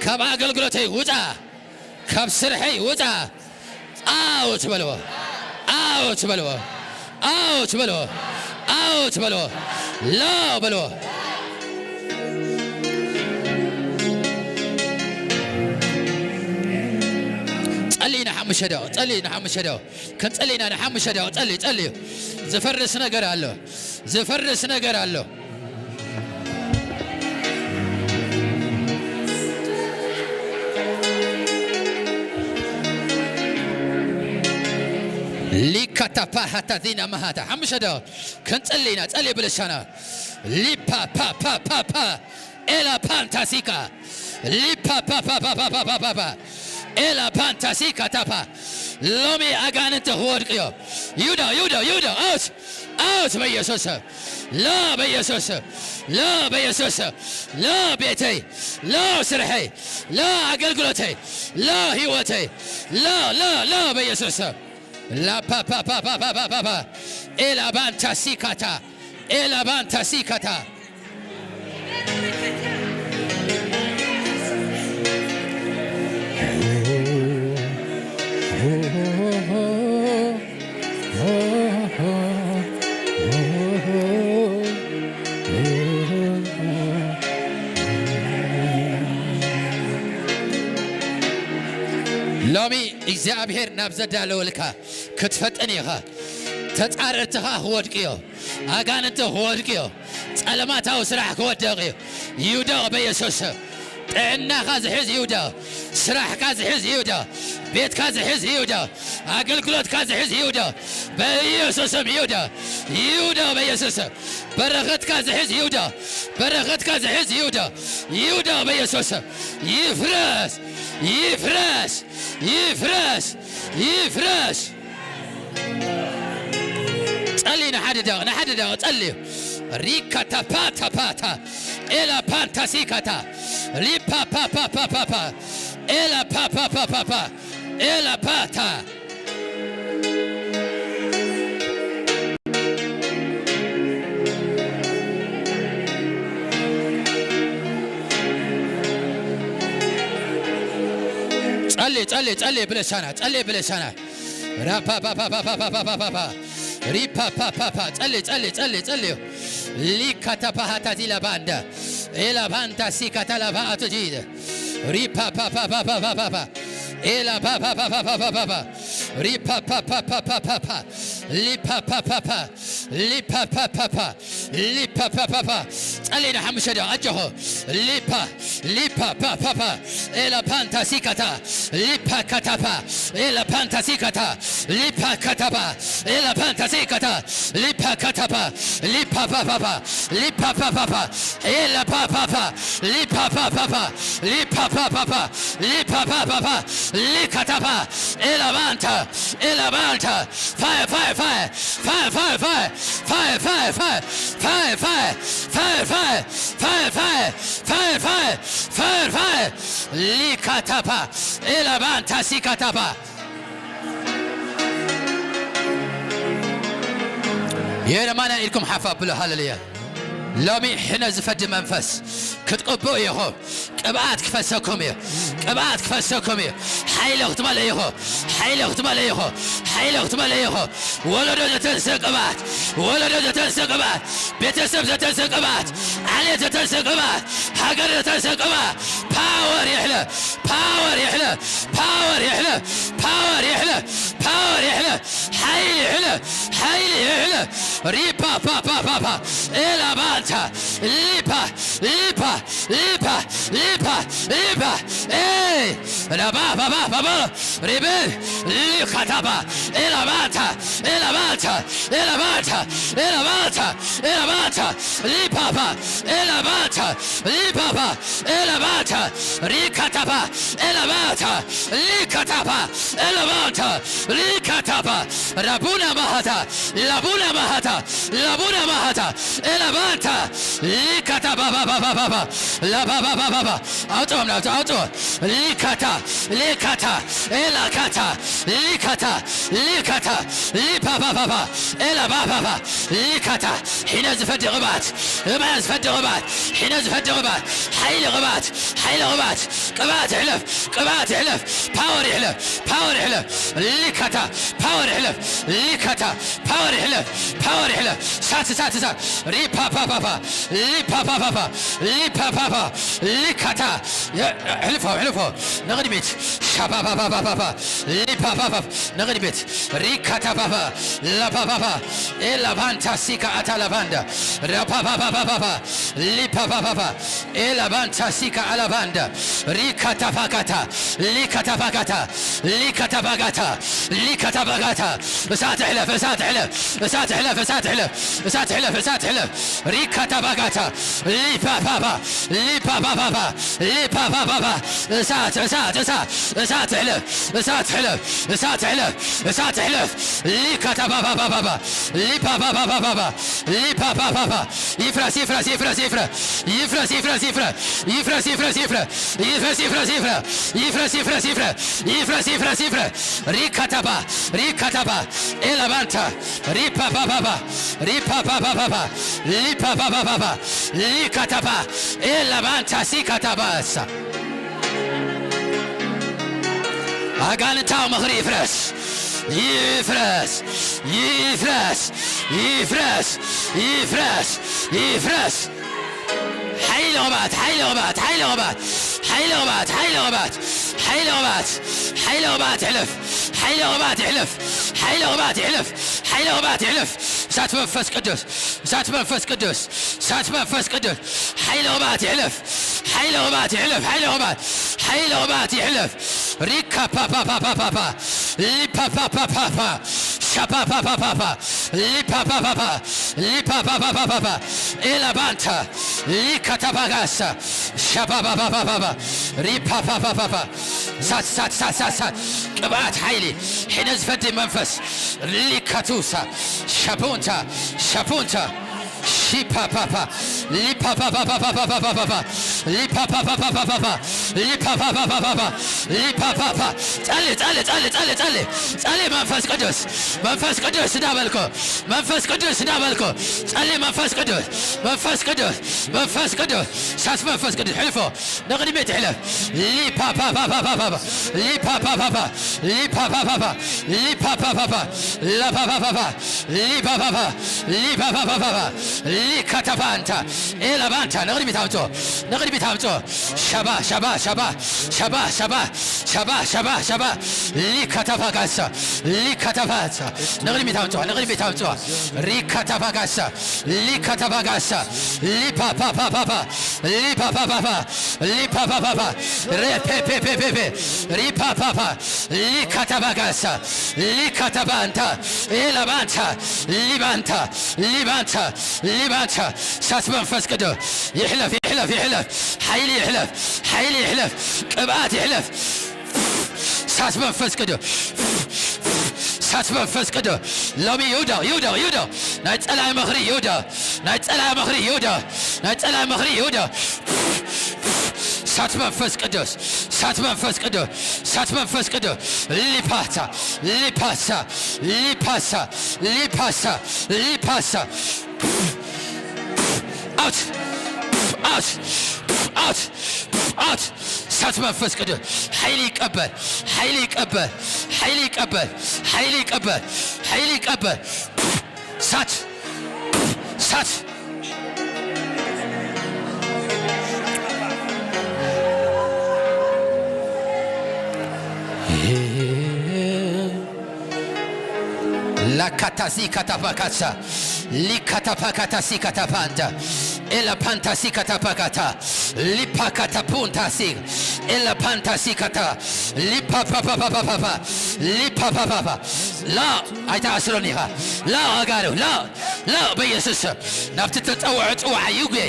ካብ ኣገልግሎተይ ውጻ። ካብ ስርሐይ ውጻ። ኣውት በልዎ። ኣውት በልዎ። ኣውት በልዎ። ኣውት በልዎ። ሎ በልዎ። ጸልይ ንሓሙሽተ ደቂቕ። ጸልይ ንሓሙሽተ ደቂቕ። ክንጽሊ ኢና። ንሓሙሽተ ደቂቕ ጸልዩ፣ ጸልዩ። ዝፈርስ ነገር ኣሎ። ዝፈርስ ነገር ኣሎ። ሊካታፓ ሃታዚና ማሃታ። ሓሙሽተ ደቂቕ ክንጽሊ ኢና። ጸልዩ ብልሻና። ሊፓ ፓ ፓ ፓ ፓ። ኤላ ፓንታ ሲካ ሊፓ ፓ ፓ ፓ ፓ ፓ ፓ ፓ ኤላ ፓንታ ሲካ ታፓ። ሎሚ ኣጋንንት ክወድቅ እዮም። ይውደቕ፣ ይውደቕ፣ ይውደቕ። ኣውት፣ ኣውት በኢየሱስ ስም። ላ በኢየሱስ ስም። ላ በኢየሱስ ስም። ላ ቤተይ፣ ላ ስርሐይ፣ ላ ኣገልግሎተይ፣ ላ ህይወተይ፣ ላ፣ ላ፣ ላ በኢየሱስ ስም። ላ ፓ ፓ ፓ ፓ ፓ ፓ ፓ ኤላ ባንታ ሲካታ፣ ኤላ ባንታ ሲካታ። ሎሚ እግዚኣብሔር ናብ ዘዳለወልካ ክትፈጥን ኢኻ። ተጻረርትኻ ክወድቅ እዮ። ኣጋንንቲ ክወድቅ እዮ። ጸለማታዊ ስራሕ ክወድቕ እዩ። ይውደቕ በኢየሱስ ስም። ጥዕናኻ ዝሕዝ ይውደቕ። ስራሕካ ዝሕዝ ይውደቕ። ቤትካ ዝሕዝ ይውደቕ። ኣገልግሎትካ ዝሕዝ ይውደቕ። በኢየሱስ ስም ይውደቕ። ይውደቕ በኢየሱስ ስም። በረኸትካ ዝሕዝ ይውደቕ። በረኸትካ ዝሕዝ ይውደቕ። ይውደቕ በኢየሱስ ስም። ይፍረስ። ይፍረስ። ይፍረስ። ይፍረስ። ጸሊ ንሓደ ደቂቕ፣ ንሓደ ደቂቕ ጸልዩ። ሪካ ታፓ ታፓታ ኤላ ፓንታ ሲካታ ሪፓ ፓ ፓ ፓ ፓ ፓ ኤላ ፓ ፓ ፓ ፓ ፓ ኤላ ፓታ። ጸሊ፣ ጸሊ፣ ጸሊ ብለሻና፣ ጸሊ ብለሻና። ራፓፓፓፓፓፓፓፓፓ። ሪፓፓፓፓ። ጸሊ፣ ጸሊ፣ ጸሊ፣ ጸሊ። ሊካታፓሃታቲ ላባንዳ። ኤላባንታ ሲካታ ላባአቶ ጂደ። ሪፓፓፓፓፓፓፓ። ኤላፓፓፓፓፓፓፓ። ሪፓፓፓፓፓፓ። ሊፓፓፓፓ። ሊፓፓፓፓ። ሊፓፓፓፓ። ጸሊ ንሓሙሽተ ደቂቕ ኣጆኹ። ሊፓ። Lipa pa pa pa. Ela panta sikata. Lipa katapa. Ela panta sikata. Lipa katapa. Ela panta sikata. Lipa katapa. Lipa pa pa pa. Lipa pa pa pa. Ela pa pa pa. Lipa pa pa pa. Lipa pa pa pa. Lipa pa pa pa. Likatapa. Ela panta. Ela panta. Fire, fire, fire. Fire, fire, fire. Fire, fire, fire. Fire, fire, fire. Fire, fire, fire, fire, fire. Likatapa. Elabanta sikatapa. የረማና ኢልኩም ሓፍ ኣብሉ። ሃሌሉያ። ሎሚ ሕነ ዝፈዲ መንፈስ ክትቅብኡ ኢኹም። ቅብኣት ክፈሰኩም እዩ። ቅብኣት ክፈሰኩም እዩ። ሓይሊ ክትመልኡ ኢኹ። ሓይሊ ክትመልኡ ኢኹ። ሓይሊ ክትመልኡ ኢኹ። ወለዶ ዘተንስእ ቅብኣት። ወለዶ ዘተንስእ ቅብኣት። ቤተሰብ ዘተንስእ ቅብኣት። ዓሌት ዘተንስእ ቅብኣት። ሃገር ዘተንስእ ቅብኣት። ፓወር ይሕለ። ፓወር ይሕለ። ፓወር ይሕለ። ፓወር ይሕለ። ፓወር ይሕለ። ሓይሊ ይሕለ። ሓይሊ ይሕለ። ሪፓ ፓ ፓ ፓ ፓ። ኤላ ባንታ። ሊፓ ሊፓ ሊፓ ሊፓ ሊፓ። ኤይ! ራባ ባባ ባባ። ሪብል። ሊካታባ። ኤላባታ። ኤላባታ። ኤላባታ። ኤላባታ። ኤላባታ። ሊፓፓ። ኤላባታ። ሊፓፓ። ኤላባታ። ሪካታባ። ኤላባታ። ሊካታባ። ኤላባታ። ሊካታባ። ራቡና ማሃታ። ላቡና ማሃታ። ላቡና ማሃታ። ኤላባታ። ሊካታ ባባ ባባ ባባ። ላባባ ባባ። ኣውጥኦም ናብቲ ኣውጥኦም። ሊካታ። ሊካታ። ኤላካታ። ሊካታ። ሊካታ። ሊፓ ባባ ባ። ኤላ ባባ ባ። ሊካታ። ሒነ ዝፈዲ ቅብኣት። እማያ ዝፈዲ ቅብኣት። ሒነ ዝፈዲ ቅብኣት። ሓይሊ ቅብኣት። ሓይሊ ቅብኣት። ቅብኣት ይሕለፍ። ቅብኣት ይሕለፍ። ፓወር ይሕለፍ። ፓወር ይሕለፍ። ሊካታ። ፓወር ይሕለፍ። ሊካታ። ፓወር ይሕለፍ። ፓወር ይሕለፍ። እሳት፣ እሳት፣ እሳት። ሪፓፓፓፓ። ሊፓፓፓፓ። ሊፓፓፓ። ሊካታ። የ-፣ ሕልፎ፣ ሕልፎ። ንቕድሚት። ሻፓፓፓፓፓ። ሊፓፓፓ። ንቕድሚት። ሪካታፓፓ። ላፓፓፓ። ኤላባንታ ሲካ ኣታ ላባንዳ። ራፓፓፓፓፓ። ሊፓፓፓፓ። ኤላባንታ ሲካ ኣላባንዳ። ሪካታፓካታ። ሊካታፓካታ። ሊካታባጋታ፣ ሊካታባጋታ። እሳት እሕለፍ፣ እሳት እሕለፍ፣ እሳት እሕለፍ፣ እሳት እሕለፍ፣ እሳት እሕለፍ፣ እሳት እሕለፍ። ሪካታባጋታ፣ ሊፓፓፓ፣ ሊፓፓፓፓ፣ ሊፓፓፓፓ። እሳት፣ እሳት፣ እሳት፣ እሳት እሕለፍ፣ እሳት እሕለፍ፣ እሳት እሕለፍ፣ እሳት እሕለፍ። ሊካታባባባባባ፣ ሊፓፓፓፓፓ፣ ሊፓፓፓፓ። ይፍረስ፣ ይፍረስ፣ ይፍረስ፣ ይፍረስ። ይፍረስ፣ ይፍረስ፣ ይፍረስ። ይፍረስ፣ ይፍረስ፣ ይፍረስ። ይፍረስ፣ ይፍረስ፣ ይፍረስ። ይፍረስ፣ ይፍረስ፣ ይፍረስ። ይፍረስ፣ ይፍረስ፣ ይፍረስ። ሪካታባ፣ ሪካታባ። ኤላባንታ። ሪፓፓፓፓ። ሪፓፓፓፓ። ሊፓፓፓፓ። ሊካታባ። ኤላባንታ ሲካታባሳ። ኣጋንንታዊ ምኽሪ ይፍረስ። ይፍረስ። ይፍረስ። ይፍረስ። ይፍረስ። ይፍረስ። ሓይሊ ቅብኣት፣ ሓይሊ ቅብኣት፣ ሓይሊ ቅብኣት፣ ሓይሊ ቅብኣት፣ ሓይሊ ቅብኣት፣ ሓይሊ ቅብኣት፣ ሓይሊ ቅብኣት ይሕለፍ፣ ሓይሊ ቅብኣት ይሕለፍ፣ ሓይሊ ቅብኣት ይሕለፍ፣ ሓይሊ ቅብኣት ይሕለፍ። እሳት መንፈስ ቅዱስ፣ እሳት መንፈስ ቅዱስ፣ እሳት መንፈስ ቅዱስ። ሓይሊ ቅብኣት ይሕለፍ፣ ሓይሊ ቅብኣት ይሕለፍ፣ ሓይሊ ቅብኣት፣ ሓይሊ ቅብኣት ይሕለፍ። ሪካ ፓ ፓ ፓ ፓ ፓ ፓ። ሊፓ ፓ ፓ ፓ ፓ። ሻፓ ፓ ፓ ፓ ፓ። ሊፓ ፓ ፓ ፓ። ሊፓ ፓ ፓ ፓ ፓ ፓ። ኤላ ባንታ። ሊካ ታባጋሳ። ሻፓ ፓ ፓ ፓ ፓ ፓ። ሪፓ ፓ ፓ ፓ ፓ። ሳት፣ ሳት፣ ሳት፣ ሳት፣ ሳት። ቅብኣት ሓይሊ። ሕነ ዝፈዲ መንፈስ። ሊካ ቱሳ። ሻፑንታ። ሻፑንታ። ሺፓፓፓ፣ ሊፓፓፓፓፓፓፓፓ፣ ሊፓፓፓፓፓፓ፣ ሊፓፓፓፓፓ፣ ሊፓፓፓ። ጸሊ፣ ጸሊ፣ ጸሊ፣ ጸሊ፣ ጸሊ። ጸሊ መንፈስ ቅዱስ፣ መንፈስ ቅዱስ እንዳበልኮ፣ መንፈስ ቅዱስ እንዳበልኮ። ጸሊ መንፈስ ቅዱስ፣ መንፈስ ቅዱስ፣ መንፈስ ቅዱስ። ሳት መንፈስ ቅዱስ፣ ሕልፎ። ንቕድሚት ይሕለፍ። ሊፓፓፓፓፓፓ፣ ሊፓፓፓፓ፣ ሊፓፓፓፓ፣ ሊፓፓፓፓ፣ ላፓፓፓፓ፣ ሊፓፓፓ፣ ሊፓፓፓፓፓ፣ ሊካታፓንታ፣ ኤላባንታ፣ ንቕድሚት ኣምጽኦ፣ ንቕድሚት ኣምጽኦ። ሸባ፣ ሸባ፣ ሸባ፣ ሸባ፣ ሸባ፣ ሸባ፣ ሸባ፣ ሸባ፣ ሊካታፓጋሳ፣ ሊካታፓሳ፣ ንቕድሚት ኣምጽኦ፣ ንቕድሚት ኣምጽኦ። ሪካታፓጋሳ፣ ሊካታፓጋሳ፣ ሊፓፓፓፓፓ፣ ሊፓፓፓፓ፣ ሊፓፓፓፓ፣ ሬፔፔፔፔፔ፣ ሪፓፓፓ፣ ሊካታባጋሳ፣ ሊካታባንታ፣ ኤላባንታ፣ ሊባንታ፣ ሊባንታ፣ ሊባንታ። እሳት መንፈስ ቅዱስ ይሕለፍ፣ ይሕለፍ፣ ይሕለፍ። ሓይሊ ይሕለፍ፣ ሓይሊ ይሕለፍ፣ ቅብኣት ይሕለፍ። እሳት መንፈስ ቅዱስ፣ እሳት መንፈስ ቅዱስ። ሎሚ ይውደቕ፣ ይውደቕ፣ ይውደቕ። ናይ ጸላኢ ምኽሪ ይውደቕ፣ ናይ ጸላኢ ምኽሪ ይውደቕ፣ ናይ ጸላኢ ምኽሪ ይውደቕ። እሳት መንፈስ ቅዱስ፣ እሳት መንፈስ ቅዱስ፣ እሳት መንፈስ ቅዱስ። ሊፓሳ፣ ሊፓሳ፣ ሊፓሳ፣ ሊፓሳ፣ ሊፓሳ። ኣውት! ኣውት! ኣውት! ኣውት! እሳት መንፈስ ቅዱስ ሓይሊ ይቀበል፣ ሓይሊ ይቀበል፣ ሓይሊ ይቀበል፣ ሓይሊ ይቀበል፣ ሓይሊ ይቀበል። እሳት! እሳት! ላካታሲ ካታፓካሳ ሊካታፓካታሲ ካታፓንታ ኤላፓንታሲ ካታፓካታ ሊፓካታፑንታሲ ኤላፓንታሲ ካታ ሊፓፓፓፓፓፓ ሊፓፓፓፓ ላ ኣይትኣስሮን ኢኻ። ላ ኣጋሩ ላ ላ በኢየሱስ ስም ናብቲ ተጸውዖ ጽዋዓ ይጉየ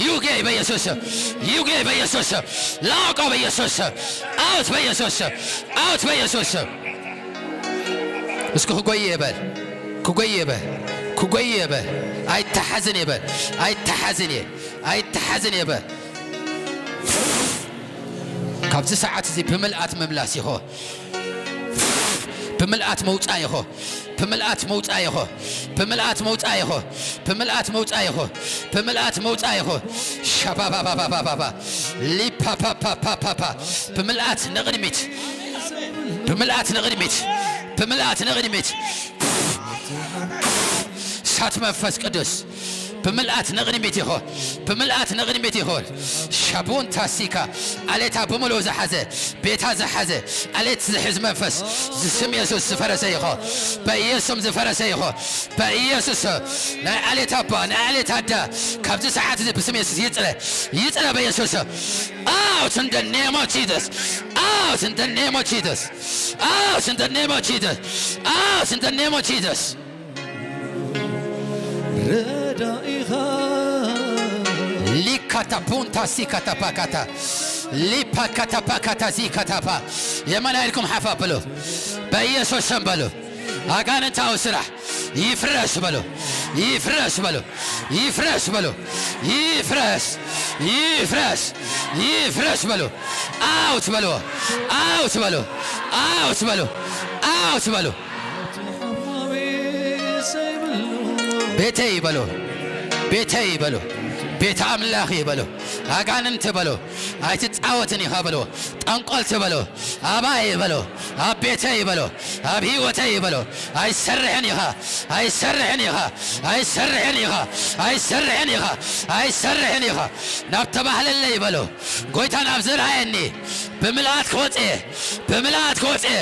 ይጉየ በኢየሱስ ስም ይጉየ በኢየሱስ ስም ላቆ በኢየሱስ ስም ኣውት በኢየሱስ ስም ኣውት በኢየሱስ ስም እስኪ ክጎይ ይበል፣ ክጎይ ይበል፣ ክጎይ ይበል። ኣይተሓዝን ይበል፣ ኣይተሓዝን እየ፣ ኣይተሓዝን ይበል። ካብዚ ሰዓት እዚ ብምልኣት ምምላስ ይኾ፣ ብምልኣት መውፃእ ይኾ፣ ብምልኣት መውፃእ ይኾ፣ ብምልኣት መውፃእ ይኾ፣ ብምልኣት መውፃእ ይኾ፣ ብምልኣት መውፃእ ይኾ። ሻባባባባባባ ሊፓፓፓፓፓፓ ብምልኣት ንቕድሚት ብምልኣት ንቕድሚት፣ ብምልኣት ንቕድሚት። እሳት መንፈስ ቅዱስ ብምልኣት ንቕድሚት ይኹን፣ ብምልኣት ንቕድሚት ይኹን። ሻቡን ታሲካ፣ ዓሌታ ብምሉኡ ዝሓዘ፣ ቤታ ዝሓዘ፣ ዓሌት ዝሕዝ መንፈስ፣ ዝስም የሱስ ዝፈረሰ ይኹን፣ በኢየሱስም ዝፈረሰ ይኹን፣ በኢየሱስ። ናይ ዓሌት ኣባ፣ ናይ ዓሌት ኣዳ፣ ካብዚ ሰዓት እዚ ብስም የሱስ ይጽረ፣ ይጽረ በኢየሱስ። Out in the name of Jesus. Out in the name of Jesus. Out in the name of Jesus. Out in the name of Jesus. ረዳኢኻ ሊካታፑንታ ሲካታፓካታ ሊፓካታፓካታ ሲካታፓ የመን ኢልኩም ሓፍ ኣብሉ። በኢየሱስ ስም በሉ። ኣጋንንታዊ ስራሕ ይፍረስ በሉ። ይፍረስ በሉ። ይፍረስ በሉ። ይፍረስ። ይፍረስ። ይፍረስ በሉ። ኣውት በሉ። ኣውት በሉ። ኣውት በሉ። ኣውት በሉ። ቤተይ በሉ። ቤተይ በሉ። ቤተ ኣምላኽ በሉ። ኣጋንንት በሉ። ኣይትጻወትን ኢኻ በሉ። ጠንቆልት በሉ። ኣባይ በሉ። ኣብ ቤተይ በሉ። ኣብ ህይወተይ በሉ። ኣይሰርሕን ኢኻ። ኣይሰርሕን ኢኻ። ኣይሰርሕን ኢኻ። ኣይሰርሕን ኢኻ። ኣይሰርሕን ኢኻ። ናብ ተባህለለይ በሉ። ጎይታ ናብ ዘርኣየኒ ብምልኣት ክወጽእ እየ። ብምልኣት ክወጽእ እየ።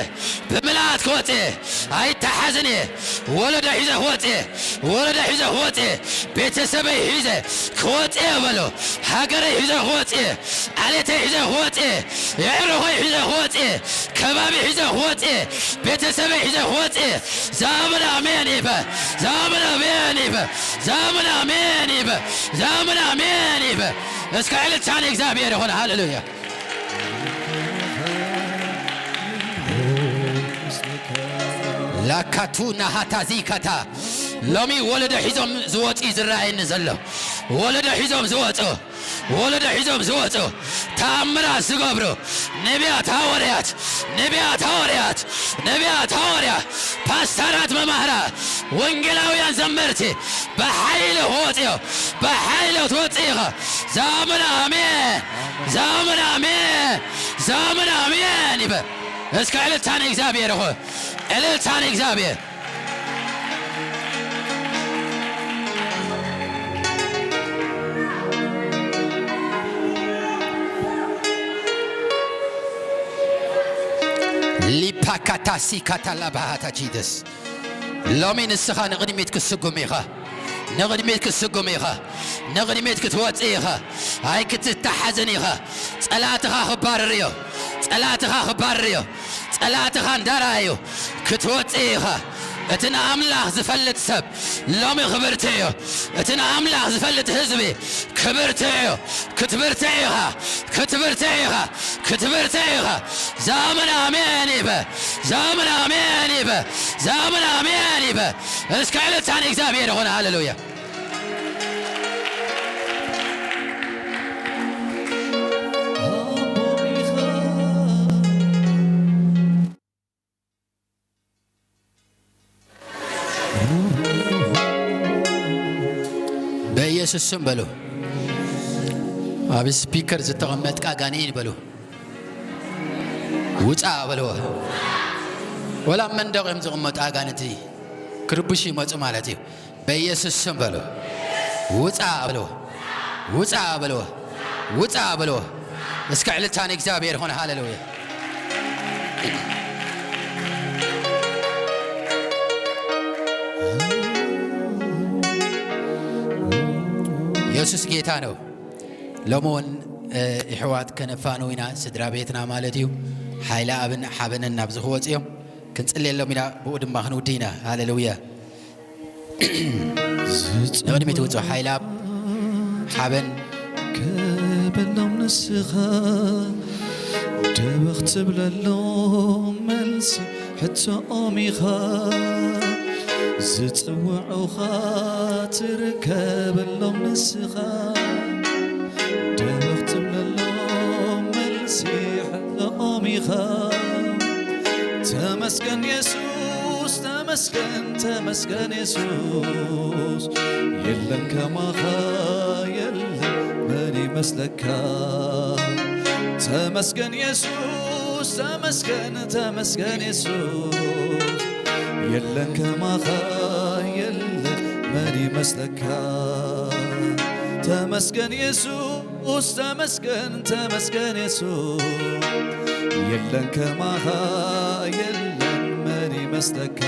ብምልኣት ክወጽእ እየ። ኣይተሓዝን እየ። ወለዶ ሒዘ ክወጽእ እየ። ወለዶ ሒዘ ክወጽእ እየ። ቤተሰበይ ሒዘ ክወጽእ እየ በሎ። ሃገረይ ሒዘ ክወጽእ እየ። ዓሌተይ ሒዘ ክወጽእ እየ። የዕሩኸይ ሒዘ ክወጽእ እየ። ከባቢ ሒዘ ክወጽእ እየ። ቤተሰበይ ሒዘ ክወጽእ እየ። ዛምን ኣሜን ይበ። ዛምን ኣሜን ይበ። ዛምን ኣሜን ይበ። ዛምን ኣሜን ይበ። እስከ ዕልልታ ንእግዚኣብሔር ይኹን። ሃሌሉያ። ላካቱ ናሃታዚካታ ሎሚ ወለዶ ሒዞም ዝወፁ እዩ ዝረኣየኒ ዘሎ። ወለዶ ሒዞም ዝወፁ፣ ወለዶ ሒዞም ዝወፁ፣ ተኣምራት ዝገብሩ ነቢያት፣ ሃዋርያት፣ ነቢያት፣ ሃዋርያት፣ ነቢያት፣ ሃዋርያት፣ ፓስተራት፣ መማህራ፣ ወንጌላውያን፣ ዘመርቲ ብሓይሊ ክወፁ እዮም። ብሓይሊ ክትወፅእ ኢኻ። ዛምን ኣሜን፣ ዛምን ኣሜን፣ ዛምን ኣሜን ይበል። እስከ ዕልልታ ንእግዚኣብሔር ይኹን። ዕልልታ ንእግዚኣብሔር። ሊፓካታሲ ካታላባሃታ ጂደስ ሎሚ ንስኻ ንቕድሚት ክትስጉም ኢኻ። ንቕድሚት ክትስጉም ኢኻ። ንቕድሚት ክትወጽእ ኢኻ። ኣይክትተሓዝን ኢኻ። ጸላእትኻ ክባረር እዮ። ጸላእትኻ ክባረር እዮ። ጸላእትኻ እንዳረኣዩ ክትወጽእ ኢኻ። እቲ ንኣምላኽ ዝፈልጥ ሰብ ሎሚ ክብርቲ እዮ። እቲ ንኣምላኽ ዝፈልጥ ህዝቢ ክብርቲ እዮ። ክትብርቲ ኢኻ። ክትብርቲ ኢኻ። ክትብርቲ ኢኻ። ዛምን ኣሜን ይበ። ዛምን ኣሜን ይበ። ዛምን ኣሜን ይበ። እስከ ዕልልታ ንእግዚኣብሔር ይኹን። ሃሌሉያ። በኢየሱስ ስም በሉ። ኣብ ስፒከር ዝተቐመጥካ ጋኔን በሉ። ውፃ በልዎ። ወላ ኣብ መንደቕ እዮም ዝቕመጡ ኣጋንንቲ ክርብሹ ይመፁ ማለት እዩ። በኢየሱስ ስም በሉ። ውፃ በልዎ። ውፃ በልዎ። ውፃ በልዎ። እስከ ዕልልታ ንእግዚኣብሔር ይኹን። ሃሌሉያ። ኢየሱስ ጌታ ነው። ሎሚ እውን፣ እ፣ ይሕዋት ከነፋንው ኢና፣ ስድራ ቤትና ማለት እዩ። ሓይለ ኣብን ሓበንን ናብዚ ክወፁ እዮም። ክንጽልየሎም ኢና፣ ብኡ ድማ ክንውዲ ኢና። ሃሌሉያ። ንቕድሚት ውጹ። ሓይለ ኣብ ሓበን ክብሎም ንስኻ ደበኽ ትብለሎም መልሲ ሕቶኦም ኢኻ። ዝጽውዑኻ ትርከበሎም ንስኻ ደበኽ ትብለሎም መልሲ ሕቶኦም ኢኻ። ተመስገን የሱስ፣ ተመስገን፣ ተመስገን የሱስ፣ የለን ከማኻ የለን፣ መን ይመስለካ? ተመስገን የሱስ፣ ተመስገን፣ ተመስገን የሱስ፣ የለን ከማኻ የለን፣ መን ይመስለካ? ተመስገን የሱስ፣ ተመስገን፣ ተመስገን የሱስ፣ የለን ከማኻ የለን፣ መን ይመስለካ?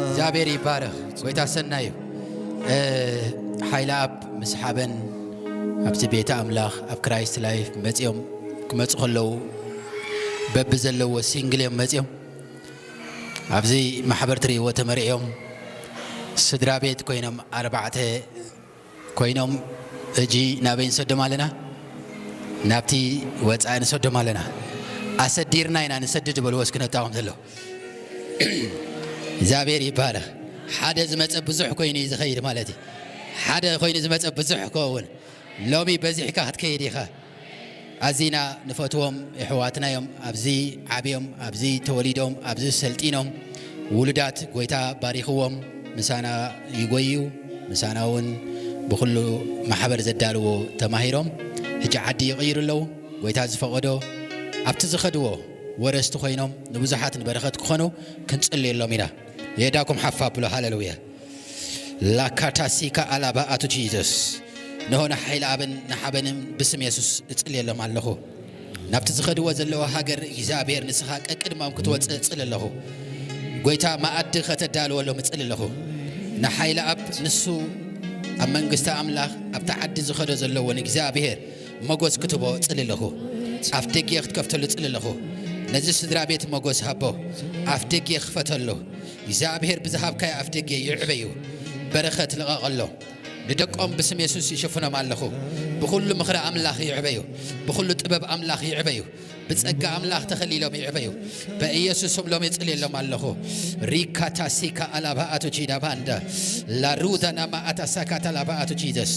እግዚኣብሔር ይባረኽ። ጎይታ ሰናይ እዩ። እ፣ ሓይለ ኣብ ምስ ሓበን ኣብቲ ቤተ ኣምላኽ ኣብ ክራይስት ላይፍ መጺኦም ክመጹ ከለዉ በቢ ዘለዎ ሲንግል እዮም መጺኦም። ኣብዚ ማሕበር ትርእይዎ ተመሪዕዮም ስድራ ቤት ኮይኖም ኣርባዕተ ኮይኖም፣ ሕጂ ናበይ ንሰዶም ኣለና? ናብቲ ወጻኢ ንሰዶም ኣለና። ኣሰዲርና ኢና ንሰድድ በልዎ እስኪ ነታኹም ዘሎ። እግዚኣብሔር ይባረኽ። ሓደ ዝመጸ ብዙሕ ኮይኑ እዩ ዝኸይድ ማለት እዩ። ሓደ ኮይኑ ዝመጸ ብዙሕ ክኸውን። ሎሚ በዚሕካ ክትከይድ ኢኻ። ኣዚና ንፈትዎም የሕዋትና እዮም። ኣብዚ ዓብዮም፣ ኣብዚ ተወሊዶም፣ ኣብዚ ሰልጢኖም ውሉዳት ጎይታ ባሪኽዎም ምሳና ይጎዩ። ምሳና እውን ብኹሉ ማሕበር ዘዳልዎ ተማሂሮም ሕጂ ዓዲ ይቕይሩ ኣለዉ። ጎይታ ዝፈቐዶ ኣብቲ ዝኸድዎ ወረስቲ ኮይኖም ንብዙሓት ንበረኸት ክኾኑ ክንጽልየሎም ኢና። የእዳኩም ሓፍ ኣብሉ። ሃሌሉያ። ላካታሲካ ኣላባ ኣቱ ጂዘስ። ንሆ ንሓይሊ ኣብን ንሓበንን ብስም የሱስ እጽልየሎም ኣለኹ። ናብቲ ዝኸድዎ ዘለዎ ሃገር እግዚኣብሔር ንስኻ ቀቅድሞም ክትወጽእ እጽሊ ኣለኹ። ጎይታ መኣዲ ከተዳልወሎም እጽሊ ኣለኹ። ንሓይሊ ኣብ ንሱ ኣብ መንግስቲ ኣምላኽ ኣብቲ ዓዲ ዝኸዶ ዘለዎ ንእግዚኣብሔር መጎስ ክትቦ እጽሊ ኣለኹ። ኣፍ ደጌ ክትከፍተሉ እጽሊ ኣለኹ። ነዚ ስድራ ቤት መጎስ ሃቦ። ኣፍ ደጌ ክፈተሉ። እግዚኣብሔር ብዝሃብካዮ ኣፍ ደጌ ይዕበዩ። በረኸት ልቐቐሎም። ንደቆም ብስም የሱስ ይሽፍኖም ኣለኹ። ብኹሉ ምኽሪ ኣምላኽ ይዕበዩ። ብኹሉ ጥበብ ኣምላኽ ይዕበዩ። ብጸጋ ኣምላኽ ተኸሊሎም ይዕበዩ። በኢየሱስም ሎም ይጽልየሎም ኣለኹ። ሪካታ ሲካ ኣላባ ኣቶ ቺዳ ባንዳ ላሩዳ ናማ ኣታ ሳካታ ላባ ኣቶ ጂዘስ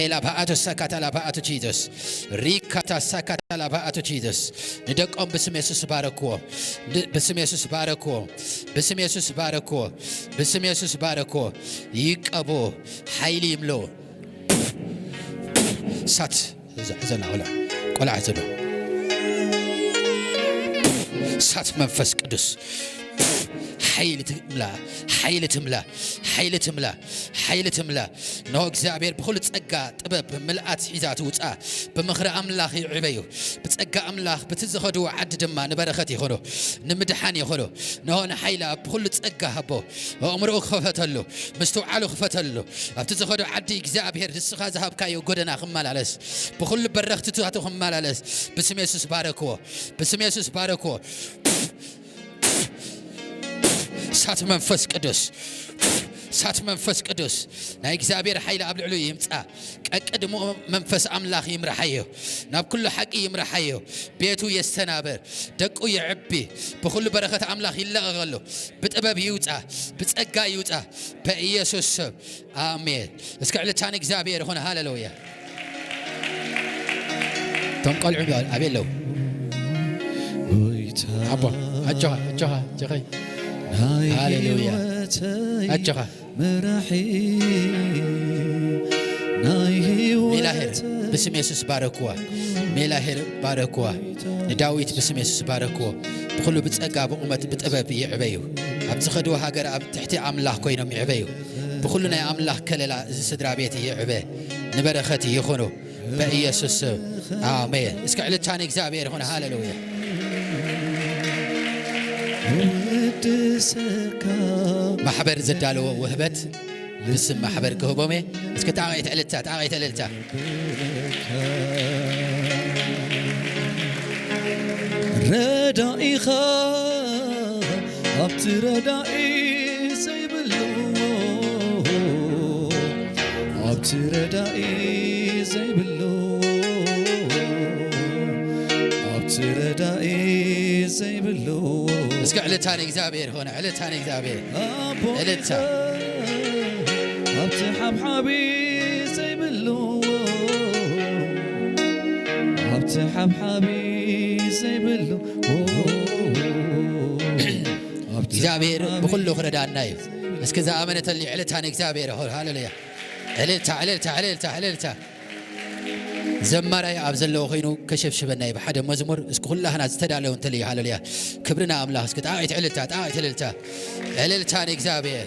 ኤላባ ኣቶ ሳካታ ላባ ኣቶ ጂዘስ ሪካታ ሳካታ ላባ ኣቶ ጂዘስ ንደቆም ብስም የሱስ ባረክዎ። ን-፣ ብስም የሱስ ባረክዎ። ብስም የሱስ ባረክዎ። ብስም የሱስ ባረክዎ። ይቀቡ። ሓይሊ ይምሎ። ሳት እዛ፣ እዛ ቆልዓ፣ ቆልዓ ዘሎ። ሳት መንፈስ ቅዱስ። ሓይሊ ትምላ፣ ሓይሊ ትምላ፣ ሓይሊ ትምላ፣ ሓይሊ ትምላ። እንሆ እግዚኣብሔር ብኹሉ ጸጋ፣ ጥበብ፣ ምልኣት ሒዛ ትውጻ። ብምኽሪ ኣምላኽ ይዕበዩ። ብጸጋ ኣምላኽ ብቲ ዝኸድዎ ዓዲ ድማ ንበረኸት ይኹኑ፣ ንምድሓን ይኹኑ። እንሆ ንሓይሊ ኣብ ብኹሉ ጸጋ ሃቦ። ኣእምሮኡ ክኸፈተሉ፣ ምስትውዓሉ ክፈተሉ። ኣብቲ ዝኸዶ ዓዲ እግዚኣብሔር ንስኻ ዝሃብካዮ ጎደና ክመላለስ፣ ብኹሉ በረኽትታቱ ክመላለስ ብስም የሱስ ባረክዎ። ብስም የሱስ ባረክዎ። እሳት መንፈስ ቅዱስ፣ እሳት መንፈስ ቅዱስ፣ ናይ እግዚኣብሔር ሓይሊ ኣብ ልዕሊኡ ይምጻ። ቀቅድሞ መንፈስ ኣምላኽ ይምርሓዮ፣ ናብ ኩሉ ሓቂ ይምርሓዮ። ቤቱ የስተናበር፣ ደቁ የዕቢ፣ ብኹሉ በረኸት ኣምላኽ ይለቐቐሉ። ብጥበብ ይውጻ፣ ብጸጋ ይውጻ፣ በኢየሱስ ስም ኣሜን። እስከ ዕልልታ ንእግዚኣብሔር ይኹን። ሃሌሉያ። እቶም ቆልዑ ኣበይ ኣለዉ? ኣቦ፣ ኣጆኻ፣ ኣጆኻ፣ ኣጆኻ። ናይ ሃሌሉያ። ህይወተይ ኣጆኻ። መራሒ ናይ ሜላሄር ህይወት ብስም የሱስ ባረክዋ። ሜላሄር ባረክዋ። ንዳዊት ብስም የሱስ ባረክዎ። ብኹሉ ብጸጋ ብቑመት ብጥበብ ይዕበዩ። ኣብ ዝኸድዎ ሃገር ኣብ ትሕቲ ኣምላኽ ኮይኖም ይዕበዩ። ብኹሉ ናይ ኣምላኽ ከለላ እዚ ስድራ ቤት ይዕበ። ንበረኸት ይኹኑ። በኢየሱስ ስም ኣሜን። እስከ ዕልልታ ንእግዚኣብሔር ይኹን። ሃሌሉያ። ውድሰካ ማሕበር ዘዳለዎ ውህበት ብስም ማሕበር ክህቦም እየ። እስከ ጣቕዒት ዕልልታ፣ ጣቕዒት ዕልልታ። ረዳኢኻ ኣብቲ ረዳኢ ዘይብሉ፣ ኣብቲ ረዳኢ ዘይብሉ፣ ኣብቲ ረዳኢ ዘይብሉ። እስከ ዕልልታ ንእግዚኣብሔር ኾነ፣ ዕልልታ ንእግዚኣብሔር። ኣቦ ዕልልታ። ኣብቲ ሓብሓቢ ዘይብሉ፣ ኣብቲ ሓብሓቢ ዘይብሉ፣ ኣብቲ እግዚኣብሔር ሓብሓቢ ብኹሉ ክረዳና እዩ። እስኪ ዝኣመነተልኒ ዕልልታ ንእግዚኣብሔር ይኹን። ሃሌሉያ። ዕልልታ፣ ዕልልታ፣ ዕልልታ፣ ዕልልታ። ዘማራይ ኣብ ዘለዎ ኮይኑ ከሸብሽበና እዩ ብሓደ መዝሙር። እስኪ ኩላህና ዝተዳለወ እንተልዩ፣ ሃሌሉያ። ክብሪ ንኣምላኽ። እስኪ ጣቕዒት ዕልልታ፣ ጣቕዒት ዕልልታ። ዕልልታ ንእግዚኣብሔር።